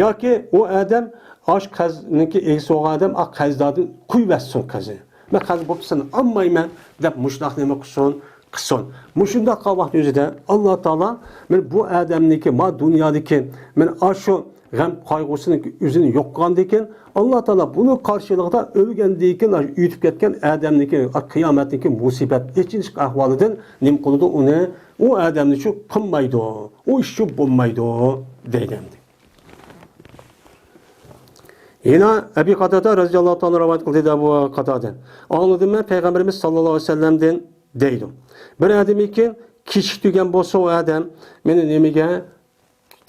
ياكى ئۇ ئادەم ئاش قەرزنىڭكى ئىگىسى بولغان ئادەم ئا قەرزداردىن قويۇۋەتسۇن قەرزىنى. مەن قەرز بوپتۇ سەندىن ئالمايمەن دەپ مۇشۇنداق نېمە قىلسۇن، قىلسۇن. مۇشۇنداق قىلغان ۋاقىتنىڭ ئۆزىدە ئاللا تائالا مەن بۇ ئادەمنىڭكى، ما دۇنيادىكى مەن ئاشۇ غەم قايغۇسىنىڭ ئۆزىنى يوق قىلغاندىن كېيىن، ئاللا تائالا بۇنىڭ قارشىلىقىدا ئۆلگەندىن كېيىن ئۆتۈپ كەتكەن ئادەمنىڭكى قىيامەتنىڭكى مۇسىبەت، ئېچىنىش ئەھۋالىدىن نېمە قىلىدۇ ئۇنى؟ ئۇ ئادەمنى شۇ قىلمايدۇ، ئۇ ئىش شۇ بولمايدۇ دەيدۇ ئەمدى. يەنە ئەبى قاتادە رەزىياللاھۇ تائالا رىۋايەت قىلدى، دېدى ئەبۇ قاتادە. ئاڭلىدىم مەن پەيغەمبىرىمىز ساللاللاھۇ ئەلەيھى ۋەسەللەمدىن دەيدۇ. بىر ئادەمكى كېچىكتۈرگەن بولسا ئۇ ئادەم مېنى نېمىگە؟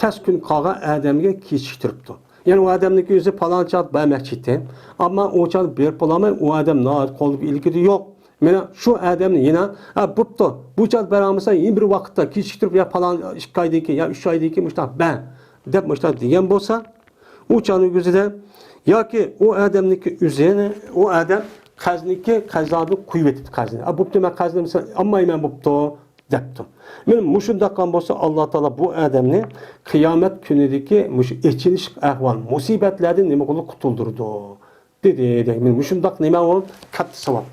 تەس كۈن قالغان ئادەمگە كېچىكتۈرۈپتۇ. يەنى ئۇ ئادەمنىڭكى ئۆزى پالان چاغدا بەرمەكچى ئىدى. ئەمما ئۇ چاغدا بېرىپ بولالماي، ئۇ ئادەم ناھايىتى قولىدا ئىلكىدە يوق. مانا شۇ ئادەمنى يەنە، ھە، بوپتۇ، بۇ چاغدا بېرەلمىسەڭ، يەنە بىر ۋاقىتتا كېچىكتۈرۈپ، يا پالان ئىككى ئايدىن كېيىن، يا ئۈچ ئايدىن كېيىن مۇشۇنداق بەر، دەپ مۇشۇنداق دېگەن بولسا، ئۇ چاغنىڭ ئۆزىدە ياكى ئۇ ئادەمنىڭكى ئۆزىنى، ئۇ ئادەم قەرزنىڭكى قەرزدارنى قويۇۋېتىپتۇ قەرزنى. ئا، بوپتۇ، مەن قەرزنى ئالمايمەن، بوپتۇ، دەپتۇ. مانا مۇشۇنداق قىلغان بولسا، ئاللا تائالا بۇ ئادەمنى قىيامەت كۈنىدىكى مۇشۇ ئېچىنىشلىق ئەھۋال، مۇسىبەتلەردىن نېمە قىلىپ قۇتۇلدۇرىدۇ، دېدى. دەي، مانا مۇشۇنداق نېمە ئۇ؟ كاتتا ساۋاب.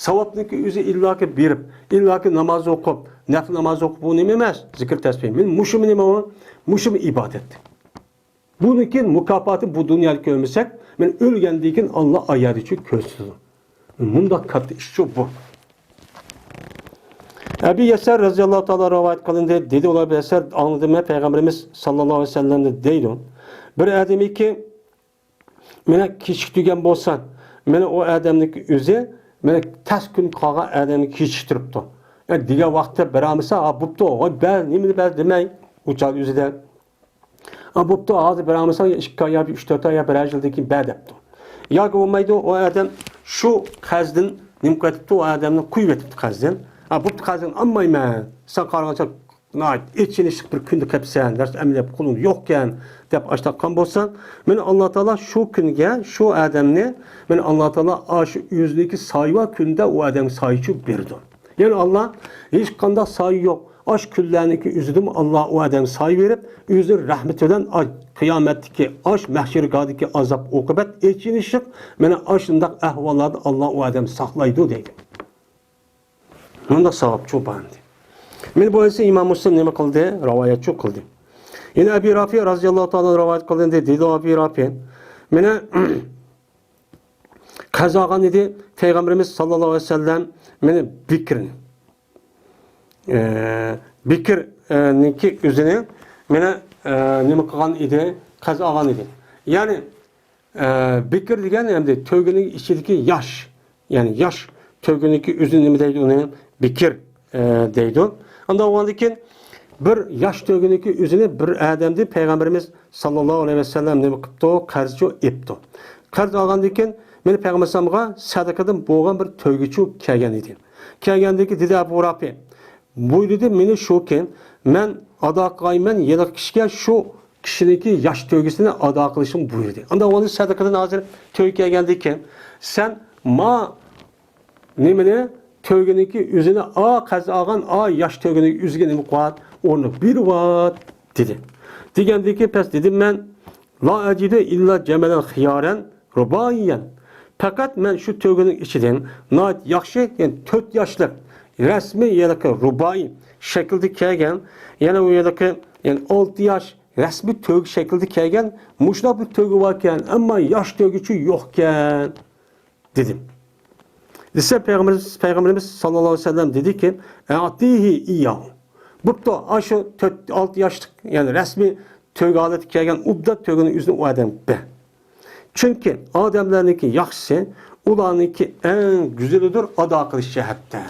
ساۋابنىڭكى ئۆزى ئىللاكى بېرىپ، ئىللاكى ناماز ئوقۇپ، نەپلى ناماز ئوقۇپ، بۇ نېمە ئەمەس؟ زىكىر تەسبىھ. مانا مۇشۇمۇ نېمە ئۇ؟ مۇشۇمۇ ئىبادەت. بۇنىڭكى مۇكاپاتى بۇ دۇنيادا كۆرمىسەك، مەن ئۆلگەندىن كېيىن ئاللا ئايەتىچۇ كۆرسىتىدۇ. مۇنداق كاتتا ئىشچۇ بۇ. ئەبى يەسەر رەزىياللاھۇ تائالا رىۋايەت قىلىندى. دېدى ئۇلار، ئەبى يەسەر، ئاڭلىدىم مەن پەيغەمبىرىمىز ساللاللاھۇ ئەلەيھى ۋەسەللەمدىن دەيدۇ. بىر ئادەمكى مېنى كېچىكتۈرگەن بولسا، مېنى ئۇ ئادەمنىڭكى ئۆزى مېنى تەس كۈن قالغان ئادەمنى كېچىكتۈرۈپتۇ. يا دېگەن ۋاقىتتا بېرەلمىسە، ھا، بوپتۇ، ۋاي، بەر، نېمىنى بەر دېمەي، ئۇ چاغ ئۆزىدە. ھا، بوپتۇ، ھازىر بېرەلمىسەڭ، يا ئىككى ئاي، يا بىر ئۈچ تۆت ئاي، يا بىرەر يىلدىن كېيىن بەر دەپتۇ. ياكى بولمايدۇ، ئۇ ئادەم شۇ قەرزدىن نېمە قىلىۋېتىپتۇ، ئۇ ئادەمنى قويۇۋېتىپتۇ قەرزدىن. ھا، بوپتۇ، قەرزىڭنى ئالمايمەن، سەن قارىغانچە ناھايىتى ئېچىنىشلىق بىر كۈندە قېپسەن، دەرس ئەمەلىيەت قولۇڭدا يوقكەن، دەپ ئاشتاققان بولسا، مېنى ئاللا تائالا شۇ كۈنگە، شۇ ئادەمنى مېنى ئاللا تائالا ئاشۇ ئۆزىنىڭكى سايىۋا كۈندە ئۇ ئادەمگە سايىچۇ بېرىدۇ. يەنى ئاللا ھېچقانداق سايە يوق. ئاشۇ كۈنلەرنىڭكى ئۆزىدىمۇ ئاللا ئۇ ئادەمگە سايە بېرىپ، ئۆزىنىڭ رەھمىتى بىلەن ئا-، قىيامەتتىكى ئاشۇ مەھشەرگاھدىكى ئازاب ئوقۇبەت ئېچىنىشلىق، مانا ئاشۇنداق ئەھۋاللاردىن ئاللا ئۇ ئادەمنى ساقلايدۇ دەيدۇ. مۇنداق ساۋابچۇ بار ئىدى. مانا بۇ ھەدىسنى ئىمام مۇسلىم نېمە قىلدى؟ رىۋايەتچۇ قىلدى. يەنە ئەبى رافىي رازىياللاھۇ تائالا رىۋايەت قىلىندى، دېدى ئەبى رافىي، مانا قەرز ئالغان ئىدى پەيغەمبىرىمىز ساللاللاھۇ ئەلەيھى ۋەسەللەم، مانا بىكرنى. ئە، بىكرنىڭكى ئۆزىنى مانا، ئە، نېمە قىلغان ئىدى؟ قەرز ئالغان ئىدى. يەنى، ئە، بىكر دېگەن ئەمدى تۆگىنىڭ ئىچىدىكى ياش، يەنى ياش تۆگىنىڭكى ئۆزىنى نېمە دەيدۇ ئۇنى؟ بىكر، ئە، دەيدۇ. ئانداق بولغاندىن كېيىن بىر ياش تۆگىنىڭكى ئۆزىنى بىر ئادەمدىن پەيغەمبىرىمىز ساللاللاھۇ ئەلەيھى ۋەسەللەم نېمە قىپتۇ؟ قەرزچۇ ئېپتۇ. قەرز ئالغاندىن كېيىن مانا پەيغەمبەر ئەلەيھىسسالامغا سەدىقىدىن بولغان بىر تۆگىچۇ كەلگەن ئىدى. كەلگەندىن كېيىن دېدى ئەبۇ رافى، بۇيرۇدى مېنى شۇكى، مەن ئادا قىلايمەن ھېلىقى كىشىگە شۇ كىشىنىڭكى ياش تۆگىسىنى ئادا قىلىشنى بۇيرۇدى. ئاندا ئۇنى سەدىقىدىن ھازىر تۆگە كەلگەندىن كېيىن، سەن ما نېمىنى، تۆگىنىڭكى ئۆزىنى ئا قەرز ئالغان ئا ياش تۆگىنىڭ ئۆزىگە نېمە قىلىۋات، ئورنىغا بېرىۋات، دېدى. دېگەندىن كېيىن پەس دېدىم مەن، لا ئەجىدۇ ئىللا جەمەلەن خىيارەن رۇبائىيەن. پەقەت مەن شۇ تۆگىنىڭ ئىچىدىن ناھايىتى ياخشى، يەنى تۆت ياشلىق رەسمىي ھېلىقى رۇبائىي شەكىلدە كەلگەن، يەنە ئۇ ھېلىقى، يەنى ئالتە ياش رەسمىي تۆگە شەكلىدە كەلگەن مۇشۇنداق بىر تۆگە باركەن، ئەمما ياش تۆگىچۇ يوقكەن، دېدىم. دېسە پەيغەمبىرىمىز، پەيغەمبىرىمىز ساللاللاھۇ ئەلەيھى ۋەسەللەم دېدىكى، ئەتىھى ئىياھۇ. بوپتۇ، ئاشۇ تۆت، ئالتە ياشلىق، يەنى رەسمىي تۆگە ھالەتكە كەلگەن ئوبدان تۆگىنى ئۆزىنى ئۇ ئادەمگە بەر. چۈنكى ئادەملەرنىڭكى ياخشىسى ئۇلارنىڭكى ئەڭ گۈزىلىدۇر ئادا قىلىش جەھەتتە.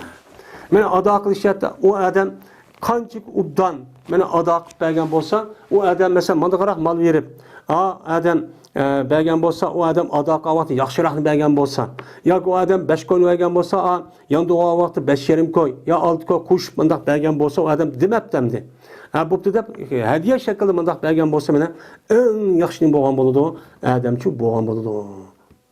مانا ئادا قىلىش جەھەتتە ئۇ ئادەم قانچىلىك ئوبدان مانا ئادا قىلىپ بەرگەن بولسا، ئۇ ئادەم مەسىلەن مانداقراق مال بېرىپ، ئا ئادەم، ئە، بەرگەن بولسا، ئۇ ئادەم ئادا قىلغان ۋاقتى ياخشىراقنى بەرگەن بولسا، ياكى ئۇ ئادەم بەش كوينى بەرگەن بولسا، ئا ياندۇرغان ۋاقتى بەش يېرىم كوي يا ئالتە كوي قوشۇپ مۇنداق بەرگەن بولسا، ئۇ ئادەم دېمەپتۇ ئەمدى. ھە، بوپتۇ دەپ ھەدىيە شەكلىدە مۇنداق بەرگەن بولسا، مانا ئەڭ ياخشى نېمە بولغان بولىدۇ؟ ئادەمچۇ بولغان بولىدۇ.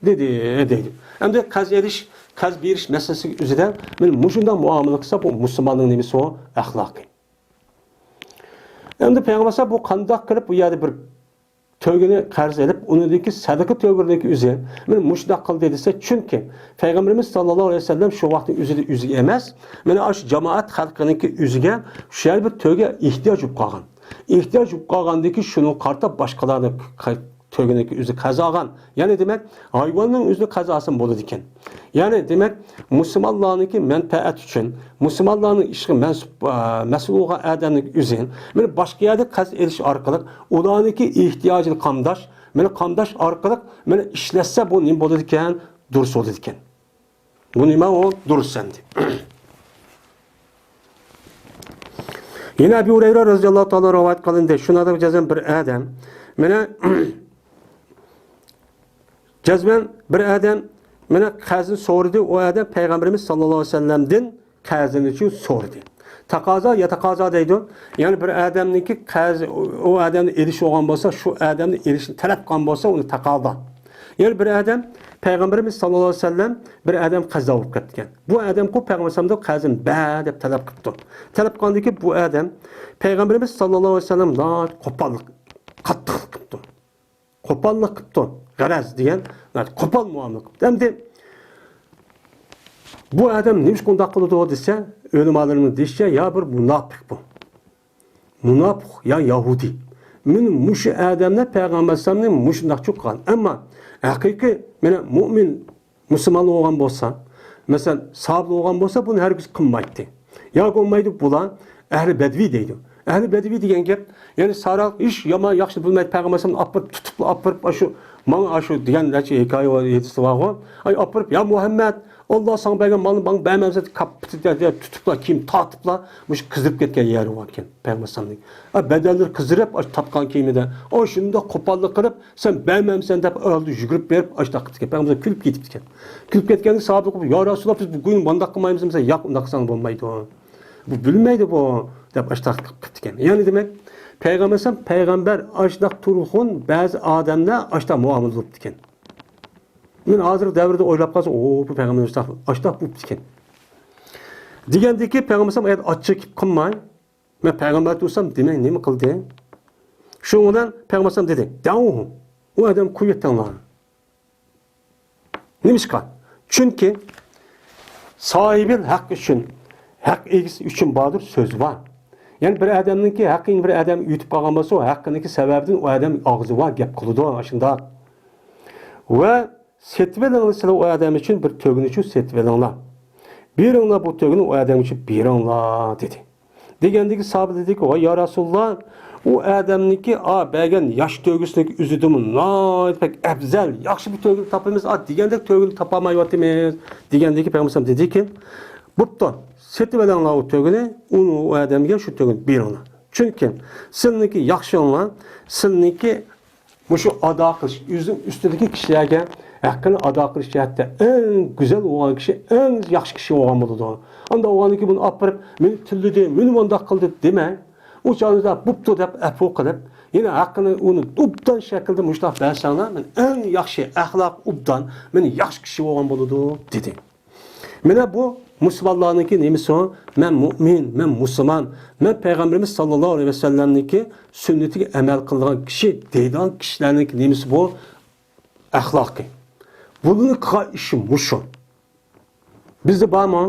دېدى، دەيدۇ. ئەمدى قەرز ئېلىش، قەرز بېرىش مەسىلىسىگە ئۆزىدە مانا مۇشۇنداق مۇئامىلە قىلسا، بۇ مۇسۇلماننىڭ نېمىسى ئۇ؟ ئەخلاقى. ئەمدى پەيغەمبەر بۇ قانداق قىلىپ بۇ يەردە بىر تۆگىنى قەرز ئېلىپ، ئۇنىڭدىكى سەدىقە تۆگىنىڭكى ئۆزى مانا مۇشۇنداق قىلدى دېسە، چۈنكى پەيغەمبىرىمىز ساللاللاھۇ ئەلەيھى ۋەسەللەم شۇ ۋاقىتنىڭ ئۆزىدە ئۆزىگە ئەمەس، مانا ئاشۇ جامائەت خەلقىنىڭكى ئۆزىگە شۇ يەردە بىر تۆگە ئېھتىياج بولۇپ قالغان. ئېھتىياج بولۇپ قالغاندىكى شۇنىڭغا قارىتا باشقىلارنى تۆگىنىڭكى ئۆزى قەرز ئالغان. يەنى دېمەك، ھايۋاننىڭ ئۆزىنى قەرز ئالسىمۇ بولىدىكەن. يەنى دېمەك، مۇسۇلمانلارنىڭكى مەنپەئەت ئۈچۈن، مۇسۇلمانلارنىڭ ئىشىغا مەنسۇپ، ئە، مەسئۇل بولغان ئادەمنىڭ ئۆزى مانا باشقا يەردە قەرز ئېلىش ئارقىلىق، ئۇلارنىڭكى ئېھتىياجىنى قامداش، مانا قامداش ئارقىلىق مانا ئىشلەتسە بۇ نېمە بولىدىكەن؟ دۇرۇس بولىدىكەن. بۇ نېمە ئۇ؟ دۇرۇس ئەمدى. يەنە ئەبۇ ھۇرەيرە رەزىياللاھۇ تائالا رىۋايەت قىلىندى. شۇنىڭدەك جەزمەن بىر ئادەم، مانا، جەزمەن بىر ئادەم، مانا، قەرزنى سورىدى، ئۇ ئادەم پەيغەمبىرىمىز ساللاللاھۇ ئەلەيھى ۋەسەللەمدىن قەرزىنى شۇ سورىدى. تەقازا يا تەقازا دەيدۇ. يەنى بىر ئادەمنىڭكى قەرزى، ئۇ ئادەمنى ئېلىش بولغان بولسا، شۇ ئادەمنى ئېلىشنى تەلەپ قىلغان بولسا، ئۇنى تەقازا. يەنى بىر ئادەم، پەيغەمبىرىمىز ساللاللاھۇ ئەلەيھى ۋەسەللەم بىر ئادەم قەرزدار بولۇپ كەتكەن. بۇ ئادەمكۇ پەيغەمبەر ئەلەيھىسسالامدىن قەرزىنى بەر دەپ تەلەپ قىپتۇ. تەلەپ قىلغاندىن كېيىن بۇ ئادەم پەيغەمبىرىمىز ساللاللاھۇ ئەلەيھى ۋەسەللەم ناھايىتى قوپاللىق، قاتتىقلىق قىپتۇ. قوپاللىق قىپتۇ. غەرەز دېگەن، ناھايىتى قوپال مۇئامىلە قىپتۇ. ئەمدى بۇ ئادەم نېمىشقا ئۇنداق قىلىدۇ دېسە، ئۆلىمالىرىمىز دېيىشىچە، يا بىر مۇناپىق بۇ. مۇناپىق يا يەھۇدىي. مانا مۇشۇ ئادەملەر پەيغەمبەر ئەلەيھىسسالامنى مۇشۇنداق چوققان. ئەمما ھەقىقىي، مانا، مۇئمىن مۇسۇلمان بولغان بولسا، مەسىلەن، سابىت بولغان بولسا، بۇنى ھەرگىز قىلمايتتى. ياكى بولمايدۇ، بۇلار ئەھلى بەدۋى دەيدۇ. ئەھلى بەدۋى دېگەن گەپ، يەنى ساراق ھېچ يامان ياخشى بىلمەيدۇ، پەيغەمبەر ئەلەيھىسسالامنى ئاپىرىپ، تۇتۇپلا ئاپىرىپ، ئاشۇ، ماڭا ئاشۇ دېگەن نەچچە ھېكايە ۋە ھەدىس بارغۇ. ئاي ئاپىرىپ، يا مۇھەممەد، ئاللا ساڭا بەرگەن مالنى ماڭا بەرمەمسەن، كاپپىتى دە-، دە-، تۇتۇپلا، كىيىم تارتىپلا، مۇشۇ قىزىرىپ كەتكەن يەرى باركەن پەيغەمبەر ئەلەيھىسسالامنىڭ. ئا، بەدەنلىرى قىزىرىپ، ئاشۇ تارتقان كىيىمىدە، ئاشۇنداق قوپاللىق قىلىپ، سەن بەرمەمسەن دەپ ئالدى يۈگۈرۈپ بېرىپ، ئاشۇنداق قىپتىكەن. پەيغەمبەر كۈلۈپ كېتىپتىكەن. كۈلۈپ كەتكەندە ساھابە قىلىپ، يا رەسۇلاللا، بىز بۈگۈن مۇنداق قىلمايمىز دېسە، ياق، ئۇنداق قىلساڭ بولمايدۇ. بۇ بىلمەيدۇ بۇ، دەپ ئاشۇنداق قىپتىكەن. يەنى دېمەك، پەيغەمبەر ئەلەيھىسسالام، پەيغەمبەر ئاشۇنداق تۇرغۇن، بەزى ئادەملەر ئاشۇنداق مۇئامىلە بوپتىكەن. مەن ھازىرقى دەۋردە ئويلاپ قالسام، ئو، بۇ پەيغەمبەر ئاشۇنداق، ئاشۇنداق بوپتىكەن. دېگەندىكى پەيغەمبەر ئەلەيھىسسالام ئاچچىق كېلىپ قالماي، مەن پەيغەمبەر تۇرسام دېمەي نېمە قىلدى؟ شۇنىڭ بىلەن پەيغەمبەر ئەلەيھىسسالام دېدى، دەئۇھۇ، ئۇ ئادەمنى قويۇۋېتىڭلار. نېمىشقا؟ چۈنكى ساھىبىل ھەق ئۈچۈن، ھەق ئىگىسى ئۈچۈن باردۇر سۆز بار. يەنى بىر ئادەمنىڭكى ھەققىنى بىر ئادەم يۇتۇپ قالغان بولسا، ئۇ ھەققىنىڭكى سەۋەبىدىن ئۇ ئادەم ئاغزى بار گەپ قىلىدۇ، ئاشۇنداق. ۋە سېتىۋېلىڭلار، سىلەر ئۇ ئادەم ئۈچۈن بىر تۆگىنى ئۈچۈن سېتىۋېلىڭلار. بېرىڭلار بۇ تۆگىنى ئۇ ئادەم ئۈچۈن بېرىڭلار، دېدى. دېگەندىكى ساھابە دېدىكى، ۋاي يا رەسۇلاللا، ئۇ ئادەمنىڭكى ئا بەرگەن ياش تۆگىسىنىڭ ئۆزىدىمۇ ناھايىتى بەك ئەۋزەل، ياخشى بىر تۆگىنى تاپىمىز، ئا دېگەندەك تۆگىنى تاپالمايۋاتىمىز، دېگەندىكى پەيغەمبەر ئەلەيھىسسالام دېدىكى، بوپتۇ، سېتىۋېلىڭلار ئۇ تۆگىنى، ئۇ ئادەمگە شۇ تۆگىنى بېرىڭلار. چۈنكى سىلىنىڭكى ياخشىڭلار، سىلىنىڭكى مۇشۇ ئادا قىلىش، ئۆزىنىڭ ئۈستىدىكى كىشىلەرگە ھەققىنى ئادا قىلىش جەھەتتە ئەڭ گۈزەل بولغان كىشى، ئەڭ ياخشى كىشى بولغان بولىدۇ. ئاندا بولغاندىن كېيىن بۇنى ئاپىرىپ، مېنى تىللىدى، مېنى مۇنداق قىلدى دېمەڭ. ئۇ چاغدا بوپتۇ دەپ ئەپۇ قىلىپ، يەنە ھەققىنى ئۇنى ئوبدان شەكىلدە مۇشۇنداق بەرسەڭلار، مەن ئەڭ ياخشى ئەخلاق ئوبدان، مەن ياخشى كىشى بولغان بولىدۇ، دېدى. مانا بۇ مۇسۇلمانلارنىڭكى نېمىسى؟ مەن مۇئمىن، مەن مۇسۇلمان، مەن پەيغەمبىرىمىز ساللاللاھۇ ئەلەيھى ۋەسەللەمنىڭكى سۈننىتىگە ئەمەل قىلىدىغان كىشى دەيدىغان كىشىلەرنىڭكى نېمىسى بۇ؟ ئەخلاقى. بۇنىڭ قىلغان ئىشى مۇشۇ. بىزدە بارمۇ؟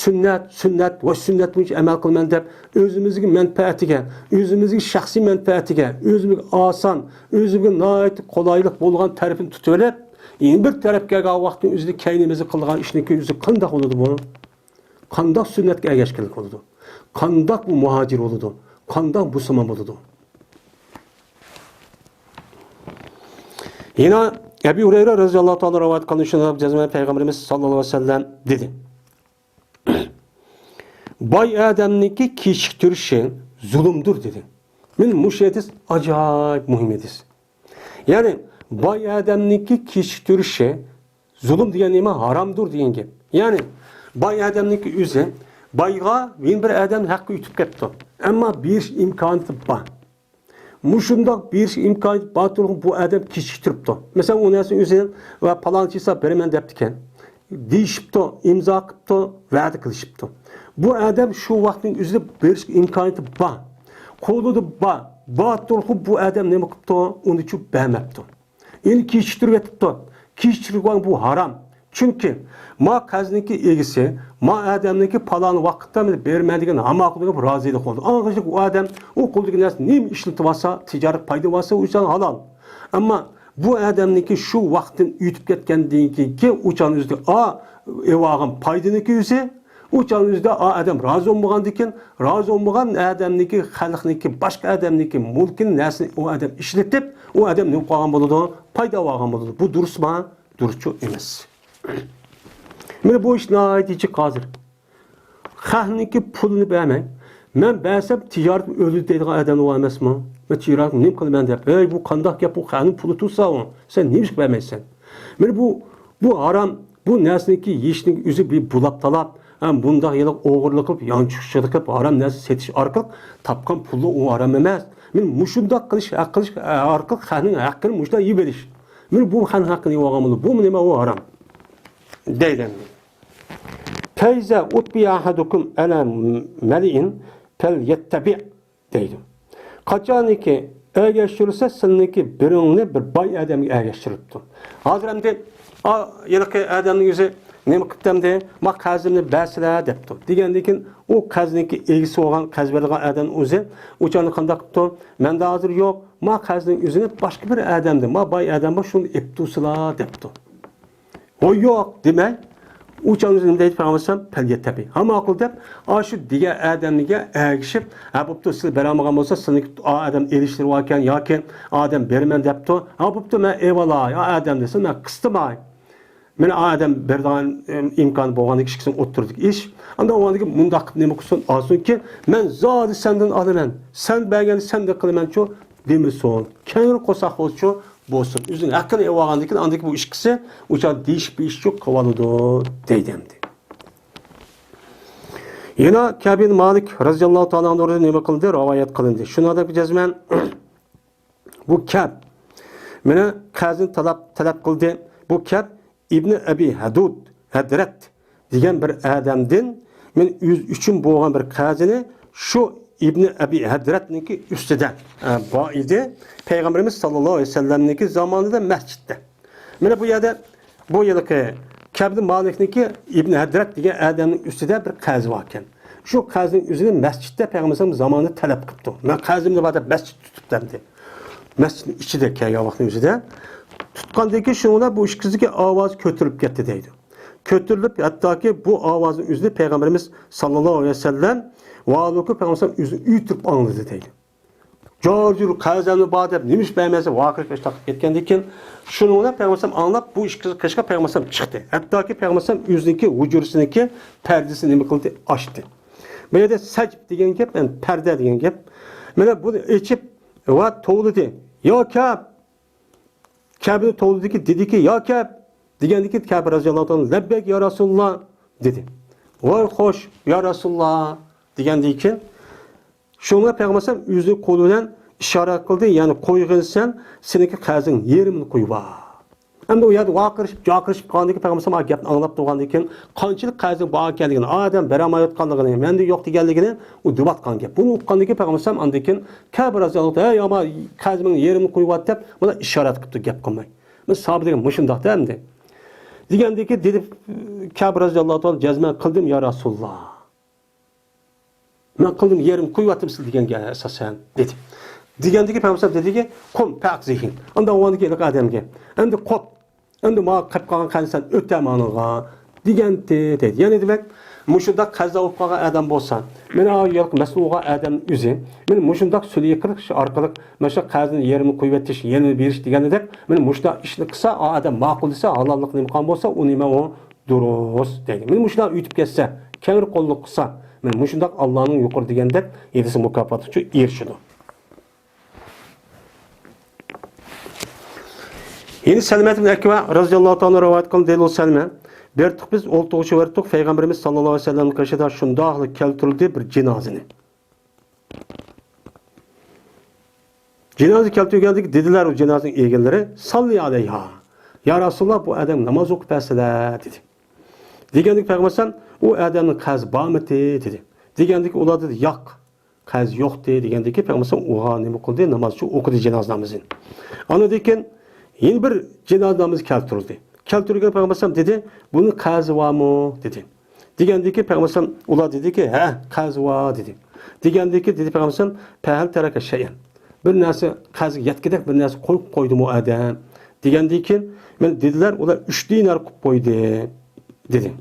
سۈننەت، سۈننەت ۋە سۈننەت بويىچە ئەمەل قىلىمەن دەپ، ئۆزىمىزگە مەنپەئەتىگە، ئۆزىمىزگە شەخسىي مەنپەئەتىگە، ئۆزىمىزگە ئاسان، ئۆزىمىزگە ناھايىتى قولايلىق بولغان تەرىپىنى تۇتۇۋېلىپ، يەنە بىر تەرەپكە كەلگەن ۋاقىتنىڭ ئۆزىدە كەينىمىزگە قىلىدىغان ئىشنىڭكى ئۆزى قانداق بولىدۇ بۇ؟ قانداق سۈننەتكە ئەگەشكەنلىك بولىدۇ؟ قانداق بۇ مۇھاجىر بولىدۇ؟ قانداق مۇسۇلمان بولىدۇ؟ يەنە ئەبى ھۇرەيرە رەزىياللاھۇ تائالا رىۋايەت قىلغان شۇنداق جەزمەن پەيغەمبىرىمىز ساللاللاھۇ ئەلەيھى ۋەسەللەم دېدى. باي ئادەمنىڭكى كېچىكتۈرۈشى زۇلۇمدۇر دېدى. مانا مۇشۇ ھەدىس ئاجايىپ مۇھىم ھەدىس. يەنى باي ئادەمنىڭكى كېچىكتۈرۈشى زۇلۇم دېگەن نېمە؟ ھارامدۇر دېگەن گەپ. يەنى باي ئادەمنىڭكى ئۆزى بايغا يەنە بىر ئادەم ھەققى ئۆتۈپ كەپتۇ. ئەمما بېرىش ئىمكانىيىتى بار. مۇشۇنداق بېرىش ئىمكانىيىتى بار تۇرغۇن بۇ ئادەم كېچىكتۈرۈپتۇ. مەسىلەن، ئۇ نەرسە ئۆزى ۋە پالانچى ھېساب بېرىمەن دەپتىكەن. دېيىشىپتۇ، ئىمزا قىپتۇ، ۋەدە قىلىشىپتۇ. بۇ ئادەم شۇ ۋاقىتنىڭ ئۆزىدە بېرىشكە ئىمكانىيىتى بار. قولىدا بار. بار تۇرغۇن بۇ ئادەم نېمە قىپتۇ؟ ئۇنى چۈ بەرمەپتۇ. يەنى كېچىكتۈرۈۋېتىپتۇ. كېچىكتۈرگەن بۇ ھارام. چۈنكى ما قەرزنىڭكى ئىگىسى، ما ئادەمنىڭكى پالان ۋاقىتتا مېنى بېرىمەن دېگەن ھاماقىدىغا رازىلىق بولىدۇ. ئاڭغىچە ئۇ ئادەم ئۇ قولىدىكى نەرسە نېمە ئىشلىتىۋالسا، تىجارەت پايدا ئالسا، ئۇ ئىشلار ھالال. ئەمما بۇ ئادەمنىڭكى شۇ ۋاقىتتىن ئۆتۈپ كەتكەندىن كېيىنكى ئۇ چاغنىڭ ئۆزىدە ئا، ئېۋالغان پايدىنىڭكى ئۆزى، ئۇ چاغنىڭ ئۆزىدە ئا ئادەم رازى بولمىغاندىن كېيىن، رازى بولمىغان ئادەمنىڭكى، خەلقنىڭكى، باشقا ئادەمنىڭكى مۈلكىنى، نەرسىنى ئۇ ئادەم ئىشلىتىپ، ئۇ ئادەم نېمە قىلغان بولىدۇ؟ پايدا ئالغان بولىدۇ. بۇ دۇرۇسمۇ؟ دۇرۇسچۇ ئەمەس. مانا بۇ ئىش ناھايىتى جىق ھازىر. خەقنىڭكى پۇلىنى بەرمەي، مەن بەرسەم تىجارىتىم ئۆلىدۇ دەيدىغان ئادەم بار ئەمەسمۇ؟ مەن تىجارىتىمنى نېمە قىلىمەن دەپ، ھەي، بۇ قانداق گەپ، بۇ خەقنىڭ پۇلى تۇرسا ئۇ، سەن نېمىشقا بەرمەيسەن؟ مانا بۇ، بۇ ھارام، بۇ نەرسىنىڭكى يېيىشنىڭ ئۆزى بىر بۇلاپ تالاپ، ھەم بۇنداق يىلىق ئوغرىلىق قىلىپ، يانچۇقچىلىق قىلىپ، ھارام نەرسە سېتىش ئارقىلىق تاپقان پۇلى ئۇ ھارام ئەمەس. مانا مۇشۇنداق قىلىش، ھەق قىلىش ئارقىلىق خەقنىڭ ھەققىنى مۇشۇنداق يېيىۋېلىش. مانا بۇ خەقنىڭ ھەققىنى يېۋالغان بولىدۇ. بۇمۇ نېمە؟ ئۇ ھارام. دەيدۇ. فَإِذَا أُتْبِعَ أَحَدُكُمْ عَلَى مَلِئٍ فَلْيَتَّبِعْ دەيدۇ. قاچانكى ئەگەشتۈرسە سىلىنىڭكى بىرىڭنى بىر باي ئادەمگە ئەگەشتۈرۈپتۇ. ھازىر ئەمدى ئا، ھېلىقى ئادەمنىڭ ئۆزى نېمە قىپتۇ ئەمدى؟ ما قەرزىمنى بەرسىلە دەپتۇ. دېگەندىن كېيىن ئۇ قەرزنىڭكى ئېگىسى بولغان، قەرز بېرىدىغان ئادەمنىڭ ئۆزى ئۇ چاغدا قانداق قىپتۇ؟ مەندە ھازىر يوق، ما قەرزنىڭ ئۆزىنى باشقا بىر ئادەمدىن، ما باي ئادەم بار، شۇنى ئېپتۇسىلا دەپتۇ. ھوي يوق دېمەي، ئۇ چاغدا ئۆزى نېمە دەيدۇ پەيغەمبەر ئەلەيھىسسالام؟ پەليەتەبى. ھە ماقۇل دەپ، ئاشۇ دېگەن ئادەمگە ئەگىشىپ، ھە بوپتۇ، سىلى بېرەلمىگەن بولسا، سىلىنىڭكى ئا ئادەم ئېلىشتۇرۇۋالغان ياكى ئادەم بېرىمەن دەپتۇ. ھە بوپتۇ، مەن ئېۋالا، يا ئادەم دېسە، مەن قىستىماي. مېنى ئادەم بېرىدىغان، ئىم، ئىمكانى بولغاندىكى ئىككىسىنىڭ ئوتتۇرىدىكى ئىش. ئاندا ئۇ ئاندىكى مۇنداق قىلىپ نېمە قىلسۇن، ئالسۇنكى، مەن زادى سەندىن ئالىمەن، سەن بەرگەننى سەندىن قىلىمەنچۇ دېمىسۇن. كەڭرى قورساق بولسىچۇ بولسۇن. ئۆزىنىڭ ھەققىنى ئېلىۋالغاندىن كېيىن ئاندىكى بۇ ئىككىسى ئۇ چاغدا دېيىشىپ بېرىشچۇ قىلىۋالىدۇ دەيدۇ ئەمدى. يەنە كەبىن مالىك رەزىياللاھۇ تائالا ئەنھۇدىن نېمە قىلدى؟ رىۋايەت قىلىندى. شۇنىڭدا جەزمەن بۇ كەب مېنى قەرزنى تەلەپ، تەلەپ قىلدى. بۇ كەب ئىبنى ئەبى ھەدۇد، ھەدرەت دېگەن بىر ئادەمدىن مەن ئۆز ئۈچۈن بولغان بىر قەرزنى شۇ ئىبنى ئەبى ھەدرەتنىڭكى ئۈستىدە، ئە، بار ئىدى. پەيغەمبىرىمىز ساللاللاھۇ ئەلەيھى ۋەسەللەمنىڭكى زامانىدا مەسچىتتە. مانا بۇ يەردە بۇ يىلقى كەبدى مالىكنىڭكى ئىبنى ھەدرەت دېگەن ئادەمنىڭ ئۈستىدە بىر قەرزى باركەن. شۇ قەرزنىڭ ئۆزىنى مەسچىتتە پەيغەمبەر زامانىدا تەلەپ قىپتۇ. مەن قەرزىمنى بار دەپ مەسچىتتە تۇتۇپتۇ ئەمدى. مەسچىتنىڭ ئىچىدە كەلگەن ۋاقىتنىڭ ئۆزىدە. تۇتقاندىن كېيىن شۇنىڭ بىلەن بۇ ئىككىسىدىكى ئاۋاز كۆتۈرۈلۈپ كەتتى دەيدۇ. كۆتۈرۈلۈپ، ھەتتاكى بۇ ئاۋازنىڭ ئۆزىنى پەيغەمبىرىمىز ساللاللاھۇ ئەلەيھى ۋەسەللەم ۋە ئالىھى پەيغەمبەر ئۆزى ئۆي تۇرۇپ ئاڭلىدى دەيدۇ. جار جۇر قەرزەمنى بار دەپ، نېمە ئىش بەرمەيسەن، ۋارقىراپ تاقىپ كەتكەندىن كېيىن، شۇنىڭ بىلەن پەيغەمبەر ئاڭلاپ، بۇ ئىككى قىز قېشىغا پەيغەمبەر چىقتى. ھەتتاكى پەيغەمبەر ئۆزىنىڭكى ھۇجرىسىنىڭكى پەردىسىنى نېمە قىلدى؟ ئاچتى. بۇ يەردە سەجب دېگەن گەپ، يەنى پەردە دېگەن گەپ. مانا بۇنى ئېچىپ ۋە توۋلىدى. يا كەب! كەبنى توۋلىدىكى، دېدىكى، يا كەب! دېگەندىكى كەب رەزىياللاھۇ تائالا، لەببەيك يا رەسۇلاللا، دېدى. ۋاي خوش، يا رەسۇلاللا، دېگەندىن كېيىن، شۇڭا پەيغەمبەر ئۆزى قولى بىلەن ئىشارە قىلدى، يەنى قويغىن سەن، سېنىڭكى قەرزىڭ يېرىمىنى قويۇۋال. ئەمدى ئۇ يەردە ۋارقىرىشىپ، جارقىرىشىپ قالغاندىكىن پەيغەمبەر ئا گەپنى ئاڭلاپ تۇرغاندىن كېيىن، قانچىلىك قەرزىڭ بار ئىكەنلىكىنى، ئادەم بېرەلمەيۋاتقانلىقىنى، مەندە يوق دېگەنلىكىنى ئۇ دەۋاتقان گەپ. بۇنى ئۇققاندىن كېيىن پەيغەمبەر ئەلەيھىسسالام ئاندىن كېيىن كەب رەزىياللاھۇ تائالا، ھەي، يامان قەرزىمنىڭ يېرىمىنى قويۇۋەت دەپ، مانا ئىشارەت قىپتۇ، گەپ قىلماي. مانا ساھابە دېگەن مۇشۇنداق-دە ئەمدى. دېگەندىن كېيىن دېدى، كەب رەزىياللاھۇ تائالا، جەزمەن قىلدىم يا رەسۇلاللا. مەن قىلدىم، يېرىمنى قويۇۋەتتىم سىز دېگەنگە ئاساسەن، دېدى. دېگەندىكى پەيغەمبەر دېدىكى، قۇم فەقزىھىن. ئاندا ئۇ ئاندىكى ھېلىقى ئادەمگە، ئەمدى قوپ، ئەمدى ماڭا قېلىپ قالغان قەرزنى سەن ئۆتە ماڭىغا، دېگەنتى، دېدى. يەنى دېمەك، مۇشۇنداق قەرزدار بولۇپ قالغان ئادەم بولسا، مانا ھېلىقى مەسئۇل بولغان ئادەم ئۆزى، مانا مۇشۇنداق سۈلھى قىلىش ئارقىلىق مانا شۇ قەرزنى يېرىمىنى قويۇۋېتىش، يېرىمىنى بېرىش دېگەندەك، مانا مۇشۇنداق ئىشنى قىلسا، ئۇ ئادەم ماقۇل دېسە، ھالاللىق نېمە قىلغان بولسا، ئۇ نېمە ئۇ دۇرۇس دەيدۇ. مانا مۇشۇنداق ئۆتۈپ كەتسە، كەڭرى قوللۇق قىلسا، مانا مۇشۇنداق ئاللانىڭ يۇقىرى دېگەندەك ھېلىسى مۇكاپاتىغا ئېرىشىدۇ. يەنە سەلمەت ئىبن ئەكۋا رەزىياللاھۇ تائالا رىۋايەت قىلغان دەيدۇ، سەلمە، بەرتۇق بىز ئولتۇرغۇچە بەرتۇق، پەيغەمبىرىمىز ساللاللاھۇ ئەلەيھى ۋەسەللەمنىڭ قېشىدا شۇنداقلا كەلتۈرۈلدى بىر جىنازىنى. جىنازا كەلتۈرگەندىكى دېدىلەر ئۇ جىنازىنىڭ ئىگىلىرى، ساللى ئەلەيھا. يا رەسۇلاللا، بۇ ئادەمگە ناماز ئوقۇپ بەرسىلە، دېدى. دېگەندىكى پەيغەمبەر ئەلەيھىسسالام، ئۇ ئادەمنىڭ قەرزى بارمىدى؟ دېدى. دېگەندىكى ئۇلار دېدى، ياق، قەرزى يوقتى. دېگەندىكى پەيغەمبەر ئەلەيھىسسالام ئۇغا نېمە قىلدى؟ ناماز ئوقۇدى، جىنازا نامىزىنى. ئاندىن كېيىن يەنە بىر جىنازا نامىزى كەلتۈرۈلدى. كەلتۈرگەن پەيغەمبەر ئەلەيھىسسالام دېدى، بۇنىڭ قەرزى بارمۇ؟ دېدى. دېگەندىكى پەيغەمبەر ئەلەيھىسسالام، ئۇلار دېدىكى، ھە، قەرزى بار، دېدى. دېگەندىكى دېدى پەيغەمبەر ئەلەيھىسسالام، پەھەل تەرەكە شەيئەن. بىر نەرسە قەرزگە يەتكۈدەك بىر نەرسە قويۇپ قويدىمۇ ئادەم؟ دېگەندىن كېيىن، مانا دېدىلەر، ئۇلار ئۈچ دىنار قىلىپ قويدى، دېدى.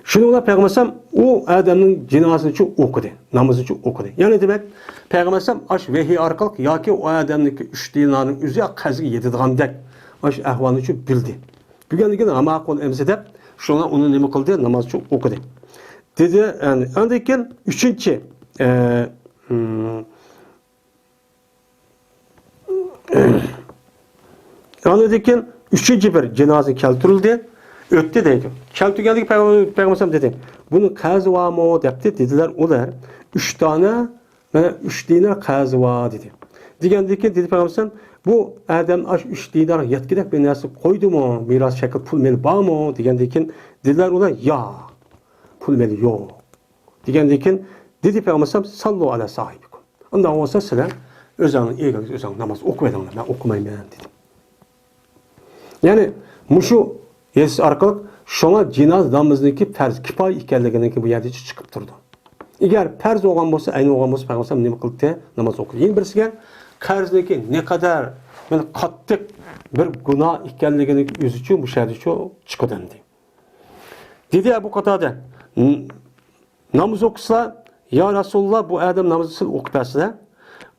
شۇنىڭ بىلەن پەيغەمبەر ئەلەيھىسسالام ئۇ ئادەمنىڭ جىنازىسىنىچۇ ئوقۇدى، نامىزىنىچۇ ئوقۇدى. يەنى دېمەك، پەيغەمبەر ئەلەيھىسسالام ئاشۇ ۋەھىي ئارقىلىق ياكى ئۇ ئادەمنىڭكى ئۈچ دىنارنىڭ ئۆزى قەرزگە يېتىدىغاندەك ئاشۇ ئەھۋالنىچۇ بىلدى. بىلگەندىن كېيىن، ھە ماقۇل ئەمىسە دەپ، شۇڭا ئۇنى نېمە قىلدى؟ نامازچۇ ئوقۇدى. دېدى، ئاندىن كېيىن ئۈچىنچى، ئە، ئم، ئاندىن كېيىن ئۈچىنچى بىر جىنازا كەلتۈرۈلدى، ئۆتتى دەيدۇ. كەلتۈرگەندىكى پەيغەمبەر، پەيغەمبەر ئەلەيھىسسالام دېدى، بۇنىڭ قەرزى بارمۇ؟ دەپتۇ. دېدىلەر ئۇلار، ئۈچ دانە، مانا ئۈچ دىنار قەرزى بار، دېدى. دېگەندىن كېيىن دېدى پەيغەمبەر ئەلەيھىسسالام، بۇ ئادەم ئاشۇ ئۈچ دىنار يەتكۈدەك بىر نەرسە قويدىمۇ؟ مىراس شەكلى پۇل مېلى بارمۇ؟ دېگەندىن كېيىن دېدىلەر ئۇلار، ياق، پۇل مېلى يوق. دېگەندىن كېيىن دېدى پەيغەمبەر ئەلەيھىسسالام، ساللۇ ئەلا ساھىبىكۇم. ئۇنداق بولسا سىلەر ئۆزۈڭنىڭ ئىگىڭىزگە ئۆزۈڭ ناماز ئوقۇۋېلىڭلار، مەن ئوقۇمايمەن، دېدى. يەنى مۇشۇ ھەدىس ئارقىلىق شۇڭا جىنازا نامىزىنىڭكى پەرز كىپايە ئىكەنلىكىنىڭكى بۇ يەردە چىقىپ تۇرىدۇ. ئەگەر پەرز بولغان بولسا، ئەينى بولغان بولسا، پەيغەمبەر ئەلەيھىسسالام نېمە قىلدى؟ ناماز ئوقۇدى. يەنە بىرسىگە قەرزنىڭكى نەقەدەر، يەنى قاتتىق بىر گۇناھ ئىكەنلىكىنىڭ ئۆزىچۇ، مۇشۇ يەردىچۇ چىقىدۇ ئەمدى. دېدى ئەبۇ قاتادە، ناماز ئوقۇسا، يا رەسۇلاللا، بۇ ئادەم نامازنى سىز ئوقۇپ بەرسىلە،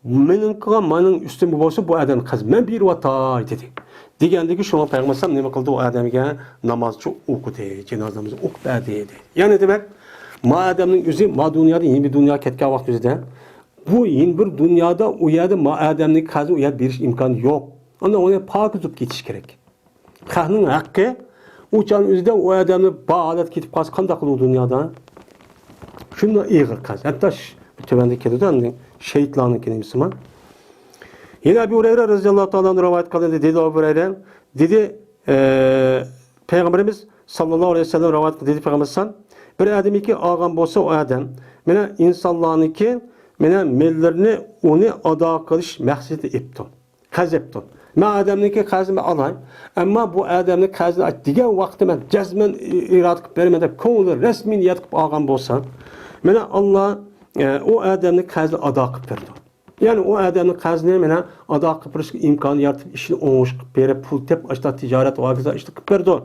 مېنىڭكىغا، مېنىڭ ئۈستۈمگە بولسا، بۇ ئادەم قەرز مەن بېرىۋاتاي، دېدى. دېگەندىكى شۇڭا پەيغەمبەر ئەلەيھىسسالام نېمە قىلدى؟ ئۇ ئادەمگە نامازچۇ ئوقۇدى، جىنازا نامىزى ئوقۇپ بەردى، دېدى. يەنى دېمەك، ما ئادەمنىڭ ئۆزى ما دۇنيادا يېڭى بىر دۇنياغا كەتكەن ۋاقتى ئۆزىدە، بۇ يېڭى بىر دۇنيادا، ئۇ يەردە ما ئادەمنىڭ قەرزى ئۇ يەردە بېرىش ئىمكانى يوق. ئاندىن ئۇنى پاكىز بولۇپ كېتىش كېرەك. خەقنىڭ ھەققى، ئۇ چاغنىڭ ئۆزىدە ئۇ ئادەمنى بار ھالەتتە كېتىپ قالسا قانداق قىلىدۇ دۇنيادا؟ شۇنداق ئېغىر قەرز. ھەتتا ش-، تۆۋەندە كېلىدۇ، ئەمدى شېھىتلارنىڭكى نېمىسىمۇ؟ يەنە ئەبۇ ھۇرەيرە رازىياللاھۇ تائالا ئەنھۇ رىۋايەت قىلىندى، دېدى ئەبۇ ھۇرەيرە، دېدى، ئە، پەيغەمبىرىمىز ساللاللاھۇ ئەلەيھى ۋەسەللەم رىۋايەت قىلدى، دېدى پەيغەمبەر ئەلەيھىسسالام، بىر ئادەمكى ئالغان بولسا ئۇ ئادەم، مانا ئىنسانلارنىڭكى، مانا مېللىرىنى ئۇنى ئادا قىلىش مەقسىتىدە ئېپتۇ. قەرز ئېپتۇ. مەن ئادەمنىڭكى قەرزىنى ئالاي، ئەمما بۇ ئادەمنىڭ قەرزىنى ئاچ دېگەن ۋاقىتتا مەن جەزمەن ئىرادە قىلىپ بېرىمەن دەپ كۆڭلى رەسمىي نىيەت قىلىپ ئالغان بولسا، مانا ئاللا، ئە، ئۇ ئادەمنىڭ قەرزىنى ئادا قىلىپ بېرىدۇ. يەنى ئۇ ئادەمنىڭ قەرزىنى مانا ئادا قىلىپ بېرىشكە ئىمكانى يارىتىپ، ئىشىنى ئوڭۇشلۇق قىلىپ بېرىپ، پۇل تېپىپ، ئاشۇنداق تىجارەت، ھاكازا ئىشلار قىلىپ بېرىدۇ.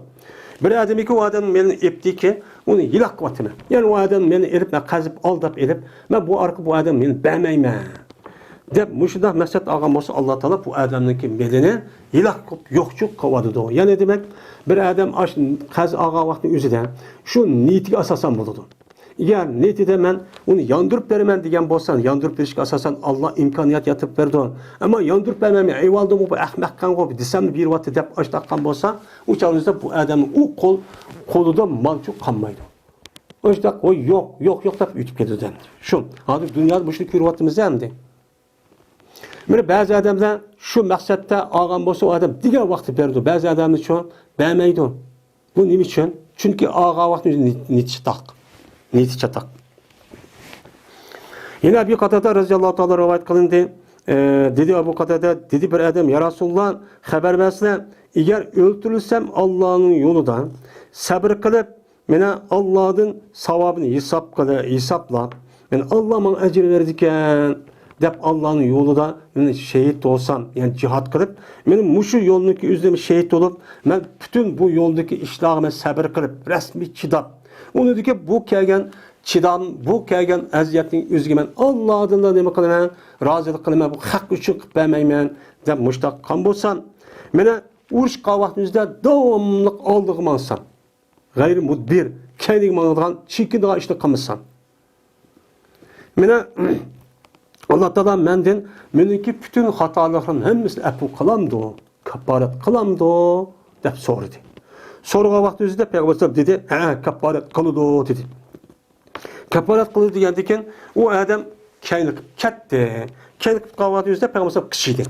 بىر ئادەمكى ئۇ ئادەمنىڭ مېلىنى ئېپتىكى، ئۇنى ھېلاك قىلىۋاتىمەن. يەنى ئۇ ئادەمنىڭ مېلىنى ئېلىپ، مەن قەرز ئېلىپ، ئالداپ ئېلىپ، مەن بۇ ئارقا بۇ ئادەمنىڭ مېلىنى بەرمەيمەن دەپ، مۇشۇنداق مەقسەت ئالغان بولسا، ئاللا تائالا بۇ ئادەمنىڭكى مېلىنى ھېلاك قىلىپ، يوقچۇ قىلىۋاتىدۇ. يەنى دېمەك، بىر ئادەم ئاش-، قەرز ئالغان ۋاقتىنىڭ ئۆزىدە شۇ نىيىتىگە ئاساسەن بولىدۇ. ئەگەر نىيىتىدە مەن ئۇنى ياندۇرۇپ بېرىمەن دېگەن بولسا، ياندۇرۇپ بېرىشكە ئاساسەن ئاللا ئىمكانىيەت يارىتىپ بېرىدۇ. ئەمما ياندۇرۇپ بەرمەيمەن، ئەيۋالدىمۇ بۇ ئەخمەقكەنغۇ، دېسەملا بېرىۋاتتى دەپ ئاشتاققان بولسا، ئۇ چاغدا بۇ ئادەمنىڭ ئۇ قول، قولىدا مالچۇ قالمايدۇ. ئاشتاق، ۋوي، يوق، يوق، يوق دەپ ئۆتۈپ كېتىدۇ ئەمدى. شۇ، ھازىر دۇنيادا مۇشۇنى كۆرۈۋاتىمىز ئەمدى. مانا بەزى ئادەملەر شۇ مەقسەتتە ئالغان بولسا، ئۇ ئادەم دېگەن ۋاقىتتا بېرىدۇ. بەزى ئادەملەرچۇ بەرمەيدۇ. بۇ نېمە ئۈچۈن؟ چۈنكى ئالغان ۋاقتى نى-، نىيىتى چاتاق. نىيىتى چاتاق. يەنە ئەبۇ قاتادە رەزىياللاھۇ تائالا رىۋايەت قىلىندى. ئە، دېدى ئەبۇ قاتادە، دېدى بىر ئادەم، يا رەسۇلاللا، خەۋەر بەرسىلە، ئەگەر ئۆلتۈرۈلسەم ئاللانىڭ يولىدا، سەبرى قىلىپ، مانا ئاللادىن ساۋابىنى ھېساب قىلى-، ھېسابلاپ، مانا ئاللا ماڭا ئەجىر بېرىدىكەن دەپ ئاللانىڭ يولىدا مانا شېھىت بولسام، يەنى جىھاد قىلىپ، مانا مۇشۇ يولنىڭكى ئۆزىدە شېھىت بولۇپ، مەن پۈتۈن بۇ يولدىكى ئىشلارغا مەن سەبرى قىلىپ، رەسمىي چىداپ، ئۇنىڭدىكى بۇ كەلگەن چىدام، بۇ كەلگەن ئەزىيەتنىڭ ئۆزىگە مەن ئاللادىنلا نېمە قىلىمەن؟ رازىلىق قىلىمەن، بۇ خەق ئۈچۈن قىلىپ بەرمەيمەن دەپ مۇشۇنداق قىلغان بولسام، مانا ئۇرۇش قىلغان ۋاقتىمىزدا داۋاملىق ئالدىغا ماڭسام، غەيرىي مۇدبىر، كەينىگە ماڭىدىغان، چېكىنىدىغان ئىشنى قىلمىسام، مانا ئاللا تائالا مەندىن مېنىڭكى پۈتۈن خاتالىقلىرىمنىڭ ھەممىسىنى ئەپۇ قىلامدۇ، كاپپارەت قىلامدۇ دەپ سورىدى. سورىغان ۋاقتى ئۆزىدە پەيغەمبەر ئەلەيھىسسالام دېدى، ھە، كاپپارەت قىلىدۇ دېدى. كاپپارەت قىلىدۇ دېگەندىن كېيىن ئۇ ئادەم كەينىگە كەتتى. كەينىگە قالغان ئۆزىدە پەيغەمبەر قىچىدى.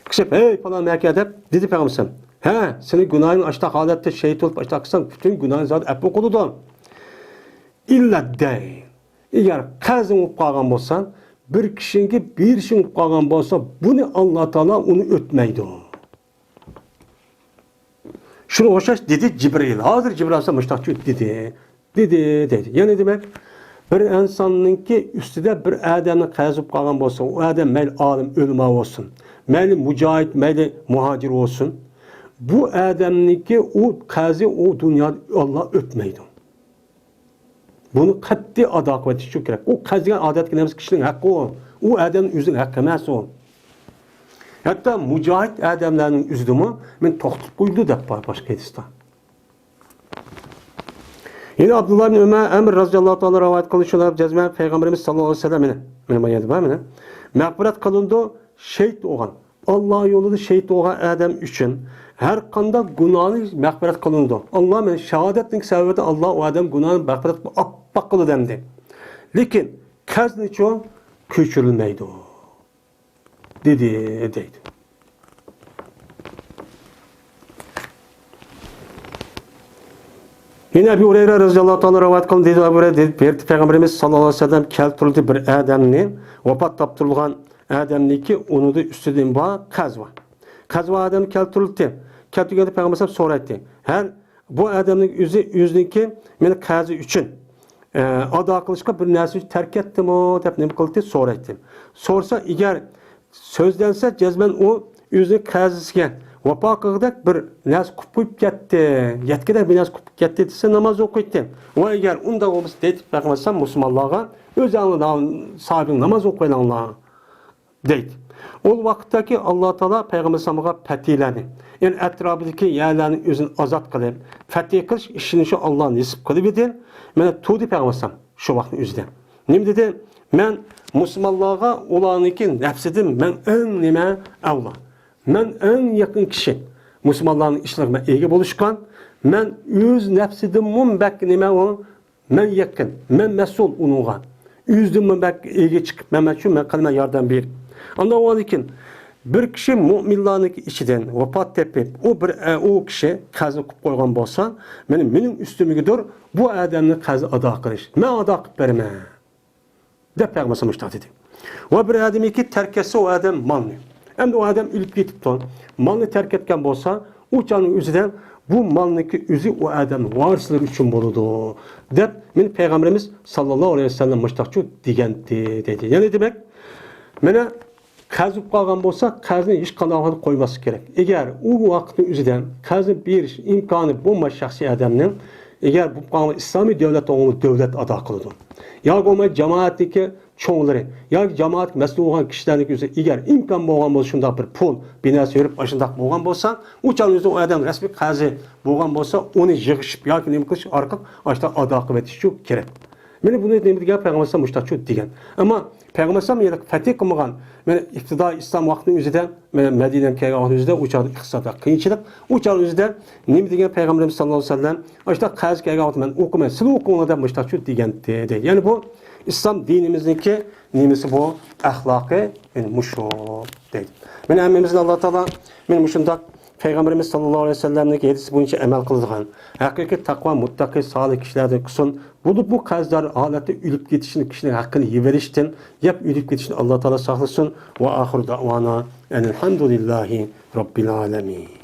قىچىپ، ھەي پالان مەكە دەپ دېدى پەيغەمبەر. ھە، سېنىڭ گۇناھىڭ ئاشتاق ھالەتتە شېھىت بولۇپ ئاشتاق قىلساڭ پۈتۈن گۇناھىڭ زادى ئەپۇ قىلىدۇ. ئىللەددەي. ئەگەر قەرزىڭ بولۇپ قالغان بولسا، بىر كىشىنىڭكى بېرىشىڭ بولۇپ قالغان بولسا، بۇنى ئاللا تائالا ئۇنى ئۆتمەيدۇ. شۇنىڭغا ئوخشاش دېدى جىبرىل. ھازىر جىبرىل ئەلەيھىسسالام مۇشۇنداق دېدى. دېدى، دەيدۇ. يەنى دېمەك، بىر ئىنساننىڭكى ئۈستىدە بىر ئادەمنىڭ قەرزى بولۇپ قالغان بولسا، ئۇ ئادەم مەيلى ئالىم، ئۆلىما بولسۇن، مەيلى مۇجاھىد، مەيلى مۇھاجىر بولسۇن، بۇ ئادەمنىڭكى ئۇ قەرزى ئۇ دۇنيادا ئاللا ئۆتمەيدۇ. بۇنى قەتئىي ئادا قىلىۋېتىش ئۈچۈن كېرەك. ئۇ قەرز دېگەن ئادەتتىكى نەرسە كىشىنىڭ ھەققى ئۇ. ئۇ ئادەمنىڭ ئۆزىنىڭ ھەققى ئەمەس ئۇ. ھەتتا مۇجاھىد ئادەملەرنىڭ ئۆزىدىمۇ مەن توختىتىپ قويۇلدى دەپ بار باشقا ھەدىستە. يەنە ئابدۇللا ئىبن ئۆمەر ئەمر رەزىياللاھۇ تائالا رىۋايەت قىلىشىدا جەزمەن پەيغەمبىرىمىز ساللاللاھۇ ئەلەيھى ۋەسەللەم مانا، مانا بۇ يەردە بار مانا. مەغپىرەت قىلىنىدۇ، شېھىت بولغان. ئاللا يولىدا شېھىت بولغان ئادەم ئۈچۈن ھەر قانداق گۇناھنى مەغپىرەت قىلىنىدۇ. ئاللا مانا شاھادەتنىڭ سەۋەبىدىن ئاللا ئۇ ئادەم گۇناھىنى مەغپىرەت قىلىپ ئاپئاق قىلىدۇ ئەمدى. لېكىن قەرزنىچۇ كۆچۈرۈلمەيدۇ. دېدى، دەيدۇ. يەنە ئەبۇ ھۇرەيرە رەزىياللاھۇ تائالا رىۋايەت قىلىندى، دېدى ئەبۇ ھۇرەيرە، دېدى، بىر پەيغەمبىرىمىز ساللاللاھۇ ئەلەيھى ۋەسەللەم كەلتۈردى بىر ئادەمنى، ۋاپات تاپتۇرۇلغان ئادەمنىڭكى ئۇنىڭدا ئۈستىدىن بار قەرز بار. قەرز بار ئادەم كەلتۈرۈلدى. كەلتۈرگەندە پەيغەمبەر ئەلەيھىسسالام سورايتتى. ھە، بۇ ئادەمنىڭ ئۆزى ئۆزىنىڭكى مېنى قەرزى ئۈچۈن، ئە، ئادا قىلىشقا بىر نەرسە تەرك ئەتتىمۇ دەپ نېمە قىلدى؟ سورايتتى. سورىسا، ئەگەر سۆزلەنسە، جەزمەن ئۇ ئۆزىنىڭ قەرزىسىگە ۋاپا قىلغۇدەك بىر نەرسە قىلىپ قويۇپ كەتتى، يەتكۈدەك بىر نەرسە قىلىپ كەتتى دېسە، ناماز ئوقۇيتتى. ۋە ئەگەر ئۇنداق بولمىسا، دەيتتى پەيغەمبەر ئەلەيھىسسالام، مۇسۇلمانلارغا ئۆزۈڭلار ساھىبىڭ ناماز ئوقۇۋېلىڭلار، دەيدۇ. ئۇ ۋاقىتتاكى ئاللا تائالا پەيغەمبەر ئەلەيھىسسالامغا پەتىلەرنى، يەنى ئەتراپىدىكى يەرلەرنى ئۆزىنى ئازاد قىلىپ، پەتھى قىلىش ئىشىنى شۇ ئاللا نېسىپ قىلىۋىدى. مانا تۇردى پەيغەمبەر ئەلەيھىسسالام شۇ ۋاقىتنىڭ ئۆزىدە. نېمە دېدى؟ مەن مۇسۇلمانلارغا ئۇلارنىڭكى نەپسىدىن مەن ئەڭ نېمە ئەۋلا. مەن ئەڭ يېقىن كىشى. مۇسۇلمانلارنىڭ ئىشلىرىغا مەن ئىگە بولۇشقان. مەن ئۆز نەپسىدىنمۇ بەك نېمە ئۇ مەن يېقىن، مەن مەسئۇل ئۇنىڭغا. ئۆزىدىنمۇ بەك ئىگە چىقىپ، مەن شۇ، مەن قىلىمەن ياردەم بېرىپ. ئاندىن ئاندىن كېيىن بىر كىشى مۇئمىنلارنىڭكى ئىچىدىن ۋاپات تېپىپ، ئۇ بىر، ئە، ئۇ كىشى قەرزنى قىلىپ قويغان بولسا، مېنىڭ، مېنىڭ ئۈستۈمگىدۇر بۇ ئادەمنىڭ قەرزىنى ئادا قىلىش. مەن ئادا قىلىپ بېرىمەن، دەپ پەيغەمبەر ئەلەيھىسسالام مۇشۇنداق دېدى. ۋە بىر ئادەمكى تەرك ئەتسە ئۇ ئادەم مالنى. ئەمدى ئۇ ئادەم ئۆلۈپ كېتىپتۇ. مالنى تەرك ئەتكەن بولسا، ئۇ چاغنىڭ ئۆزىدە بۇ مالنىڭكى ئۆزى ئۇ ئادەمنىڭ ۋارىسلىرى ئۈچۈن بولىدۇ، دەپ مېنى پەيغەمبىرىمىز ساللاللاھۇ ئەلەيھى ۋەسەللەم مۇشۇنداقچۇ دېگەنتى، دەيدۇ. يەنى دېمەك، مانا قەرز بولۇپ قالغان بولسا، قەرزنى ھېچقانداق ھالدا قويماسلىق كېرەك. ئەگەر ئۇ ۋاقىتنىڭ ئۆزىدە قەرزنى بېرىش ئىمكانى بولمىغان شەخسىي ئادەمنىڭ، ئەگەر بولۇپ قالغان ئىسلامىي دۆلەت ئوڭۇ دۆلەت ئادا قىلىدۇ. ياكى بولمىسا جامائەتنىڭكى چوڭلىرى ياكى جامائەتكە مەسئۇل بولغان كىشىلەرنىڭ ئۆزى ئەگەر ئىمكان بولغان بولسا، شۇنداق بىر پۇل بىر نەرسە بېرىپ ئاشۇنداق بولغان بولسا، ئۇ چاغنىڭ ئۆزىدە ئۇ ئادەم رەسمىي قەرزى بولغان بولسا، ئۇنى يىغىشىپ ياكى نېمە قىلىش ئارقىلىق ئاشۇنداق ئادا قىلىۋېتىشى كېرەك. مانا بۇنى نېمە دېگەن؟ پەيغەمبەر ئەلەيھىسسالام مۇشۇنداقچۇ دېگەن. ئەمما پەيغەمبەر ئەلەيھىسسالام يەنە فەتھى قىلمىغان، مانا ئىپتىدائىي ئىسلام ۋاقتىنىڭ ئۆزىدە، مانا مەدىنەگە كەلگەن ۋاقىتنىڭ ئۆزىدە ئۇ چاغدا ئىقتىسادتا قىيىنچىلىق، ئۇ چاغنىڭ ئۆزىدە نېمە دېگەن پەيغەمبىرىمىز ساللاللاھۇ ئەلەيھى ۋەسەللەم؟ ئاشۇنداق قەرز كەلگەن ۋاقىتتا مەن ئوقۇيمەن، سىلەر ئوقۇڭلار دەپ مۇشۇنداقچۇ دېگەنتى، دەيدۇ. يەنى بۇ ئىسلام دىنىمىزنىڭكى نېمىسى بۇ؟ ئەخلاقى، يەنى مۇشۇ، دەيدۇ. مانا ھەممىمىزنى ئاللا تائالا مانا مۇشۇنداق پەيغەمبىرىمىز ساللاللاھۇ ئەلەيھى ۋەسەللەمنىڭكى ھەدىسى بويىچە ئەمەل قىلىدىغان، ھەقىقىي تەقۋا، مۇتتەقى، سالىھ كىشىلەردىن قىلسۇن. بولۇپمۇ قەرزدار ھالەتتە ئۆلۈپ كېتىشنى، كىشىنىڭ ھەققىنى يېۋېرىشتىن، يەپ ئۆلۈپ كېتىشنى ئاللا تائالا ساقلىسۇن. ۋە ئاخىرۇ دەئۋانا ئەنىل ھەمدۇلىللاھى رەببىل ئالەمىن.